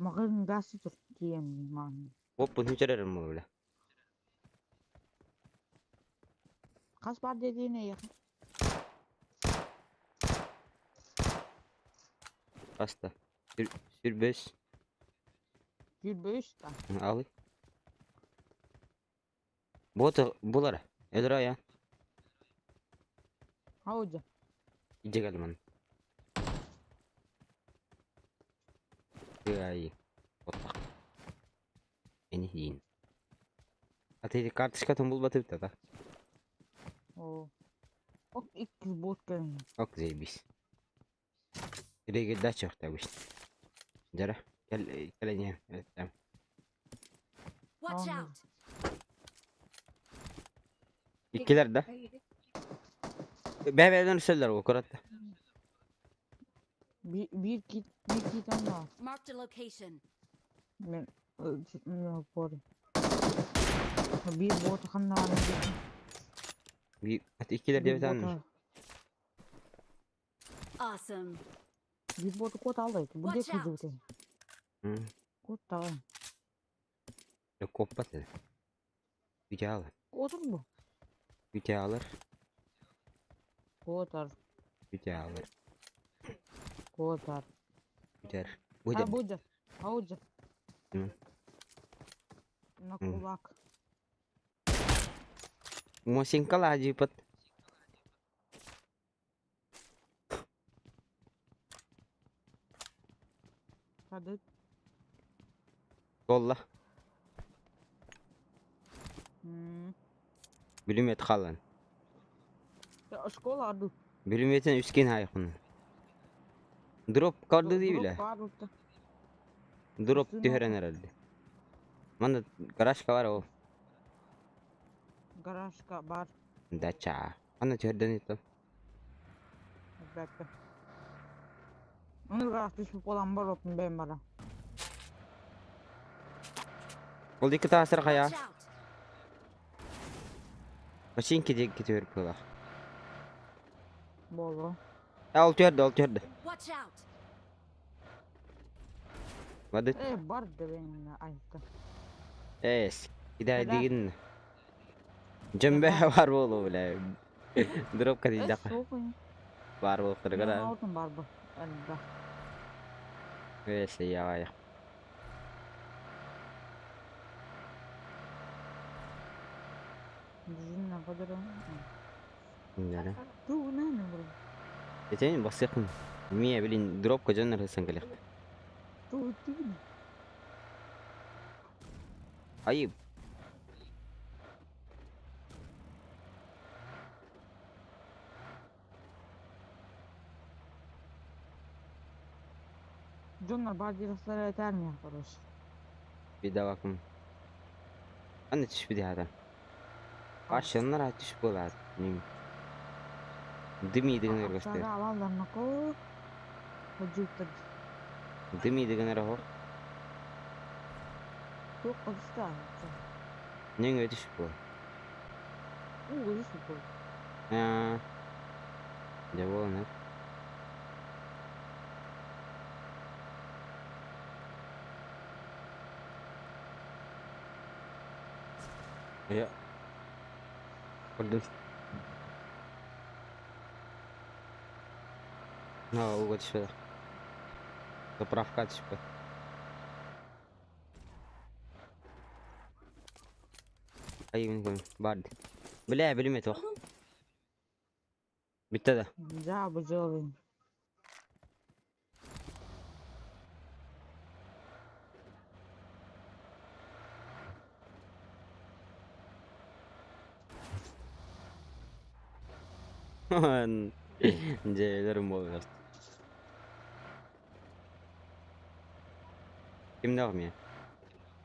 Маҕын газ тур тиэм маҕын. Оппун хүчэрэрим бля. Хас бар диэтиин эйиэхэ? Баста. Сүүрбэ үс. 25 да. Алый. Боты булар. Элра я. Аудя. Иди кэлмэн. Ай. Оттак. Эни диин. А ты карточкатын булбаты да? О. Ок икки бот кэлин. Ок заебись. Иреге дача обычно. Жара. Кел кел не. Watch out! Иккилэр да? Бэбэден сөллөр аккуратно. Биир кит биир кит онно. Marked a location. Мен пор. Биир бот ханна бар. Bir иккилэр диэбитэн. Awesome. Биир боту кот алды. Бу Watch де out. кызы. Кот тагы. Коппат. Үтэ Отур бу. Үтэ алар. Котар. Үтэ алар. Котар. Үтэр. А Будет. будет. Аудя. М. На М. кулак. Мосинкала ажипат. Хады. Толла. М. Билимет халан. Школа аду. Билиметен үскен хайкун. Дроп карды дии биле. Дроп түһэрэн эрэлди. Манна гаражка бар ол. Гаражка бар. Дача. Ана түһэрден итом. Бәккә. Оны гараж түшүп болан бар отун бэм бара. Ол икки таасыр хая. Watch out! Машинки диэки түһэр буолар. Боло. Ол түһэрдэ, ол түһэрдэ. Watch out! Бады. Э бар дебен айтты. Эс. Кидай дигин. Жөмбе бар болу бля. Дропка Э дейді. соқын. Бар болу кыргыра. Алтын бар бу. Әлбә. Эс я. Жүзүннен кадыр. Нәре. Ту нәне бу. Этен басыйкын. Мия билин дропка жоннор сан келек. Ту ту. Айып. Дьоннор бар директор этер короче. Бидавакым. Аны түшпү хата. Башыннар түш болат. Ним. Дыми деген көргөстөр. Алаларына ко. Хожуттар. Дыми деген ара Тук кызта. Нең өтүш бол. У гыш бу. Аа. Де болон. Я. Көрдүм. А, уга түшпөдө. Заправка түшпөдө. Айыбын көрүм. Бар. Бля, билим этох. Bitti да. Да, бу дьыалын. Дьиэлэрим буолар. Кимнээх эмиэ?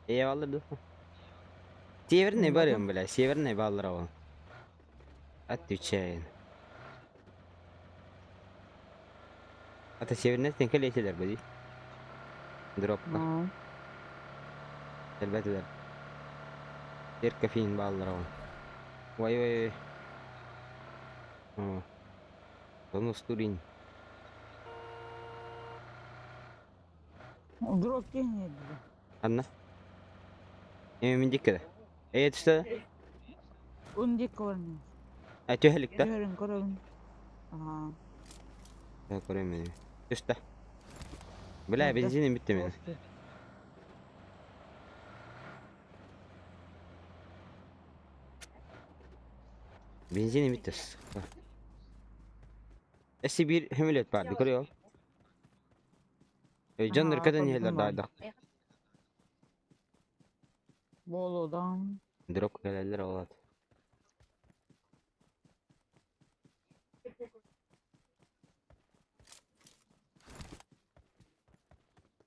Eyvallah dur. Северный барыам, бля, северный баллар ол. Отвечает. Ата северный кэлиэтилэр бу дии. Дропка. Элбэтилэр. Сир кофеин бааллар ол. Ой ой ой. О. Тонус турин. Дроп киһини дии. Анна. Эми мин диккede. Ээ түстэ. Ун дикки барны. А түһэликте. Түһэрин көрөбүн. Аха. Көрөм мени. Түстэ. Бля, бензиним бүттү менин. Бензиним бүттү. Эси бир хөмөлөт барды көрüyor. Дьоннор көтөн иһэллэр даайдах. Болудан. Дроп кэлэллэр олат.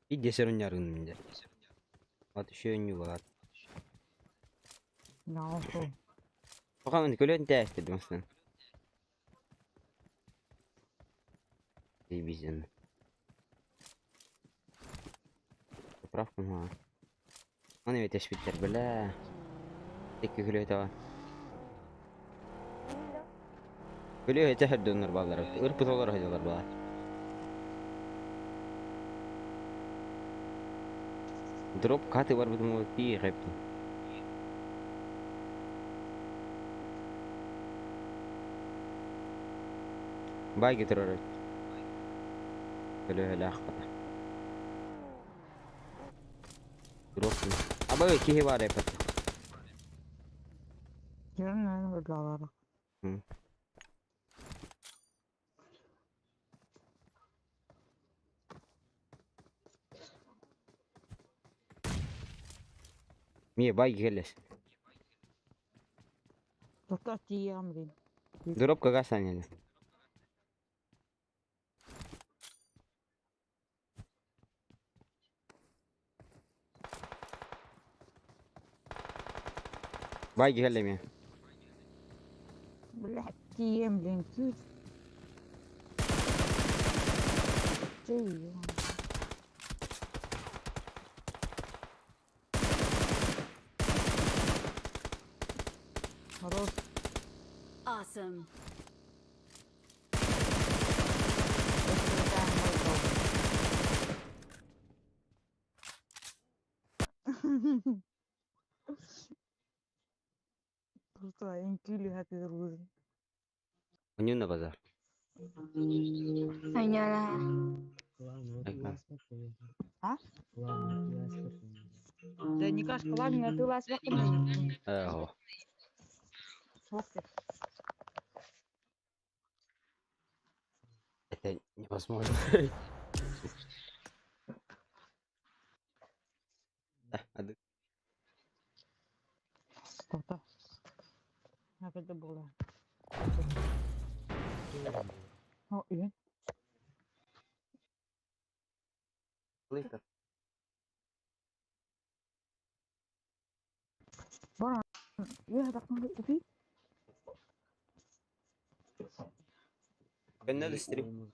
И десер унярын минде. Ат еще не болады. Нахуй. Пока көлөн тәсті димастан. Заебись. Поправка ма. Оны ведь эшпиттер, бля. Текки күлө таба. Күлө өтө хөрдөннөр баллар. Ырпыт олар хөдөлөр бала. Дроп каты бар бутум ти гэпти. Бай гитрор. Күлө хөлө ахпата. Дроп. Аба кихи бар эпат. Көрүнөн ырлалар. Мие бай келес. Токтор тиям дин. Дроп кага саняли. Бай келе ме. Блядь, тием, блин, күйт. Тием. Хорош. Awesome. Просто эҥкилі хатыр. Унюна базар. Айняла. А? Да не кашка, ладно, ты лась. Эго. Это невозможно. Да, ады. Тоқта. Это было. О, үйен. Лыка. Бара. Үйе тақмын үпи. Ben стрим.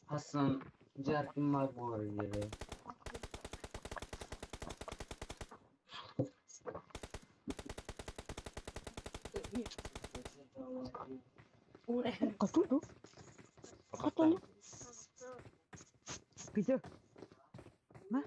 Hasan jarkim var bu arada. Қасылды. Қасылды. Где? На?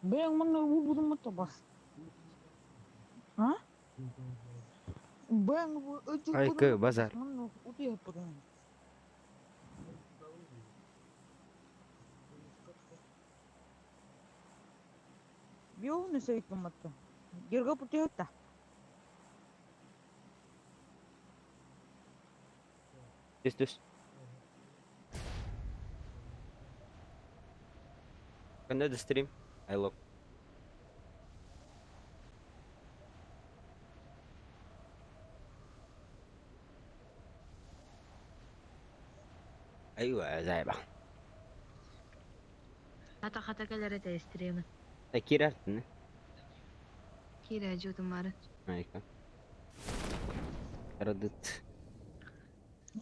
Бэйэҥ манна уурбутум бас. А? Бэйэҥ Айкы, базар. Манна утуйаппытым. Бионы сөйкөмөттө. Герга путиһытта. Түс түс. Когда стрим? I love. Айва, зайба. Хата хата кэлэр этэ стримы. Кирартын. Киирэ дьуутумары. Айка. Радыт.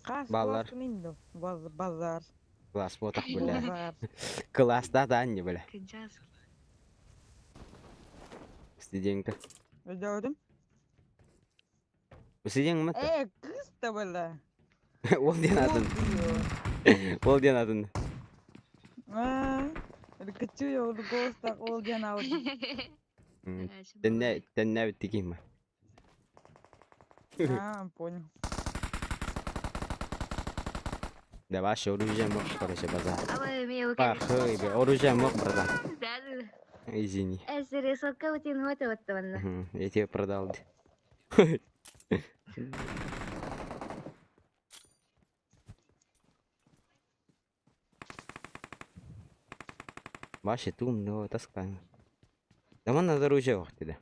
Хас Баллар. класс Базар. Класс ботах бля. Базар. Класс да да не бля. Кыдьаас. Студентка. Өйдөөдүм. Студент мат. Э, кыз да бала. Ол ден атын. Ол ден атын. Аа, кычы ол госта ол ден алды. Тенне тенне битти ким. А, понял. Да ваше оружие мог, короче, базар. Абай, мен Пахай, бля, оружие мог, братан. Да. Извини. Эсэрэ сокка утин хота оттонна. Мгм, я тебе продал. Ваше тумно таскаем. Да ман надо оружие вахтида.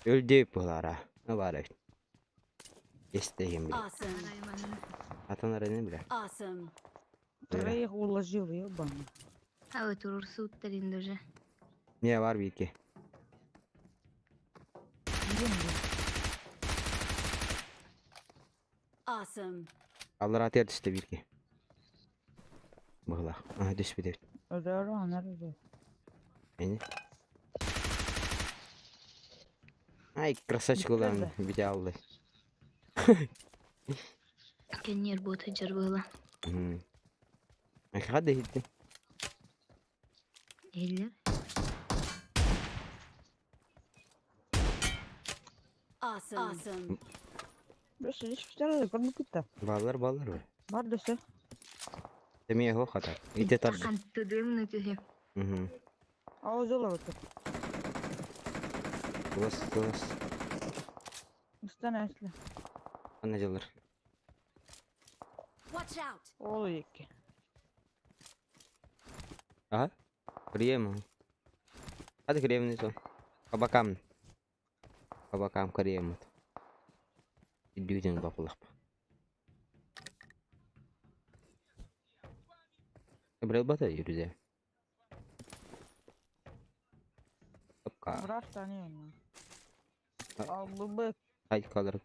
Өлдөй булара. Ну бара. Истегем бля. Awesome. Атан араны бля. Awesome. Троих уложил, ебаный. Абай турур сууттарин даже. Не бар бики. Awesome. Аллар атер түсті бирки. Бұғылақ. Ага, түспеді. Ödör anar ödör. Эни. Ай, красавчик улан, бите алды. Кеннер бот жар была. Ай, хады хитти. Эллер. Awesome. Awesome. Бес hiçbir şey көрмөк Баллар, баллар бар. Бар дөсө. Теме хо хата. Ите тарды. Антыдым нүтүхе. Мгм. Ауыз олар өтө. Класс, класс. Үстен әслі. Ана жылыр. Watch out. Ол екі. Ага. Прием. Hadi крем не то. По бокам. По бокам крем. Идюдин баплап. Брел бата юрзе. Опка. Брат tanıyorum. Алды Haydi kalır.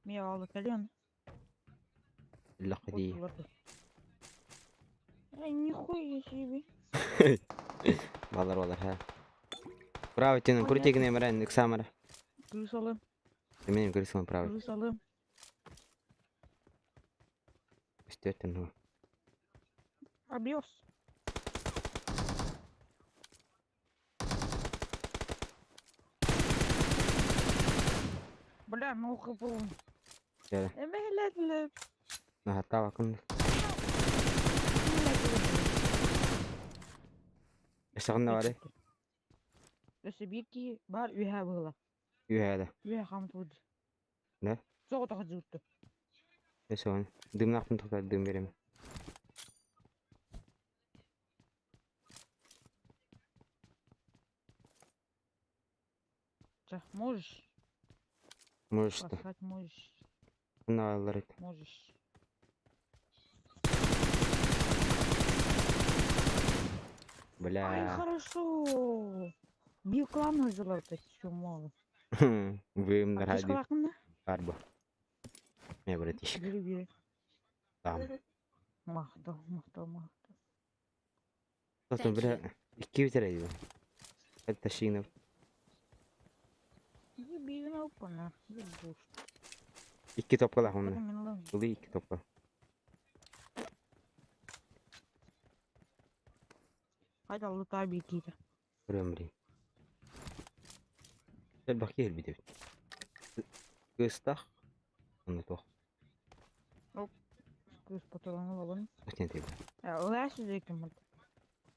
Ми алды кэлен. Лақди. Эй, нихуя себе. Балар балар ха. Право тенен крутигне мэрэн иксамара. Крысалы. Менин крысалым право. Крысалы. Үстөттен. Абьёс. Бля, ну хп. Жара. Эмэлэтлэ. Нахата вакын. Эсагында бары. Өсө бир ки бар үйә була. Үйәдә. Үйә хамтуд. Не? Соғы тахы. Эсогын. Дымнактын токтар дым берем. Ча, можешь? Можешь что? Спасать можешь. На аллар. Можешь. Ай, Бля. хорошо. Биоклан взяла вот еще мало. Вы А ради. кышкалакын Арба. Не, братишка. Бери, бери. Там. Махтал, махтал, махтал. Что бля, икки битере. Это шина. Ебина опана. Ебуш. Икки топка онны. Були икки топка. Хайда лутаа биикиитэ. Көрөм билигин. Элбэх киһи өлбүт эбит. Кыыстах онно туох. Оп. Кыыс патроны ылабын. Өтен тиби. Ылаа сүзэким.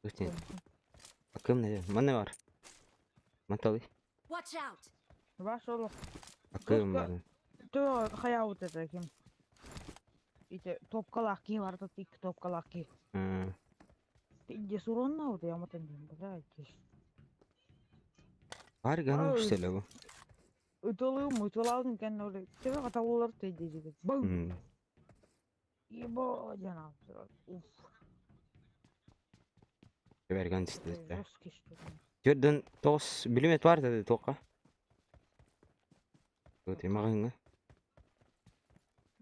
Өтен. Акым не? Манна бар. Маталы. Watch out! Ваш олох. Акым бар. Төө хайаабыт этэ ким. Ити топкалаах киһи барыта икки топкалаах киһи. Где суроннаабыт яматын диэн блядь. Бар гана үстеле бу. Ытылыым, ытылаабытын кэннэ оле төбө хатабыллар тейдежигит. Бум! Ебо диэн аапсырар. Уф. Берган исте. Жесткий что-то. Төрдөн тоғыз билимет бар деді тоққа. Өте мағыңа.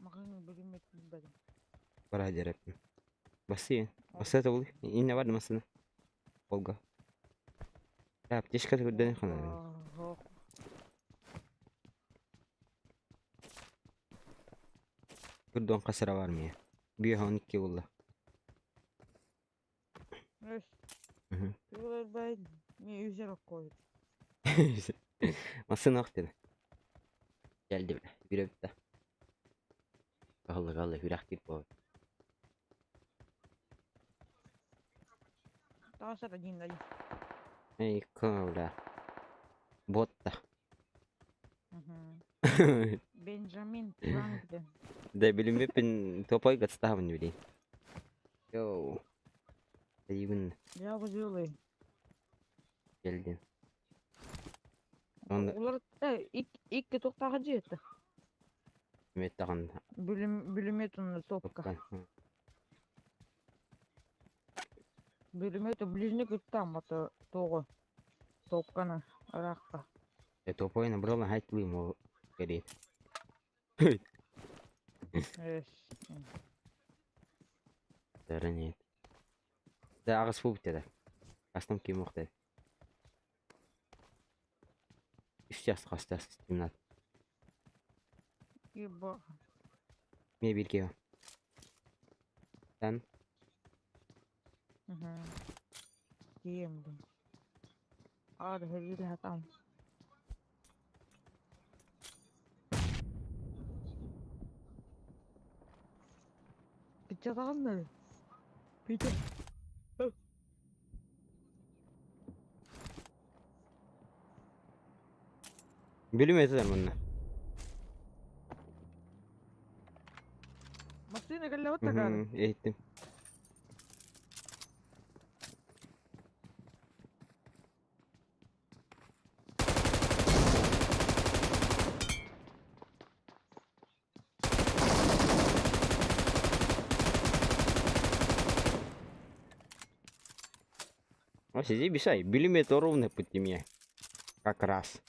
Мағыңа билимет билбедим. Бара дереппин. Басы, басы это был. Инне бар масына. Олга. Аптечка көрдөн хана. Көрдөн касыра бар мия. Бие 12 болду. Масына ох dedi. Geldi bile. Güre bitti. Allah Allah hürek deyip bu. Ey бля. Ботта. Бенджамин Франклин. Да билимеппин топой гатстабын билейин. Йоу. Дейбин. Я бузулы. Келдин. Онда Улар икки токтага жетти. Меттаган. Бүлүм бүлүмөт топка. Бүлүмөт ближний күттам ата того. Топканы аракка. Э топойна брала хайтлым ол керет. Эс. Нет. Да агыс бу битеде. Астым ким окты. Үч жас кастас темнат. Еба. Ме бирке. Тан. Угу. Кием. Ар херил хатам. Пича тагын Пича. Билим этер мунна. Машина келе оттагар. Эттим. О, сиди, бисай. Билимет ровно по теме. Как раз.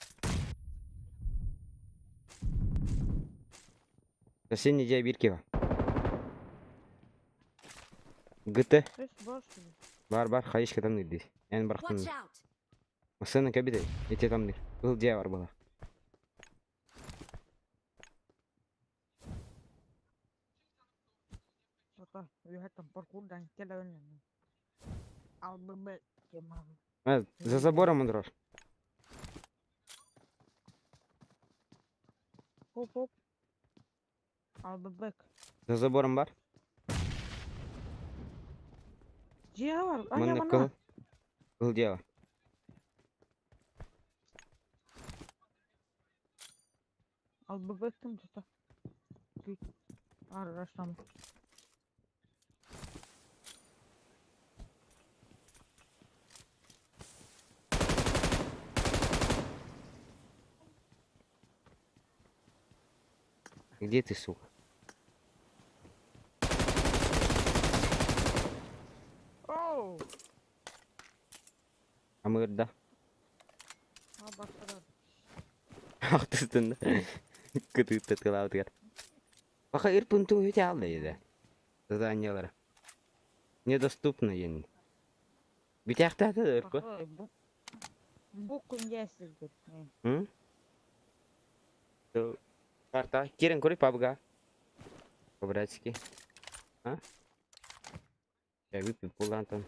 Соседний дядя Биркева. ГТ. Бар бар, хаишка там нырды. Эн бархтын. Машина кабиде. Эти там ныр. Был дия бар была. За забором он дрожь. Хоп хоп. Албыбек. За забором бар? Дия бар. Аня мана. Кыл дия бар. Албыбектин тута. Арашам. Где ты, сука? Оу! Амырда. Ах ты стын. Кытыт тылаутыгар. Баха ирпын ту өте алды еді. Заданиялар. Недоступно енді. Бүтәқтәді ырпы. Бу күн ясылды. М? Карта. Кирен көрей пабга. По-братски. А? Я выпью полантон.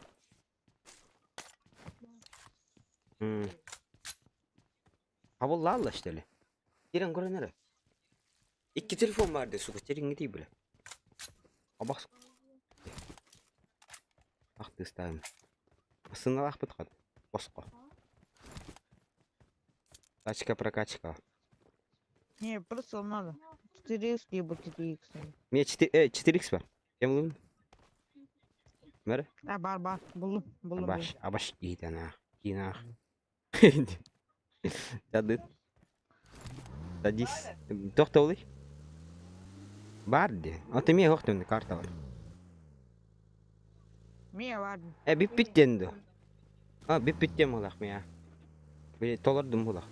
Хабыллаалла что ли? Кирен көрөн эрэ. Икки телефон бар дии, сука, териҥҥитий бля. Абах Ах тыыстаайым. Массыыналаахпыт хат. Босхо. Тачка прокачка. Не, просто надо. 4х либо 4х. Мне 4, 4х бар. Кем булуҥ? Мэр? А, бар, бар. Буллум, буллум. Абаш, абаш киитэн Кинаах. Дадыт. Садись. Тохтолуй. Бар дии. Ото эмиэ суох түннүк карта бар. Мия бар. Э бүппүт диэн дуо? А бүппүт диэн буолах мия. Били толордум буолах.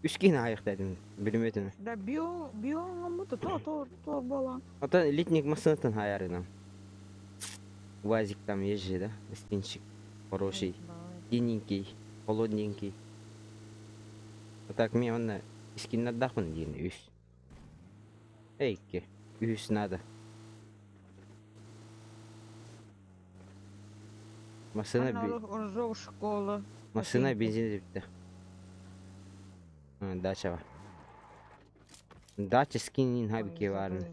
Үс киһини аайахтаатым бүлүмүөтүнэн. Да био био оҥоммут то то то буолан. Ото литник массыынаттан хаайарынан. Уазик там есть же, да? Скинчик хороший. Синенький, холодненький. А так мне онно искиннардаахпын диэн үс. Эй, икки. Үһүс надо. Массыына би... Ана школа. Массыына бензин бүттэ. Дачаҕа. Дача скинин хабики баарын.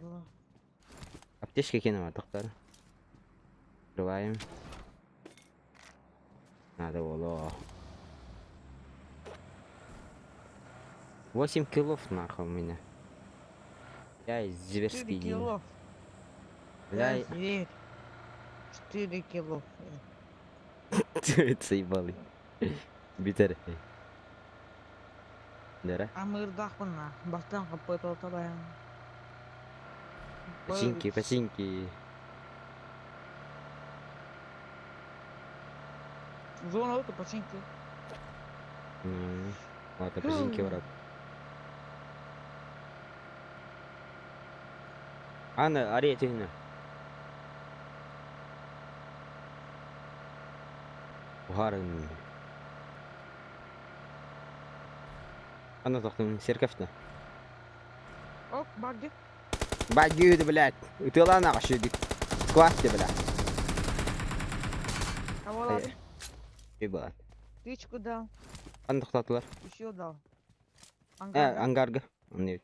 Аптечка киэнэ бар тохтор. Открываем. Надо было. 8 килов нахуй у меня. Я зверский день. килов. Бля, Я зверь. 4 кило. Заебалый. Битер. Дара. Амырдахпына. Бастан капыт оталайын. Починки, починки. Зона это починки. Ладно, починки, брат. Анна, ария түһүнэ. Уһарын. Анна тохтун церковьта. Оп, барды. Бадьюды, блядь. Ытыалаан аҕашыдык. Сквасты, блядь. Кого ладно? Ебать. Тычку дал. Анна тохтатылар. Еще дал. Э, ангарга. Анны.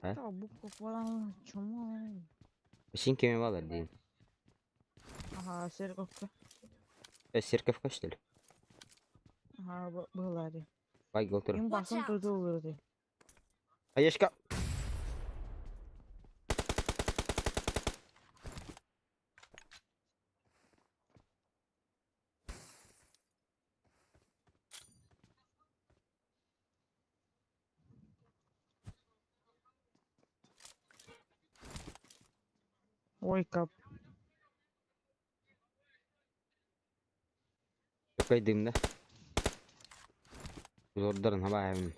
А? Буква falan чому? Починки балар дейм. Ага, церковка. Э, церковка, что ли? Ага, была ли. Бай голтур. Им басын турду олурду. Аешка. Ой, кап. Какой дым, да? Зордарын хабаем.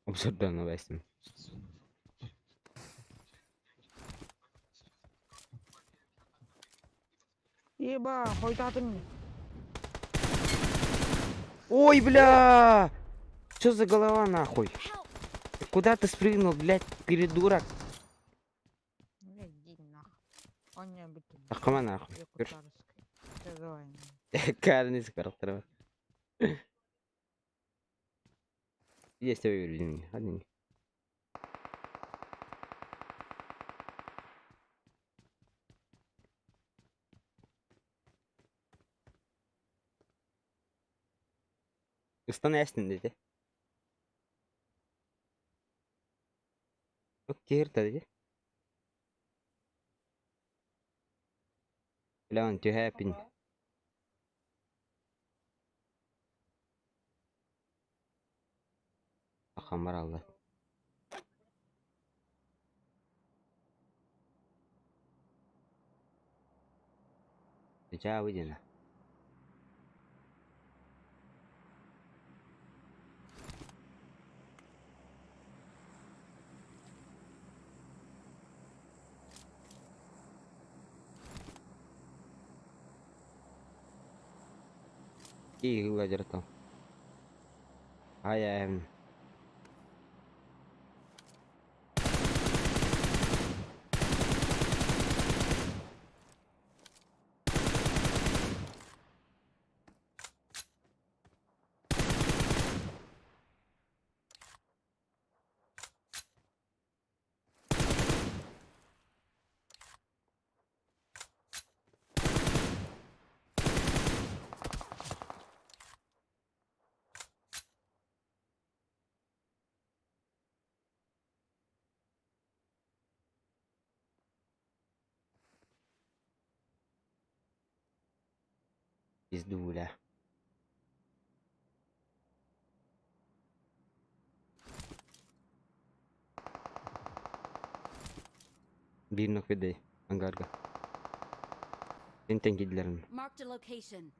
Обзордан абайсым. Еба, хойтатым. Ой, бля! Что за голова нахуй? Куда ты спрыгнул, блядь, придурок? Бля, иди нахуй. Он не бит. Ахма нахуй. Карнис карактер. Есть уверен. Один. Ыстан эстин деди. Киһир деди. Бля, түһээпин. Ахамар алла. Дьэ, выйдена. Киһи там. Ай. Пиздуля. Биир ноквидей ангарга. Энтен кидлерин. Marked a location.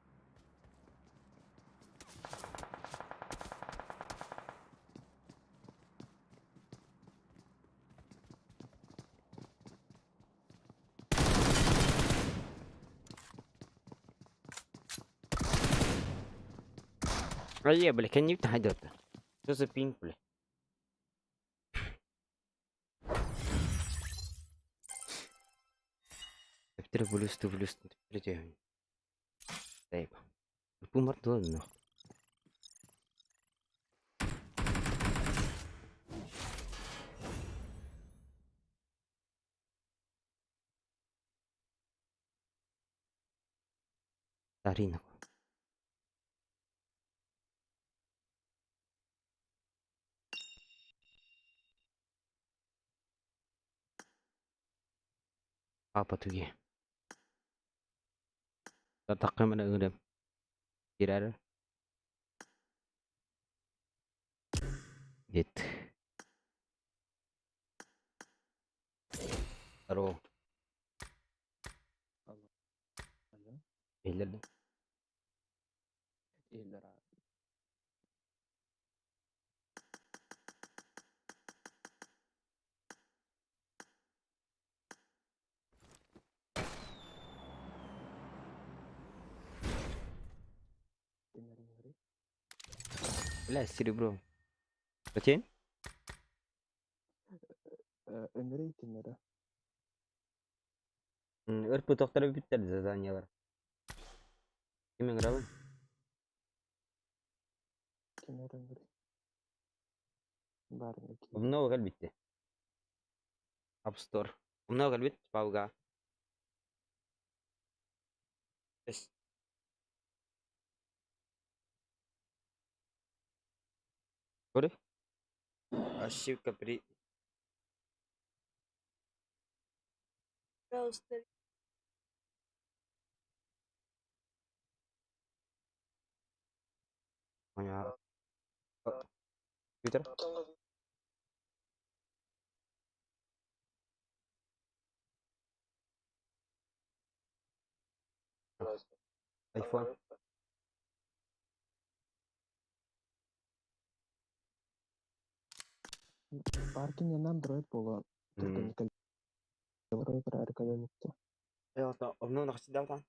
Ае, бля, кэннибит хайдата. Что за пинг, бля? Теперь плюс ты плюс ты Тейп. Пумар нахуй. Тарина. Apa tuh Tatakka mana ngedem. Kirar. Git. Здорово. Алло. Eller. Eller. Бля, серебро. Потень? Ömür eğitimleri. Өрпү тохтору бүттер заданиялар. Ким ыҥырабын? Кемер ömür. Барын Умного кэлбитти. App Store. Умного кэлбит пауга. Эс. Көрү? Ошибка при Пожалуйста. Понятно. Твиттер? Айфон. Паркин Android боло. Android аркаялыкта. Обнову нахсидалтан.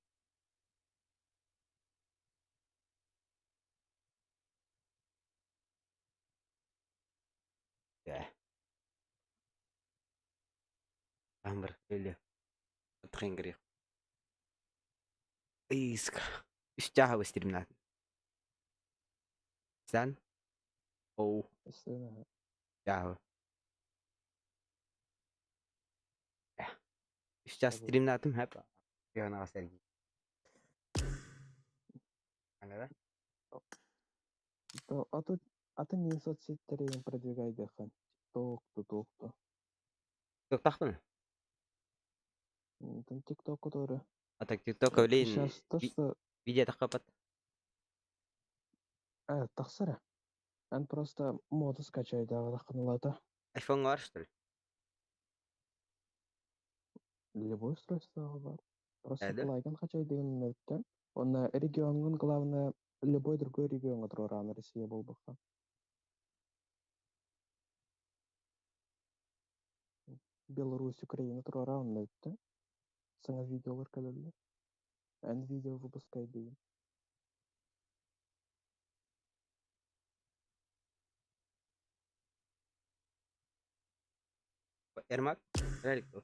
Амбр или Трингри. Иска. Үстяха стримнат. Сан. Оу. Яа. Үстя стримнатым хэп. Яна серги. Ана То, а тут, а ты не соцсеттерин продвигай дехан. Ток, то, то. Тохтахпын. Там ТикТок, который. А так ТикТок блин. Сейчас то, что... Видео тахкапат. Тахсара. Он просто моду скачай, да, вдохнула Айфон бар, что ли? Любое устройство бар. Просто Да? лайкын качай деген нөттен. Он регионун главное любой другой регион рано Россия болбақта. Беларусь, Украина турара нөттен. Саңа видеолар кәләлі. Ән видео выпускай деген. Ермак? Релик дуо?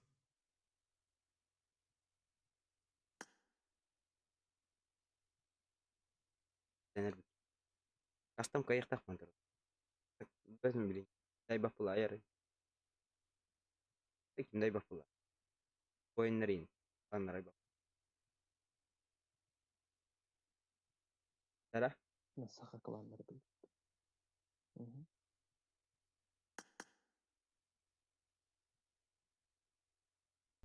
Дэнэрбит. Кастом кыайыахтаахпын турар. Бөтүн билин. Дайбах була айар. Ким дайбах була. Воиннарин. Аннарай бах. Тара? Саха кланнары бил.